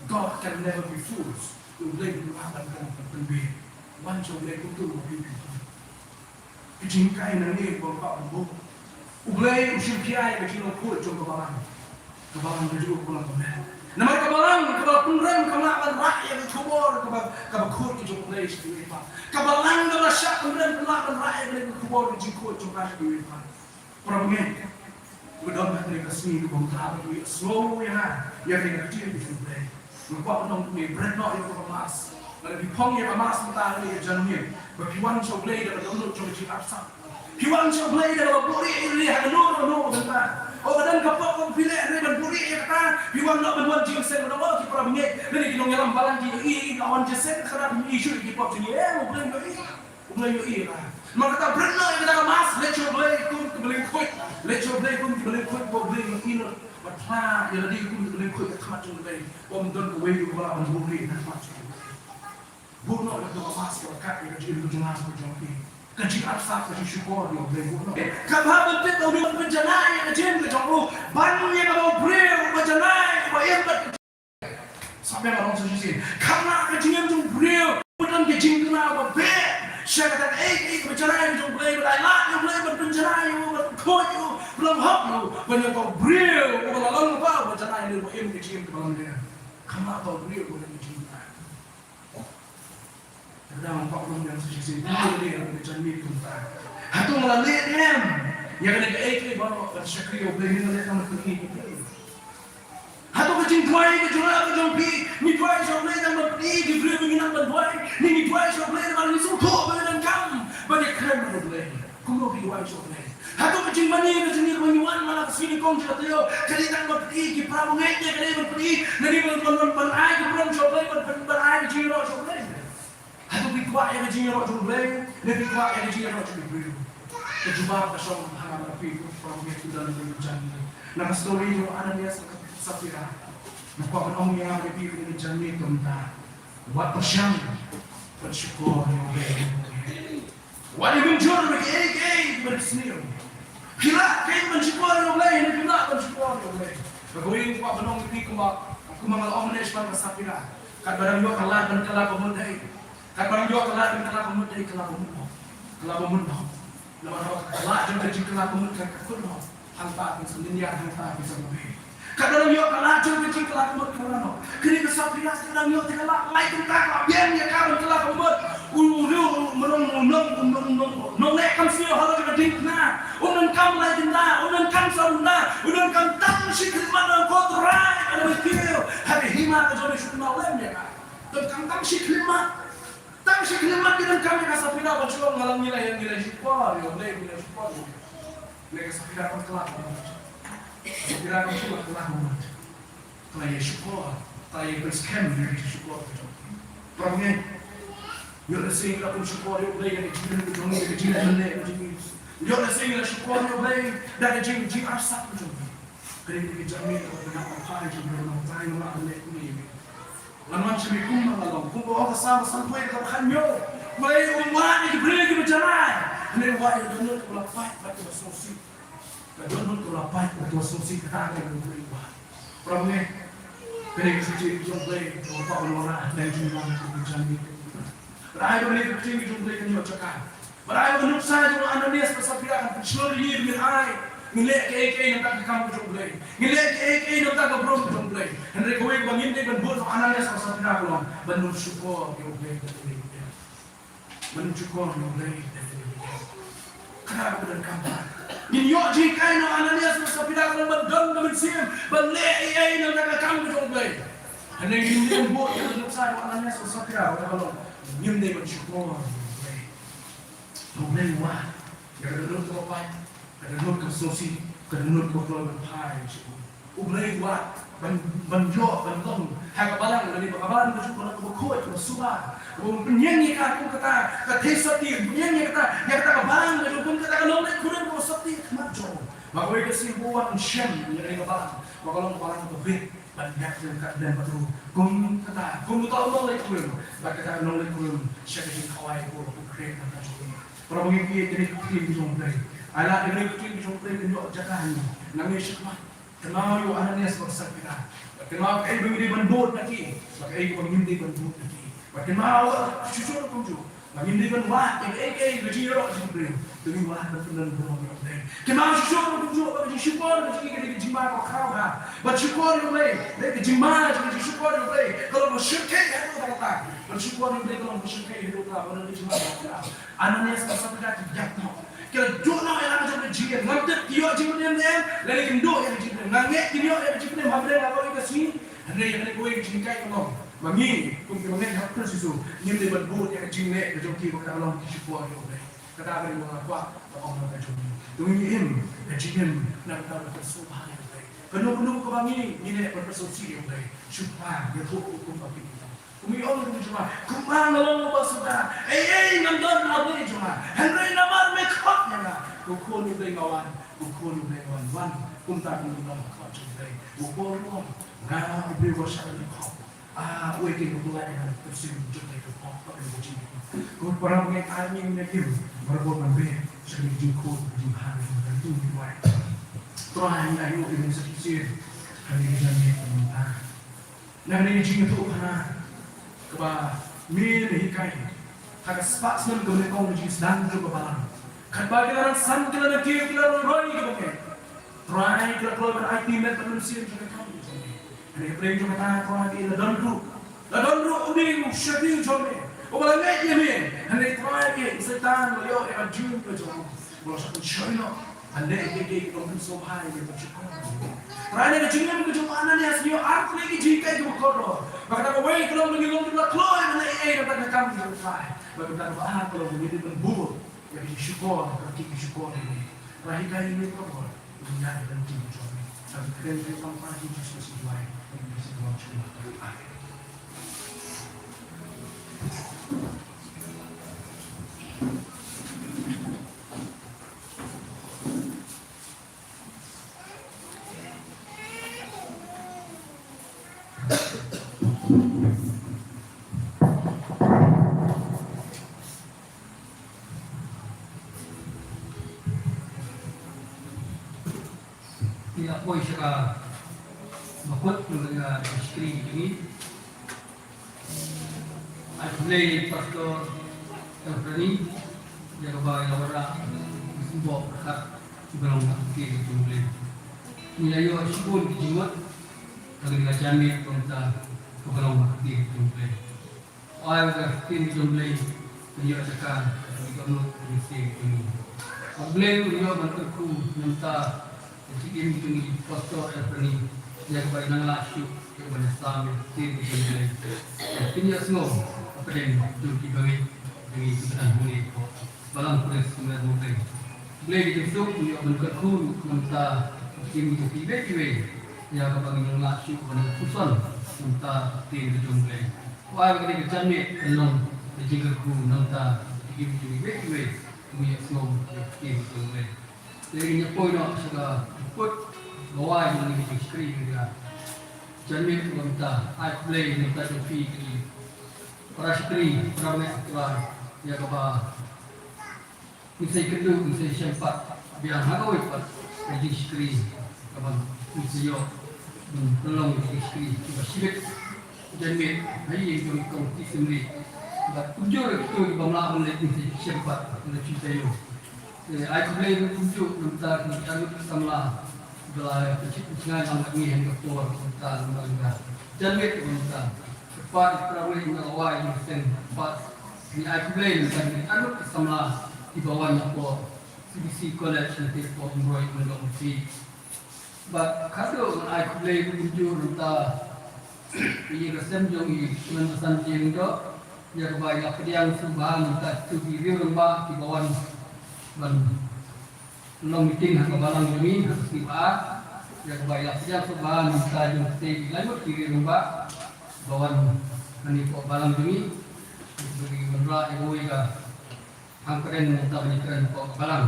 God can never be fooled. U Blei um lah ban, ban, ban pynbieit. Wan sha U Blei kumto kumba phi, phi, phi. Ka jinghikai nangne kaba kwah ban buh. U Blei u shim khia ïa ka jinglong khuid jong ka balang. Ka balang ka jong u ka balang ka met. Namar ka balang kaba la pynrem kam lah ban rah ïa ka khubor kaba, kaba khuid ka jong U Blei sha kiwei pat. Ka balang kaba la shah pynrem kam lah ban rah ïa ka khubor ka jingkhuid jong ka sha kiwei pat. Para bangeit, ngi don ha kane ka sngi kaba mynta ba ngi ïohsngew ïa nga, ïa kane ka ktien ka jong U Blei. Nga kwah ban ong kumne, bret noh ïa ka mask. Lada phi phong ïa ka mask mynta ha kane ka janmiet, ba phi wan sha U Blei da ka dohnud jong ka jingarsap. Phi wan sha U Blei da kaba buhrieh ïa lade ha kano kano ka bynta. Oh, ka don ka pop kaba phi leh, hynrei ban buhrieh ïa kata, phi wan noh ban wan jingïaseng, ban ong, oh, ki para bangeit, lane ki nongïalam balang ki ïohi ïa ngi, la wan jingïaseng, kata phi ïohi shuh ïa ki pop jong ngi. Em, U Blei um ïohi ïa ka. Namar kata, bret noh ïa kata ka mask, leit sha U Blei kum kiba lyngkhuid. Leit sha U Blei kum kiba lyngkhuid, ba U Blei un ïehnoh bad phla ïa lade kum kiba lyngkhuid ha khmat jong U Blei. Ym don kawei ruh ba lah ban buhrieh ha khmat jong U Blei. Buh noh ïa kata ka mask kaba kat ïa ka jingim ka jong nga ka jong phi. Ka jingarsap, ka jingshukor ïa U Blei, buh noh. Kaba hap ban tip, U Blei un pynjanai ïa ka jingim ka jong u ban ïa kaba u briew uba janai, uba im bad Sa phi ong sa shisien. Khamtam ka jingim jong u briew ba don ka jingkynmaw ba beh sha kata kaei kaei kaba janai ka jong U Blei, ba la lad ïa U Blei ban pynjanai ïa u, ban khuid ïa u, ban hok ïa u, ban ïa u briew uba la long ba u janai ïa u, ba im ka jingim kaba lamler. Khamtam u briew ba don ka jingkynmaw. Ka dang ong, pap, long ïa sa shisien, ïa kane ka janmiet kumta. Hato nga la leh em ïa kane kaei kaei baroh ban shakri ïa U Blei, nga la leh tang ban pyni ïa U Blei? Hato ka jingduwai ka jong nga ka jong phi, ngi duwai sha U Blei tang ban pyni ïa ki briew ba ngi nang ban duwai, ne ngi duwai sha U Blei namar ngi sngewthuh ba ngi donkam ban ïakren bad U Blei? Kumno phi duwai sha U Blei? Hato ka jingmane ka jong ngi kaba ngi wan man la ka sngi nyngkong sha ka taïew ka dei tang ban pyni ïa ki para bangeit, ne ka dei ban pyni, ne ka dei ban, ban, ban, ban ai ka burom sha U Blei, ban, ban, ban ai ka jingïaroh sha U Blei? Hato phi kwah ïa ka jingïaroh jong U Blei, ne phi kwah ïa ka jingïaroh jong ki briew? Ka jubab ka shong ha nga bad phi, ko para bangeit, ki don ha kane ka janmiet. Na ka story jong u Ananias bad ka Saphira, nga kwah ban ong ïa nga bad ïa phi ha kane ka janmiet kumta. Wat pyrshang ban shukor ïa U Blei. Wat ïa mynjur ïa kiei kiei kiba phi sniew. Phi lah kein ban shukor ïa U Blei ne phim lah ban shukor ïa U Blei? Kawei nga kwah ban ong ïa phi kumba, kumba nga la ong mynne shaphang ka Saphira. Katba dang ïoh ka lad ban kylla ka mut dei. Katba dang ïoh ka lad ban kylla ka mut dei, kylla ka mut noh. Kylla ka mut noh. Namar ka lad jong ka jingkylla ka mut ka kut noh. Hangta phin sa lynñiar, hangta phin sa lynñiar. Ka dang ïoh ka la jong ka jingkylla ka mut ka la noh. Kane ka Saphira ka dang ïoh te ka la lai kynta ka la biang ïa ka ban kylla ka mut. U riew u nong u nong u nong u nong u nong leh kam siew halor ka diengphna. U nong kam lai kynta, u nong kam saw kynta, u nong kam tang shi khyllipmat, ko Trai, ka dang kiew ha ka hima ka jong u shu kynmaw lem ïa ka. Don kam tang shi khyllipmat. Tang shi khyllipmat ki donkam ïa ka Saphira ban shu ong, nga la, ngi la, ngi la shukor ïa U Blei, ngi la shukor ïa U Blei. Ngi la, ka Saphira kan kylla. Saphira kan kylla, kylla. Kylla ïa shukor, kylla ïa pynskhem ïa ka jingshukor ka jong. Para bangeit, ïoh lehse ngi la pynshukor ïa U Blei ïa ka jingim ka jong ngi, ïa ka jingim ka jong ngi. Ïoh lehse ngi la shukor ïa U Blei da ka jing, jingarsap ka jong ngi. Ka dei ka jingmut ka jong U Blei, ka jong U Blei, ka jong U Blei. Ngan wan sha me kumba nga long, kumba ong ka Salm sanphew kaba khathynñiew. Blei um wad ïa ki briew kiba janai. Hynrei u wad ïa ka dohnud kaba la pait bad kaba sngewsih. Ka dohnud kaba la pait bad kaba sngewsih, kata ka dei U Blei u wad. Para bangeit, ka dei ka ktien ka jong U Blei kaba kwah ban wanrah ha ka jingim ka jong ngi. Bad ai ba ka dei ka ktien ka jong U Blei kan ïoh jaka. Bad ai ba ka nuksa jong u Ananias bad Saphira kan pynshlur ïa ngi, ngin ai, ngin leh kaei kaei na bynta ka kam ka jong U Blei. Ngin leh kaei kaei na bynta ka burom ka jong U Blei. Hynrei kawei kaba ngim dei ban bud na u Ananias bad Saphira ka long ban ym shukor ïa U Blei da kane ka ïing. Ban ym shukor ïa U Blei da kane ka ïing. Kata kaba donkam. Ngin ïoh jinghikai na u Ananias bad Saphira ka long ban don ka mynsiem ban leh ei ei na bynta ka kam ka jong U Blei. Hynrei ngim dei ban bud ïa ka nuksa jong u Ananias bad Saphira ka long ngim dei ban shukor ïa U Blei. Ka U Blei u wad ïa ka dohnud kaba pait, ka dohnud kaba sngewsih, ka dohnud kaba kloi ban phai sha U. U Blei u wad ban, ban ïoh ban long ha ka balang, lane ba ka balang ka jong U ka long kaba khuid, kaba suba, kaba pynïeng ïa ka kum kata ka theisotti, pynïeng ïa kata, ïa kata ka balang ka jong U kum kata ka nongleit kurim kaba sotti ha khmat jong U. Ba kawei ka sngi ba u wan shem ïa kane ka balang, ba ka long ka balang kaba bit. Ban ïaid ryngkat lem bad u kum kata, kum uta u nongleit kurim, bad kata ka nongleit kurim sha ka jingkhawai kaba u khreh na ka jong u. Para bangeit, kane ka ktien ka jong U Blei. Ai lad kane ka ktien ka jong U Blei kan ïoh jaka ha ngi. Nang ïa shakmat, kynmaw ïa u Ananias bad Saphira. Bad kynmaw kaei ba ngi dei ban bud na ki, bad kaei ba ngim dei ban bud na ki. Bad kynmaw shuh shuh ruh kumjuh. Ba ngim dei ban wad ïa kaei kaei ka jingïaroh jong U Blei. Te ngi wad ban pynlong burom ïa U Blei. Kynmaw shuh shuh ruh kumjuh ba ka jingshukor ka jong ngi ka dei ka jingma kaba khraw ha. Ban shukor ïa U Blei, dei ka jingma jong ka jingshukor ïa U Blei ka long ba shyrkhei haduh katta. Ban shukor ïa U Blei ka long ba shyrkhei haduh katta, ba long ka jingma kaba khraw. Ananias bad Saphira ki ïap noh. Ki la duh noh ïa la ka jong ka jingim. Ngam tip ki ïoh jingpynim ne em, lane kim duh ïa ka jingpynim. Nga ngeit kin ïoh ïa ka jingpynim hapdeng la ka sngi. Hynrei ïa kane kawei ka jinghikai ka long ba ngi kum kiba ngeit ha Khrist Jisu ngim dei ban bud ïa ka jingleh ka jong ki ba kata ka long ki shukor ïa U Blei. Kata ka dei ba nga kwah ban ong ha ka jong ngi. To ngin im ka jingim na ka bynta ban pynsngewbha ïa U Blei. Kano kano kaba ngi, ngi leh ban pynsngewsih ïa U Blei, shu phla ïathuh kumba phi ong. Kum ïa u nongïalam jong nga, kumba nga long uba suda, ei ei ngan don ha U Blei jong nga. Hynrei namar me khot ïa nga, ko khun U Blei nga wan, ko khun U Blei nga wan, wan kumta kum u nongkhot jong U Blei. U Paul u ong, nga U Blei uba shah lynkhop. Ah, uei kin u pynlait ïa nga na ka mynsiem jong U Blei, ka pop bad ka jingim. Ko para bangeit, ai ngin ïa im marwei ban beh sha ka jingkhuid ka jingbha jong U Blei. Trai, ngi ainguh ïa me sa shisien ha kane ka janmiet mynta. Na kane ka jingïathuhkhana kaba me la hikai ha ka spah snem kaba nyngkong ka jingsdang jong ka balang. Katba ki la rangsan, ki la nangkiew, ki la roi roi ka bangeit, Trai, ki la kloi ban aiti met bad mynsiem jong ka kam jong me. Hynrei hapdeng jong kata, Trai, la don ruh, la don ruh une u shafiu jong me uba la ngeit ïa me. Hynrei Trai, u Soitan u la ïoh ïa ka jingim ka jong u, u la shah pynshoi noh ban leh ïa kiei kiei ki long pynsngewbha ïa me, ban shukor. Trai, na ka jingim ka jong u Ananias ngi ïoh ar tylli ki jinghikai kiba kordor. Ba kata kawei ka long ba ngi long kiba la kloi ban leh ei ei na ka bynta ka kam jong u Trai. Bad kata kaba ar ka long ba ngi dei ban bud ïa ka jingshukor ha ki ki shukor ïa me. Trai, hikai ïa ngi baroh ban ïaid ha ka lynti jong me. Ha ka kyrteng jong u Trai Jisu Khrist ngi duwai. Amen. Ngi la poi sha kaba kut, namar ka shakri jong ngi. Ai khublei Pastor Elfrani ïa kaba ïa la wanrah symboh pyrkhat kiba long ha ka kti jong U Blei. Ngi la ïoh shibun ki jingmut ha kane ka janmiet, kumta kaba long ha ka ktien ka jong U Blei. Ai ba ka ktien ka jong U Blei kan ïoh jaka ha ki dohnud ki mynsiem ki jong ngi. Ba U Blei un ïoh ban kyrkhu na ka bynta ka jingim ka jong ngi, Pastor Anthony, ïa kaba ngi nang lah shuh ïa kaba ngi sam ïa ka ktien ka jong U Blei. Kin ïa sngew hapdeng jong ki bangeit jong ngi kiba dang hangne hapoh Balang Prince Sumner Mawteng. Blei ka jingsuk un ïoh ban kyrkhu na ka bynta ka jingim jong kiwei kiwei, ïa kaba ngi nang lah shuh ban puson na ka bynta ka ktien ka jong U Blei. Ko ai ba kane ka janmiet kan long ka jingkyrkhu na ka bynta ka jingim jong kiwei kiwei kiba ïohsngew ïa ka ktien ka jong U Blei. Te ngin ïa poi noh sha ka jingkut, ka wai jong kane ka jingshakri. Kane ka janmiet kaba mynta, ai khublei na ka bynta jong phi ki para shakri, para bangeit, para ïa kaba ngin sa ïakynduh, ngin sa ïashem pat biang ha kawei pat ka jingshakri kaba ngin sa ïoh ban pynlong ïa ka jingshakri kaba shibit. Janmiet ha ïing jong i Kong T. Syiemlieh. Bad kumjuh ruh kito kiba ym lah ban leit, ngin sa ïashem pat na Jingtaïew. Te ai khublei ruh kumjuh na ka bynta ki arngut ki samla kiba la pynshit pynshngaiñ lang bad ngi ha kane ka por, na ka bynta namar ka janmiet kaba mynta. Kyrpad ïa ki para bangeit na ka wai jong ki seng, kyrpad. Ngi ai khublei na ka bynta ki arngut ki samla kiba wan napoh C B C College, napoh Umroi, Umdong, Umsning. Bad khatduh ngan ai khublei kumjuh na ka bynta i Rasem jong i Kmen Basan Jaiñtia, ïa kaba i la pdiang sngewbha na ka bynta kito ki riew rangbah kiba wan ban long meeting ha ka balang jong ngi ha ka sngi ba ar, ïa kaba i la pdiang sngewbha na ka bynta jong kito ki laingut ki riew rangbah ba wan hangne hapoh balang jong ngi. Ba ngi wanrah ïa kawei ka hang kren na ka bynta ban ïakren hapoh ka balang.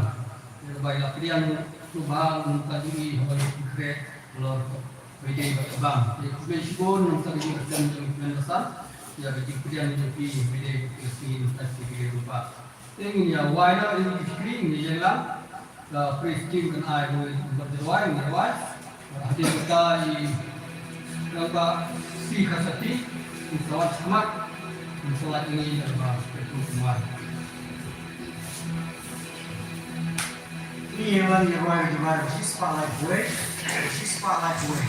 Ïa kaba i la pdiang sngewbha na ka bynta jong ngi haba ngi kren halor kaba ïadei bad ka bam. Ïa khublei shibun na ka bynta ka jingïaseng jong i Kmen Basan, ïa ka jingpdiang jong phi haba ïadei bad ka sngi na ka bynta ki riew rangbah. Te ngin ïa wai noh ïa ka jingshakri, ngin ïa ïeng lang. Ka praise team kan ai kawei ka jingrwai, ngin ïa rwai. Hadien kata i Rangbah C. Kharshati un sa wan shakhmat, un sa lait ïa ngi da kaba pynkup kumwai. Ngi ïa wan ïa rwai ka jingrwai kaba shispah laiphew wei, shispah laiphew wei.